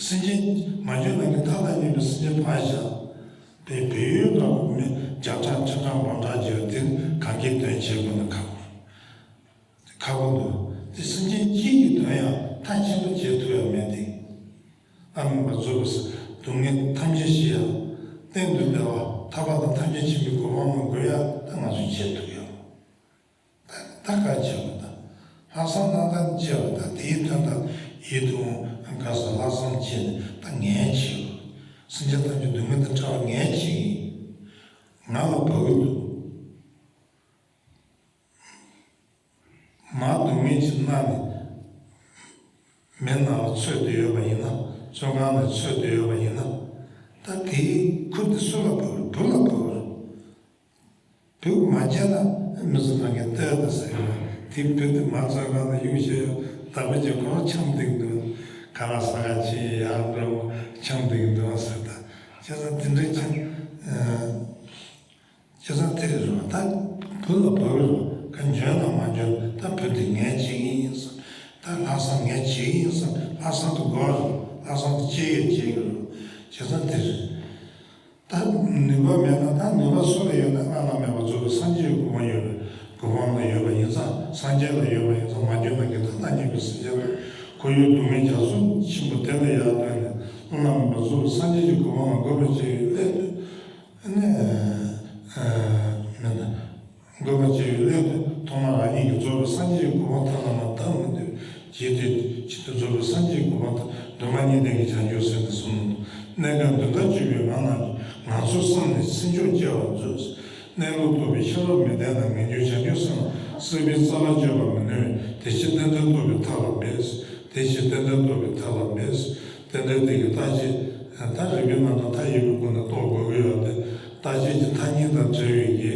སེམས་ཅན་མ་གྱུར་ནམ་མཁའི་མཐའ་དང་མཉམ་པའི་སེམས་ཅན་ཕར་བཞག་དེ་བོད་ཡུལ་ནང་མི་བརྒྱ་ཕྲག་ཁྲི་ཕྲག་འབུམ་ཕྲག་བརྒྱ་དེ་གང་གི་དོན་བྱེད་དགོས་ན་ཁག་པོ། ཁག་པོ་འདུག་དེ་སེམས་ཅན་གཅིག་གི་དོན་ཡང་མཐའ་ཆེན་པོ་བྱེད་ཐུབ་ཡ་མེད་དེ། ཨ་མ་མ་རྫོགས་པ་སྡུག་བསྔལ་ཐམས་ཅད་ཞི་ཡ། གཏན་དུ་བདེ་བ་ཐར་པ་དང་ཐམས་ཅད་མཁྱེན་པའི་གོ་འཕང་མ་དགོས་ཡ་ད་ང་ཚོས་བྱེད་ཐུབ་ཡ། ད་ད་ག་བྱེད་དགོས་ད། ལྷག་བསམ་རྣམ་དག་བྱས་པ་ད་དེའི་དོན་དག་ཡིད་དུ་འོང་ག་ས་ལྷག་བསམ་བྱས་ནས་ད་ངས་བྱེད་དགོས། སེམས་ཅན་ཐམས་ཅད་སྡུག་བསྔལ་དང་བྲལ་བ་ངས་བྱེད་ཀྱི་ཡིན། ང་ལ་བབ་ཀྱི་འདུག་མ་སྡུག་བསྔལ་གྱིས་མནར་ནས་མེ་ནང་ལ་ཚོད་བསྡད་ཡོད་པ་ཡིན་ན། བཙོན་ཁང་ནས་ཚོད་བསྡད་ཡོད་པ་ཡིན་ན། ད་དེའི་ཁུར་དེ་སུ་ལ་བབས་རེད། བུ་ལ་བབས་རེད། བུ་མ་བྱས་ན་མི་ཚོ་ད་ངས་ལྟོས་ད་ཟེར་ཡོད་པ་དེ། བུ་དེ་མ་བཙོན་ཁང་ནས་གཡུག་བཞག་ཡོད། བདག་པོ་རྗེས་ཁོ་རང་འཁྱམས་བསྡད་འདུག་ག་ལ་ས་ག་ཆེ་ཡག་འགྲོ་འཁྱམས་བསྡད་འདུག་ཟེར། ད་བྱས་ཙང་དེ་འདྲའི་ཆ། བྱས་ཙང་དེ་རེད་རོ། ད་བུ་ལ་བབས་རོ། ཁ་འཇོན་དང་མ་འཇོན་ད་བུ་དེ་ངས་བྱེད་ཀྱི་ཡིན་བསམ། ད་ལྷག་བསམ་ངས་བྱེད་ཀྱི་ཡིན་བསམ། ལྷག་བསམ་དེ་དགོས་རོ། ལྷག་བསམ་དེ་ཅི་ཡོད་བྱེད་ཀྱི་རོ། བྱས་ཙང་དེ་རེད། ད་ནུས་པ་མེད་ན་ད་ནུས་པ་སུ་ལ་ཡོད་ན་བླ་ན་མེད་པ་རྫོགས་པའི་སངས་རྒྱས་ཀྱི་གོ་འཕང་ཡོད་པའི་གོ་འཕང་ལ་ཡོད་པ་ཡིན་ཙང་། སངས་རྒྱས་ལ་ཡོད་པ་ཡིན་ཙང་། མ་གྱུར་ནམ་མཁའི་མཐའ་དང་མཉམ་པའི་སངས་རྒྱས་ལ་ཁོར་ཡུག་སྡུག་བསྔལ་རྒྱ་མཚོ་ཆེན་པོ་དེ་ལ་ཡར་བཏོན་ནས་བླ་ན་མེད་པ་རྫོགས་པའི་སངས་རྒྱས་ཀྱི་གོ་འཕང་ལ་འགོད་པར་བྱེད་པའི་སླད་དུ། ཨ་ནི། མེད་ན། འགོད་པར་བྱེད་པའི་སླད་དུ་ཐོག་མར་རང་ཉིད་ཀྱིས་རྫོགས་པའི་སངས་རྒྱས་ཀྱི་གོ་འཕང་ཐ་ན་མ་བཏང་མི་འདོད། རྗེས་དེ་ཕྱིར་དུ་རྫོགས་པའི་སངས་རྒྱས་ཀྱི་གོ་འཕང་དང་། སྡུག་བསྔལ་གཉིས་ལྡན་གྱི་བྱང་ཆུབ་སེམས་དེ་གསུངས་ནོ། གནས་སྐབས་འདི་ལྟར་གྱུར་པའི་ང་རྣམས་ཀྱིས། ངང་ཚུལ་བསམ་ནས་སེམས་སྐྱོང་བསྐྱེད་པར་མཛོད། གནས་ལུགས་རྟོགས་པའི་ཤེས་རབ་མི་ལྡན་ན། ངེས་འབྱུང་བྱང་ཆུབ་སེམས་ལ་སྲེད་པའི་རྩ་བ་གཅོད་པར་མི་ནུས་པས། དེ་ཕྱིར་རྟེན་འབྲེལ་རྟོགས་པའི་ཐབས་ལ་འབད། དེ་ཕྱིར་རྟེན་འབྲེལ་རྟོགས་པའི་ཐབས་ལ་འབད། རྟེན་འབྲེལ་དེ་གི་རྟག་ཆད། ད་རིགས་པའི་རྣམ་གྲངས་མཐའ་ཡས་པའི་སྒོ་ནས་རྟོགས་དགོས་ཀྱི་ཡོད་དེ། རྟག་ཆད་ཀྱི་མཐའ་གཉིས་དང་བྲལ་བའི་གི།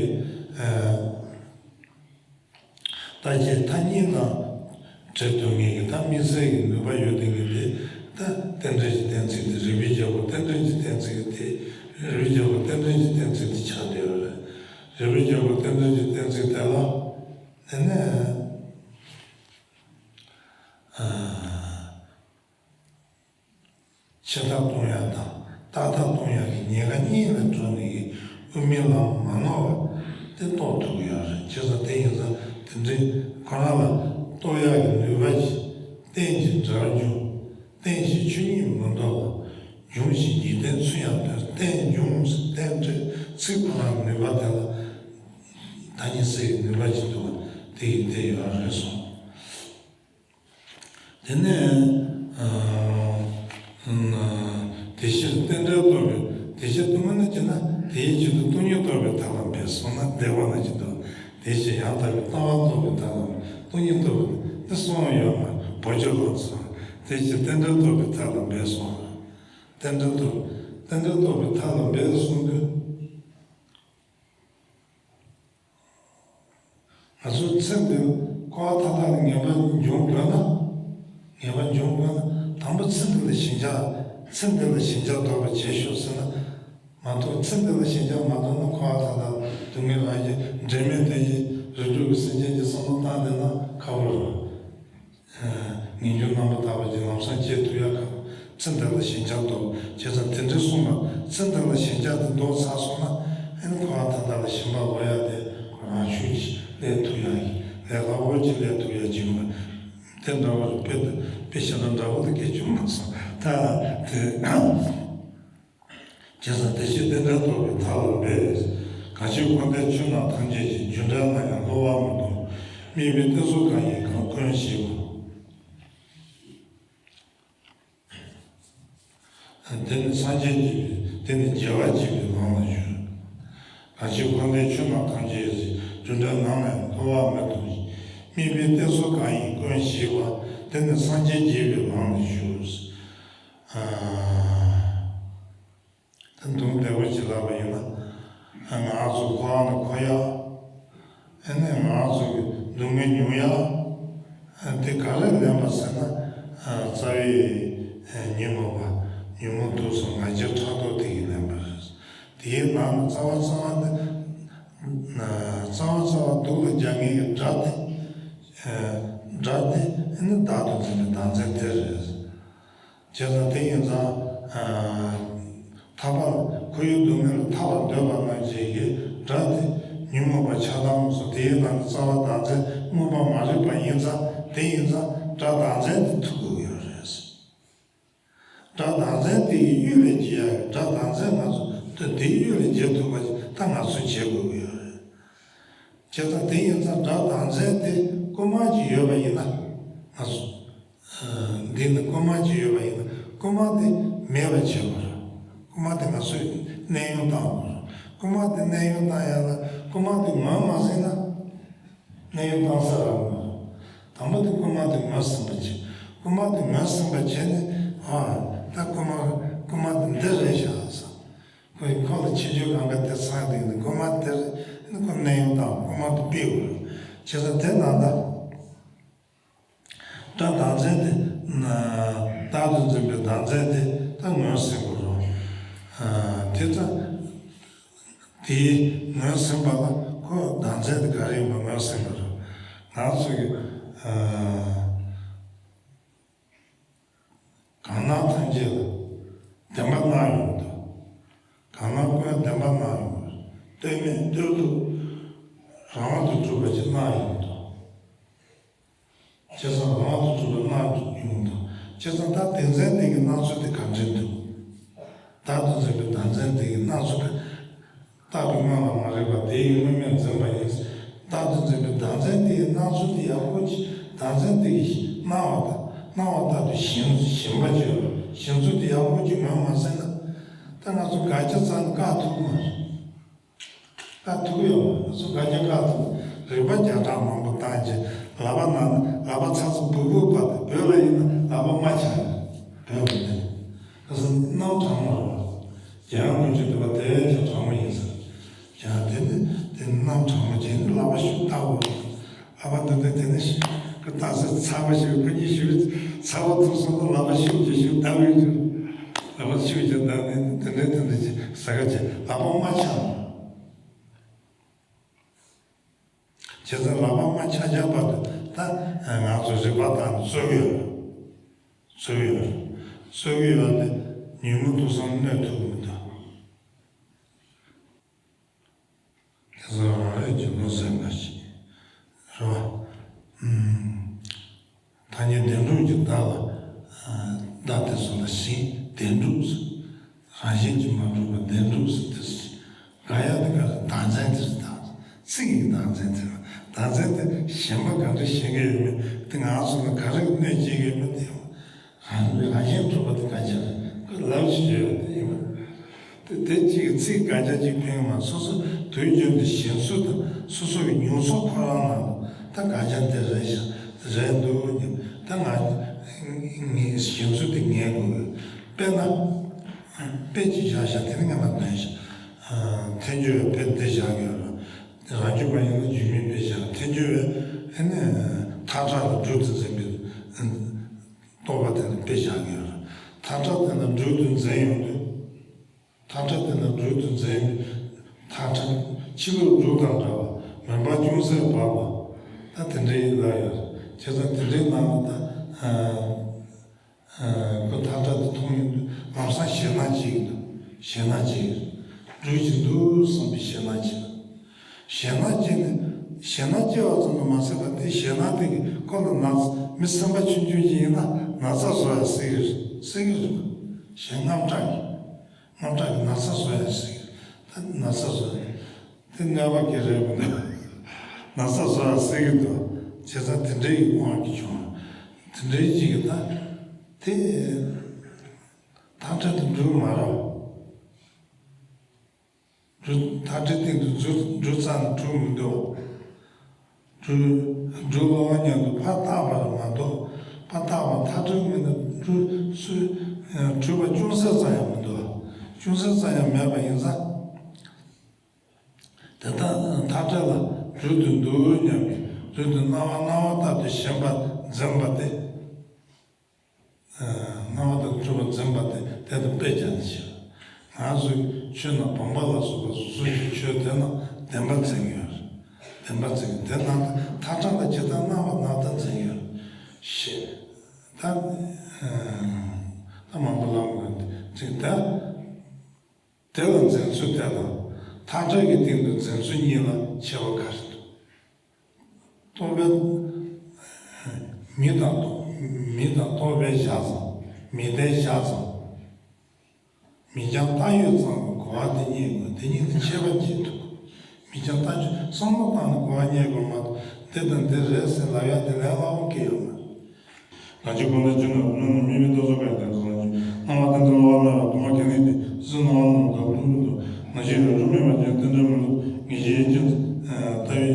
རྟག་ཆད་མཐའ་གཉིས་དང་བྲལ་ཐུབ་ངེས་ཀྱི་ད་དམིགས་བསལ་གྱི་ནུས་པ་ཡོད་དེ་གི་དེ། ད་རྟེན་འབྲེལ་གྱི་གཏན་ཚིགས་དེ། རིགས་པའི་རྒྱལ་པོ་རྟེན་འབྲེལ་གྱི་གཏན་ཚིགས་དེ། རིགས་པའི་རྒྱལ་པོ་རྟེན་འབྲེལ་གྱི་གཏན་ཚིགས་དེ་ཆགས་བསྡད་ཡོད་རེད། རི་བོའི་རྒྱལ་པོ་རྟེན་འབྲེལ་གྱི་གཏན་ཚིགས་དེ་ལ། དེ་ནས་ཨ། ཆད་ལྟ་གཏོང་ཡག་དང་རྟག་ལྟ་གཏོང་ཡག་གི་ཉེན་ཁ་གཉིས་ལ་འགྲོ་ནས་ཀྱི་དབུ་མའི་ལམ་མ་ནོར་བ་དེ་རྟོགས་ཐུབ་ཀྱི་ཡོད་རེད། བྱས་ཙང་དེ་ཡིན་ཙང་དེ་འདྲའི་ཁོ་རང་ལ་རྟོགས་ཡག་གི་ནུས་པ་ཅིག་རྟེན་ཅིང་འབྲེལ་བར་འབྱུང་། རྟེན་ཞེས་ཆོས་ཉིད་མི་ལྡོག་པ། འབྱུང་ཞེས་འཇིག་རྟེན་ཚུལ་ཡང་སྟོན། རྟེན་འབྱུང་རྟེན་འབྲེལ་ཚིག་ཁོ་རང་ནུས་པ་དེ་ལ་ཐ་སྙད་གསལ་བའི་ནུས་པ་ཅིག་འདུག་པ་དེ་ཡིས་བསྟན་ཡོད་རེད་གསུངས། དེ་ནས་ཨ། ཨ། དེ་ཕྱིར་རྟེན་འབྲེལ་རྟོགས་པའི། དེ་ཕྱིར་སྟོང་ཉིད་ཀྱི་ན་དེའི་ཕྱིར་དུ་སྟོང་ཉིད་རྟོགས་པའི་ཐབས་ལ་འབད་གསུངས་ན་བདེ་བ་ན་ཅི་འདུག་དེ་ཕྱིར་ཡང་དག་པའི་ལྟ་བ་རྟོགས་པའི་ཐབས་ལ་སྟོང་ཉིད་རྟོགས་པའི་དེ་གསུངས་ཡོད་མ་བོད་ཆོས་ལ་སོགས། དེ་ཕྱིར་རྟེན་འབྲེལ་རྟོགས་པའི་ཐབས་ལ་འབད་གསུངས། རྟེན་འབྲེལ་རྟོགས། རྟེན་འབྲེལ་རྟོགས་པའི་ཐབས་ལ་འབད་གསུངས་དུས། ང་ཚོ་ཚེ་འདི་འཁོར་བ་མཐའ་དག་ལ་ངེས་པ་འབྱུང་དགོས་ན། ངེས་པ་འབྱུང་དགོས་ན་དང་པོ་ཚེ་འདི་ལ་ཞེན་ཆགས། ཚེ་འདི་ལ་ཞེན་ཆགས་ལྡོག་པར་བྱེད་ཤོག་ཟེར་ན་མ་གཏོགས། ཚེ་འདི་ལ་ཞེན་ཆགས་མ་ལྡོག་ན་འཁོར་བ་མཐའ་དག་སྡུག་བསྔལ་རང་བཞིན་འབྲལ་མེད་དེ་བཞིན་རིགས་དྲུག་གི་སེམས་ཅན་གྱི་བསམ་བློ་བཏང་བསྡད་ན་ཁག་པོ་རེད། ངེས་འབྱུང་རྣམ་པར་དག་པ་ཅིག་ལམ་སང་སྐྱེ་ཐུབ་ཡག་གམ། ཚེ་འདི་ལ་ཞེན་ཆགས་ལྡོག་བྱས་ཙང་དེ་འདྲའི་གསུངས་པ། ཚེ་འདི་ལ་ཞེན་ཆགས་དེ་ལྡོག་ཚར་སོང་ན་ཨེ་ནི་འཁོར་བ་མཐའ་དག་ལ་ཞེན་པ་ལོག་ཡག་དེ་ཁོ་རང་ཤུགས་ཀྱིས་སླེབས་ཐུབ་ཡག་ཡིན། ལས་སླ་པོ་ཅིག་སླེབས་ཐུབ་ཡག་ཅིག་ཡིན་པ་དེ་འདྲ་བོ་རེད། དཔེ་དཔེ་བཤད་ན་འདྲ་བོ་དེ་སྐད་བྱུང་མ་སོང་ད་དེ། བྱས་ཙང་དེ་ཕྱིར་རྟེན་འབྲེལ་རྟོགས་པའི་ཐབས་ལ་འབད། གང་ཕྱིར་འཁོར་འདས་ཆོས་རྣམས་ཐམས་ཅད་ཀྱི། རྒྱུ་འབྲས་ནམ་ཡང་བསླུ་བར་མི་འདོར། དམིགས་པའི་གཏད་སོ་གང་ཡིན་ཀུན་ཞིག་པ། དེ་ནི་སངས་རྒྱས་བགྱིས་པའི། དེ་ནི་རྒྱལ་བ་བགྱིས་པའི་ལམ་ལ་ཞུགས། གང་ཕྱིར་འཁོར་འདས་ཆོས་རྣམས་ཐམས་ཅད་ཀྱི། རྒྱུ་འབྲས་ནམ་ཡང་བསླུ་བར་མི་འདོར། དམིགས་པའི་གཏད་སོ་གང་ཡིན་ཀུན་ཞིག་པ། དེ་ནི་སངས་རྒྱས་བགྱིས་པའི་ལམ་ལ་ཞུགས། ཨ། ད་དུང་བདེ་པོ་ཅིག་ལབ་པ་ཡིན་ན། ང་ཚོ་འཁོར་བ་ལ་འཁོར་ཡག་ཨ་ནི་ང་ཚོ་གི་སྡུག་བསྔལ་མྱོང་ཡག་ཨ་དེ་ག་རེ་ལེན་པ་ཟེར་ན། ཨ་རྩ་བའི་ཨ་ཉོན་མོངས་པ། ཉོན་མོངས་དུག་གསུམ་ང་རྒྱལ་ཕྲག་དོག་དེ་གིས་ལེན་པ་རེད། དེའི་ནང་ནས་རྩ་བ་རྩ་བ་དེ། ཨ་རྩ་བ་རྩ་བ་སྡུག་ལ་རྒྱག་མཁན་གྱི་དགྲ་དེ། ཨ་དགྲ་དེ་ཨ་ནི་བདག་ཏུ་འཛིན་པའི་བདག་འཛིན་དེ་རེད། བྱས་ཙང་དེ་ཡིན་ཙང་། ཨ་ཐར་པ་ལ་འཁོར་བའི་སྡུག་བསྔལ་ལ་ཐར་བར་འདོད་པ་རྣམས་ཀྱི་དགྲ་དེ་ཉོན་མོངས་པ་ཆགས་སྡང་སོགས། དེའི་ནང་དུ་རྩ་བ་བདག་འཛིན་དངོས་པོ་མ་རིག་པ་ཡིན་ཙང་། དེ་ཡིན་ཙང་དགྲ་བདག་འཛིན་དེ་ཐུག་དགོས་ཀྱི་ཡོད་རེད། དགྲ་བདག་འཛིན་དེ་ཡི་གཡུལ་ལས་འབྱེད་ཡག་གི། དགྲ་བདག་འཛིན་ང་ཚོ་དེ་དེའི་གཡུལ་ལས་འབྱེད་ཐུབ་པ་ཞིག་ད་ང་ཚོས་བྱེད་དགོས་ཀྱི་ཡོད་རེད། བྱས་ཙང་དེ་ཡིན་ཙང་དགྲ་བདག་འཛིན་དེ་རྐུན་མ་ཅིག་ཡོད་པ་ཡིན་ན། ང་ཚོ་འདི་ནི་རྐུན་མ་ཅིག་ཡོད་པ་ཡིན་ན་རྐུན་མ་དེ་མེད་པ་བྱེད་དགོས་རེད། རྐུན་མ་དེ་ང་ཚོས་གནས་དབྱུང་བཏང་དགོས་རེད། རྐུན་མ་དེ་གནས་དབྱུང་བཏང་ཡག་ལ་རྐུན་མ་དེ་ངོ་མ་ཟིན་ན། གནས་དབྱུང་བཏང་ས་རག་མ་རེད། དང་པོ་དེ་རྐུན་མ་དེ་ངོ་ཟིན་པ་བྱེད། རྐུན་མ་དེ་ངོ་ཟིན་པ་བྱས་ནས། ཨ་ད་རྐུན་མ་རྐུན་མ་དེ་འདི་རེད་ཤག་ཟེར། ཁོ་ཡི་ཁོ་ལ་ཁྱེད་ཆོས་གང་ག་དེ་ཚང་དེ་ཡིན། རྐུན་མ་དེ་རེད། ནི་ཁོ་གནས་དབྱུང་བཏང་རྐུན་མ་དེ་ཕུད་དགོས་རེད། བྱས་ཙང་དེ་ན་ད་དགྲ་བདག་འཛིན་དེ། བདག་ཏུ་འཛིན་པའི་བདག་འཛིན་དེ་ད་ངོ་ཟིན་དགོས་རེད། ཨ་དེ་ད། དེའི་ངོས་ཟིན་པ་ལ་ཁོ་བདག་འཛིན་དེ་ག་རེ་ཡིན་པ་ངོས་ཟིན་པ་རེད། ང་ཚོ་གི་ཨ་གང་སྣང་ཐམས་ཅད་ལ་བདེན་པ་སྣང་ཡོང་གི་འདུག་གང་སྣང་ཀུན་བདེན་པ་སྣང་ཡོང་གི་རེད། ལྟོས་མེད་ལྟོས་ལྡོག་རང་དབང་དུ་གྲུབ་པ་ཅིག་སྣང་ཡོང་གི་འདུག་བྱས་ཙང་རང་དབང་དུ་གྲུབ་པ་སྣང་ཡོང་གི་འདུག་བྱས་ཙང་ད་བདེན་འཛིན་དེ་གི་སྣང་ཚུལ་དེ་ག་འདྲ་འདུག་བདག་ཏུ་འཛིན་པའི་བདག་འཛིན་དེ་གི་སྣང་ཚུལ་དེ། རྟག་པའི་དངོས་ལ་མ་རིག་པ་དེ་ཡི་དངོས་མེད་འཛིན་པ་ཡིན། བདག་ཏུ་འཛིན་པའི་བདག་འཛིན་དེ་ཡི་སྣང་ཚུལ་དེ་ཡག་པོ་ཅིག་བདག་འཛིན་དེ་ཡི་སྣང་བ་དང་སྣང་བ་ལྟར་དུ་ཞེན་ཞེན་པ་ཅིག་ཡོད་པ་ཞེན་ཚུལ་དེ་ཡག་པོ་ཅིག་ངོས་མ་ཟིན་ན། ད་ང་ཚོ་དགག་བྱ་རྩ་ནས་བཀག་ཐུབ་ཀྱི་མ་རེད། ད་ཐུག་ཡོད་མ་རེད། ང་ཚོ་དགག་བྱ་བཀག་ཐུབ། རིག་པ་བརྒྱ་ཕྲག་མང་པོ་བཏང་རྗེས་ལག་པ་ནང་ལག་པ་ཚ་ཚ་སྦུག་སྦུག་བབས་ཏེ་བོད་ལ་ཡིན་ན་ལག་པ་རྨ་ཆགས་རེད། བོད་མི་དེ་ཁ་སང་གནམ་གྲང་མོ་རེད། རྒྱལ་ཡོངས་ཀུན་གྱི་འདུན་པ་དེ་བས་ཀྱང་གྲང་མོ་ཡིན་ཟེར། ཡང་དེ་ནི་དེ་གནམ་གྲང་མོ་བྱས་ནས་ལག་པ་ཤུགས་བཏགས་དགོས། ཨ་ཕ་འདི་འདྲ་དེ་ནི་ཤི་ཁོ་ལྟ་ས་ཚ་བ་ཞིག་ཁོ་གཉིས་ཤི་ཚ་བ་ཐུག་སོང་ན་ལག་པ་ཤུགས་ཀྱིས་ཤུགས་བཏབ་ཡོད་ཀྱི། ལག་པ་ཤུགས་ཀྱིས་བཏབ་ནས་དེ་འདྲ་དེ་འདྲ་ཅིག་ཟ་ག་ཅིག་ལག་པ་རྨ་ཆགས། བྱས་ཙང་ལག་པ་མ་ཆག་ཆག་བར་དུ་ད་ང་ཚོ་རིག་པ་དང་རྩོད་ཀྱི་ཡོད། རྩོད་ཀྱི་ཡོད། རྩོད་ཀྱི་ཡོད་དེ་ཉོན་མོངས་དུག་གསུམ་གནོད་ཐུབ་མི་འདུག་དེ་ཚོ་རང་རེད་ཀྱི་ལོ་ཟེར་འགའ་ཞིག་རེད་བ། ཨུམ། ཐ་སྙད་བདེན་གྲུབ་ཀྱི་བདག་ལ། བདག་དེ་ཚོ་ལ་གཞི་བདེན་གྲུབ་ཟེར། རང་བཞིན་གྱིས་མ་གྲུབ་པ་བདེན་གྲུབ་ཟེར་དེ་ཟེར། འགའ་ཡང་དེ་ག་བདག་འཛིན་དེ་ཟེར། བདག་ཚིག་གི་བདག་འཛིན་དེ། བདག་འཛིན་དེ་གཞན་པ་ག་འདྲ་ཤེས་ཀྱི་ཡོད་མེད་དེ་ང་ཚོ་ལ་ག་རེ་གནོད་བྱེད་ཀྱི་ཡོད་མེད་དེ་ཡང་། རང་རང་བཞིན་གྲུབ་པ་དེ་ག་ཅིག་རེད། ཁོས་ལབ་ཤེས་ཡོད་དེ་ཡིན་པ། དེ་དེ་གཅིག་གི་ཚིག་སྐད་ཆ་གཅིག་ཕན་མ། སོ་སོ་དུས་རྒྱུན་དུ་གཞན་ཚུལ་དང་སོ་སོ་གི་མྱོང་ཚོར་ཁོ་རང་ནང་ལ་ད་སྐད་ཆ་འདི་རེད་ཤག་རེད་འདུག་སྙམ། ད་ང་ངའི་གཞན་ཚུལ་དེ་ངས་དགོས། དཔེར་ན། དཔེ་གཅིག་བཞག་ཤག་དེ་ནི་ངས་མ་ལབ་ཤག་ཐལ་འགྱུར་བའི་དཔེ་འདི་བཞག་གི་ཡོད་རེད། རང་རྒྱུད་པ་ཡིན་ན་རྒྱུད་གཉིས་དཔེ་བཞག་ཐལ་འགྱུར་བའི་ཨ་ནི་ཐག་ཁྲ་ལ་སྦྲུལ་དུ་འཛིན་པའི་རྟོག་པ་དེ་ལ་དཔེ་བཞག་གི་ཡོད་རེད། ཐག་ཁྲ་དེ་ལ་སྦྲུལ་དུ་འཛིན་ཡོང་དུས། ཐག་ཁྲ་དེ་ལ་སྦྲུལ་དུ་འཛིན་པའི་ཐག་ཁྲ་ཕྱི་ལོགས་སྦྲུལ་དང་འདྲ་བ་མུན་པ་ཅུང་ཟད་འབབ་པ། ད་དེ་འདྲའི་ལ་ཡོད་རེད། བྱས་ཙང་དེ་འདྲའི་ནང་ལ་ད། ཁོ་ཐག་ཁྲ་དེ་མཐོང་ཡོང་དུས་ལམ་སང་ཞེད་སྣང་སྐྱེ་གི་འདུག་ཞེད་སྣང་སྐྱེ་གི་རེད། སྦྲུལ་གྱི་འདུག་བསམ་པའི་ཞེད་སྣང་སྐྱེ་གི་འདུག་ཞེད་སྣང་སྐྱེས་ནས། ཞེད་སྣང་སྐྱེ་བ་ཙམ་དུ་མ་ཟད་པར་དེ་ཞེད་སྣང་དེ་གིས་ཁོ་ལ་ན་ཚ། མི་སེམས་པ་ཆུང་ཆུང་ཅིག་ཡིན་ན་ན་ཚ་བཟོ་ཡ་སྲིད་ཀྱི་རེད། སྲིད་ཀྱི་རེད། གཞན་དངངས་སྐྲག་གི། དངངས་སྐྲག་གི་ན་ཚ་བཟོ་ཡ་སྲིད་ཀྱི་རེད། ད་ན་ཚ་བཟོ་ཡ་དེ་གནོད་པ་ག་རེ་རེད་མི་འདུག་ན་ཚ་བཟོ་ཡ་སྲིད་ཀྱི་འདུག་བྱས་ཙང་དེ་འདྲའི་དབང་གིས་བྱུང་བ། དེ་འདྲའི་ཅིག་གིས་ད་དེ་ཐག་ཁྲ་དེ་སྦྲུལ་མ་རེད། སྦྲུལ་ཐག་ཁྲའི་སྟེང་དུ་སྦྲུལ་སྦྲུལ་རྩྭ་ནི་གྲུབ་མི་འདུག་སྦྲུལ་སྦྲུལ་གློ་བ་མཉམ་དུ་ཕར་བཏགས་པ་རེད་མ་གཏོགས། ཕར་བཏགས་པ་ཐག་ཁྲའི་མི་འདུག་སྦྲུལ་སུ་གྲུབ་པ་ཅུང་ཟད་ཙམ་ཡང་མི་འདུག་ཅུང་ཟད་ཙམ་ཡང་མེད་པ་ཡིན་ཙང་། དེ་ལྟར་ཐག་ཁྲ་ལ་སྦྲུལ་དེ་འདུག་སྙམ་པའི་སྦྲུལ་དེ་སྣང་བ་སྣང་བ་ལྟར་དུ་ཞེན་པ་འཛིན་པ་སྟེ། སྣང་བ་དང་སྤྲུལ་པ་འཛིན་པ་དེ་དེ་དང་དཔེ་ཀྱང་ནི་བྱེད། ང་ཚོས་ཆོས་རྣམས་བུམ་པ་ལ་སོགས་པ་སོ་སོ་ཡི་ཆོས་དེ་རྣམས་བདེན་པ་འཛིན་ཡོད། བདེན་པ་འཛིན་དེ་རྣམས་ཐག་ཁྲ་ལ་ཇི་ལྟར་སྣང་བ་སྣང་ལྟར་འཛིན་ཡོད། ཞེས། ད་ད་མང་པོ་ལབ་དགོས་འཛིན་ད། དེ་ལ་འཛིན་ཚུལ་དེ་དང་ཐག་ཁྲ་གི་སྟེང་དུ་འཛིན་ཚུལ་གཉིས་ལ་ཁྱད་པར་ག་རེ་འདུག་རྟོག་པས། མི་དང་རྟོག་མི་དང་རྟོག་པས་བཞག་ཙམ། མི་ལྟས་བཞག་ཙམ། མིག་རྒྱང་ལྟ་ཡོད་ཙམ་གྱི་གོ་བ་དེ་རྙེད་དགོས། དེ་གཉིས་ལ་ཁྱད་པར་གཅིག་འདུག་མིག་རྒྱང་ལྟ་ཆོག་བསམ་བློ་བཏང་ནས་གོ་བ་རྙེད་དགོས་མ་གཏོགས་འདི་དང་འདི་རེད་ཟེར་ལབ་ཡ་དེ་ལས་སླ་བོ་གང་ཡང་མ་རེད། ལ་ཕྱི་གོང་ལས་ཅི་ནུས་པ་སྣང་ནས་དམིགས་མེད་རྟོག་ཚོགས་པའི་དོན་དུ་སྣང་བ་བདེན་འཛིན་གློ་བ་མེད་པ་སྟོང་པ་གང་ལས་ཏེ་སྲིད་སྣང་བ་རྣམས་དག་ལུགས་ལུགས་དང་ནམ་ཞིག་རང་གྲོལ་མེད་པ་ཅན་རྟེན་འབྲེལ་མི་སླུ་ངེས་ཤེས་ཡིན་ཅིང་ལྟ་བའི་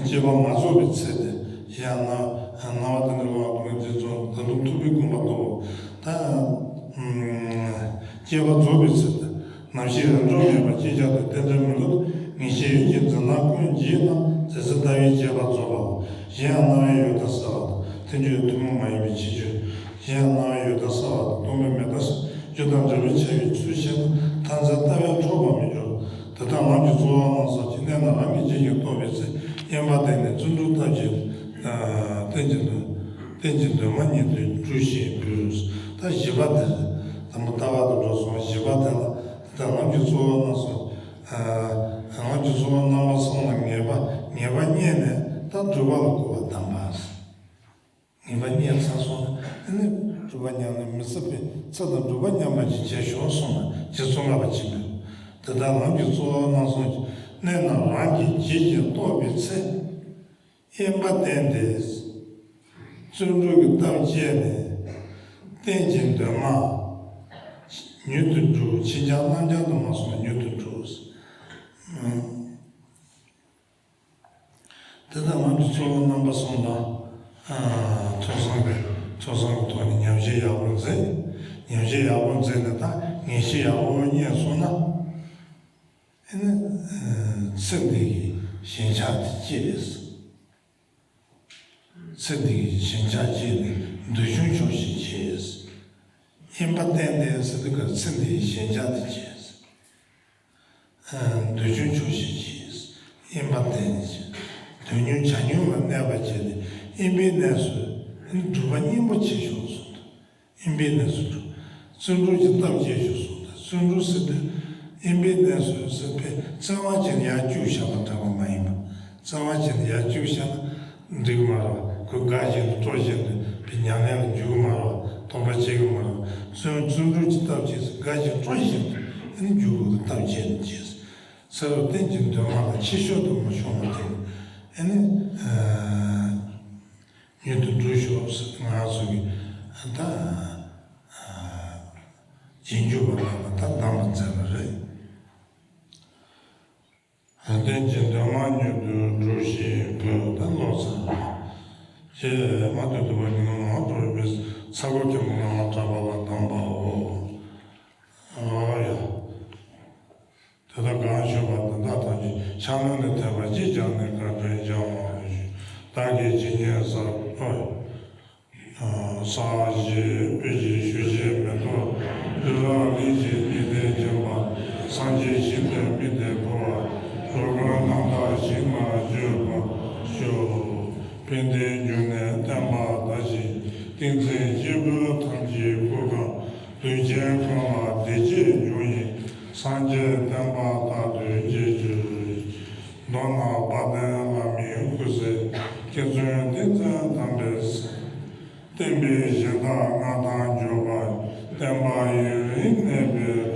དཔྱད་པ་མ་རྫོགས་པའི་ཚེ་སྟེ། ཡང་ན་སྣང་བ་བདེན་འཛིན་གློ་བ་སྟོང་པའི་རྗེས་ཚོགས་དག་ལུགས་ཐུབ་པའི་དགོངས་པ་རྟོགས། ད་དཔྱད་པ་རྫོགས་པའི་ཚེ་སྟེ། ནམ་ཞིག་རང་གྲོལ་མེད་པ་ཅིག་ཀྱང་དུ་རྟེན་འབྲེལ་མི་སླུ་ངེས་ཤེས་ཡོད་ཀྱི་འཛིན་སྣང་ཀུན་བརྗེད་ན་ཚེ་ཚེ་ལྟ་བའི་དཔྱད་པ་རྫོགས་པའོ། གཞན་ཡང་སྣང་བའི་ཡུལ་དང་གསལ་བ་དང་ཐལ་འགྱུར་ཐུན་མོང་མ་ཡིན་པའི་ཕྱིར་ཕྱིར། གཞན་ཡང་སྣང་བའི་ཡུལ་དང་གསལ་བ་དང་སྟོང་པའི་མེད་དང་གསལ་རྒྱུ་དང་འབྲས་བུའི་ཆ་ཡི་ཚུལ་ཤེས་ན་མཐར་འཛིན་ལྟ་བས་འཕྲོག་པར་མི་འགྱུར། དེ་ལྟར་ལམ་གྱི་རྩོལ་བ་རྣམས་སོགས་ཀྱི་གནས་རྣམས་རང་གིས་ཇི་བཞིན་རྟོགས་པའི་ཚེ་དབེན་པ་བསྟེན་ནས་བརྩོན་འགྲུས་བསྟར་ཞིང་རྟེན་ཅིང་འདུན་རྟེན་ཅིང་འདུན་མ་ཉིད་དུ་འགྲུབ་ཞིང་འབུལ། ད་བཞི་པ་དེ་རེད། དང་པོ་ལྟ་བ་དང་འགྲོ་སོང་བཞི་པ་དེ་ལ་དེ་ལྟར་ལམ་གྱི་རྩོལ་བ་རྣམས་སོགས། ལམ་གྱི་རྩོལ་བ་རྣམ་པ་གསུམ་ལ་ངེས་པ་ངེས་པ་རྙེད་ནས་ད་སྒྲུབ་པ་ལ་བསྐུལ་བ་གདམས་པ། ངེས་པ་རྙེད་ཚར་སོང་ན་ཨ་ནི་སྒྲུབ་པ་ཉམས་ལེན་མི་ཚེ་ཕན་ཚེ་དང་སྒྲུབ་པ་ཉམས་པ་ཅིག་བྱེད་ཤོག་གསུངས་ན་རྗེ་ཙོང་ཁ་པ་ཆེན་པོས། དེ་ལྟར་ལམ་གྱི་རྩོལ་བ་རྣམ་གསུམ་གྱི་གནད་རྣམས་རང་གིས་ཇི་བཞིན་རྟོགས་པའི་ཚེ། དབེན་པ་བསྟེན་ཏེ། བརྩོན་འགྲུས་ཀྱི་སྟབས་བསྐྱེད་ནས། རྟེན་ཅིང་འདུན་མ། མྱུར་དུ་འགྲུབ། ཕྱིན་ཅི་ལོག་རྣམ་བྱང་དུ་མ་སོང་མྱུར་དུ་འགྲུབ། དེ་ལྟར་ལམ་གྱི་རྩོལ་བ་རྣམ་པ་གསུམ་ལ། ཐོས་བསམ་གྱི་ཐོས་བསམ་གྱི་ཐོག་ནས་ཉམས་བཞེས་ཡག་པོ་མཛད། ཉམས་བཞེས་ཡག་པོ་མཛད་ནས་ད་ངེས་ཤེས་ཡག་པོ་རྙེད་སོང་ན། ཨ་ནི། ཚེ་འདི་གི་ཞེན་ཆགས་དེ་སྐྱེས། ཚེ་འདི་གི་ཞེན་ཆགས་སྐྱེས་ནས་འདོད་ཆུང་ཆོག་ཤེས་སྐྱེས། དབེན་པ་བསྟེན་ཏེ་ཟེར་དུས་ཀ་ཚེ་འདི་གི་ཞེན་ཆགས་དེ་སྐྱེས། འདོད་ཆུང་ཆོག་ཤེས་སྐྱེས། དབེན་པ་བསྟེན་ནས། དོན་ཉུང་བྱ་ཉུང་ལ་གནས་པ་བྱས་ནས་དབེན་པའི་གནས་སུ་སྒྲུབ་པ་སྙིང་པོ་ཆེ་ཤོས་སུ། དབེན་པའི་གནས་སུ་འགྲོ། བརྩོན་འགྲུས་ཀྱི་སྟོབས་ཆེ་ཤོས་སུ་དང་། བརྩོན་འགྲུས་ཟེར་དུས་དབེན་པའི་གནས་སུ་ཟེར་བའི་བརྩེ་བ་ཅན་ཡར་བཅུག་བཞག་པ་འདྲ་བ་མ་ཡིན་པ། བརྩེ་བ་ཅན་ཡར་བཅུག་བཞག་ན་འགྲིག་མ་རེད་བ། ཁོ་དགའ་བཞིན་དུ་སྤྲོ་བཞིན་དུ་བའི་ཉམས་ལེན་ལ་འཇུག་གི་མ་རེད་བ། དོགས་པ་བྱེད་ཀྱི་མ་རེད་བ། བརྩོན་བརྩོན་འགྲུས་ཀྱི་སྟོབས་ཆེ་ས་དགའ་བཞིན་སྤྲོ་བཞིན་དུ་ཨ་ནི་འཇུག་དགོས་ཀྱི་སྟོབས་ཆེ་ནས་བྱས། ཚེ་རབས་གཏན་གྱི་འདུན་མ་དང་ཕྱི་བཤོལ་དུ་མ་ཤོང་བ་དེ་ཨ་ནི། མྱུར་དུ་འགྲུབ་ཤོག་ཟེར་ང་ཚོ་གི་ད་རྗེས་འཇུག་པ་རྣམས་ལ་ད་གདམས་པ་མཛད་པ་རེད། གཏན་གྱི་འདུན་མ་མྱུར་དུ་འགྲུབ་ཤིག་བོད་ད་ལོ་ཙཱ་བ། ཞེས་མ་ཐུབ་ཐུབ་པ་ཉིན་མོ་ནང་འགྲོ་བའི་ཚ་གོ་ཁེ་མོ་ནང་གྲགས་པ་ལ་གདམས་པའོ། ཨ་ཡ། དེ་ལྟར་གང་ཞུས་པ་དེ་དག་ཐམས་ཅད་ཕྱག་ལེན་ལ་འཐད་པ་སྤྱི་སྦྱངས་ནས་བཀའ་དྲིན་སྦྱང་བ་ཞུ། བདག་གིས་ཇི་སྙེད་བསགས་པ། ས་གཞི་དཔེ་གཞི་ཞུ་བྱེད་མེ་ཏོག་རི་རབ་རིན་ཆེན་གཉིས་ལྡན་བརྒྱན་པ། སངས་རྒྱས་ཞིང་དུ་མི་ལྡན་འཁོར་བ། འགྲོ་ཀུན་རྣམ་དག་ཞིང་ལ་སྤྱོད་པར་ཤོག་དཔལ་ལྡན་འབྱུང་གནས་བསྟན་པ་དར་ཞིང་ཏིང་འཛིན་སྐྱེས་བུ་ཐམས་ཅད་སྐུ་ཁམས། གདུལ་བྱའི་ཀུན་ལ་བདེ་སྐྱིད་འབྱུང་ཡི། སངས་རྒྱས་བསྟན་པ་དར་སྟོན་གྱི་རྒྱུ། མདོར་ན་དཔལ་ལྡན་བླ་མའི་སྐུ་ཚེ་བསྐལ་བརྒྱར་བརྟན་ཅིང་དམ་པའི་ཚེ། བསྟན་པའི་གཞི་བདག་མངའ་ཐང་གྱུར་པ། བསྟན་པ་ཡུན་རིང་གནས་པའི་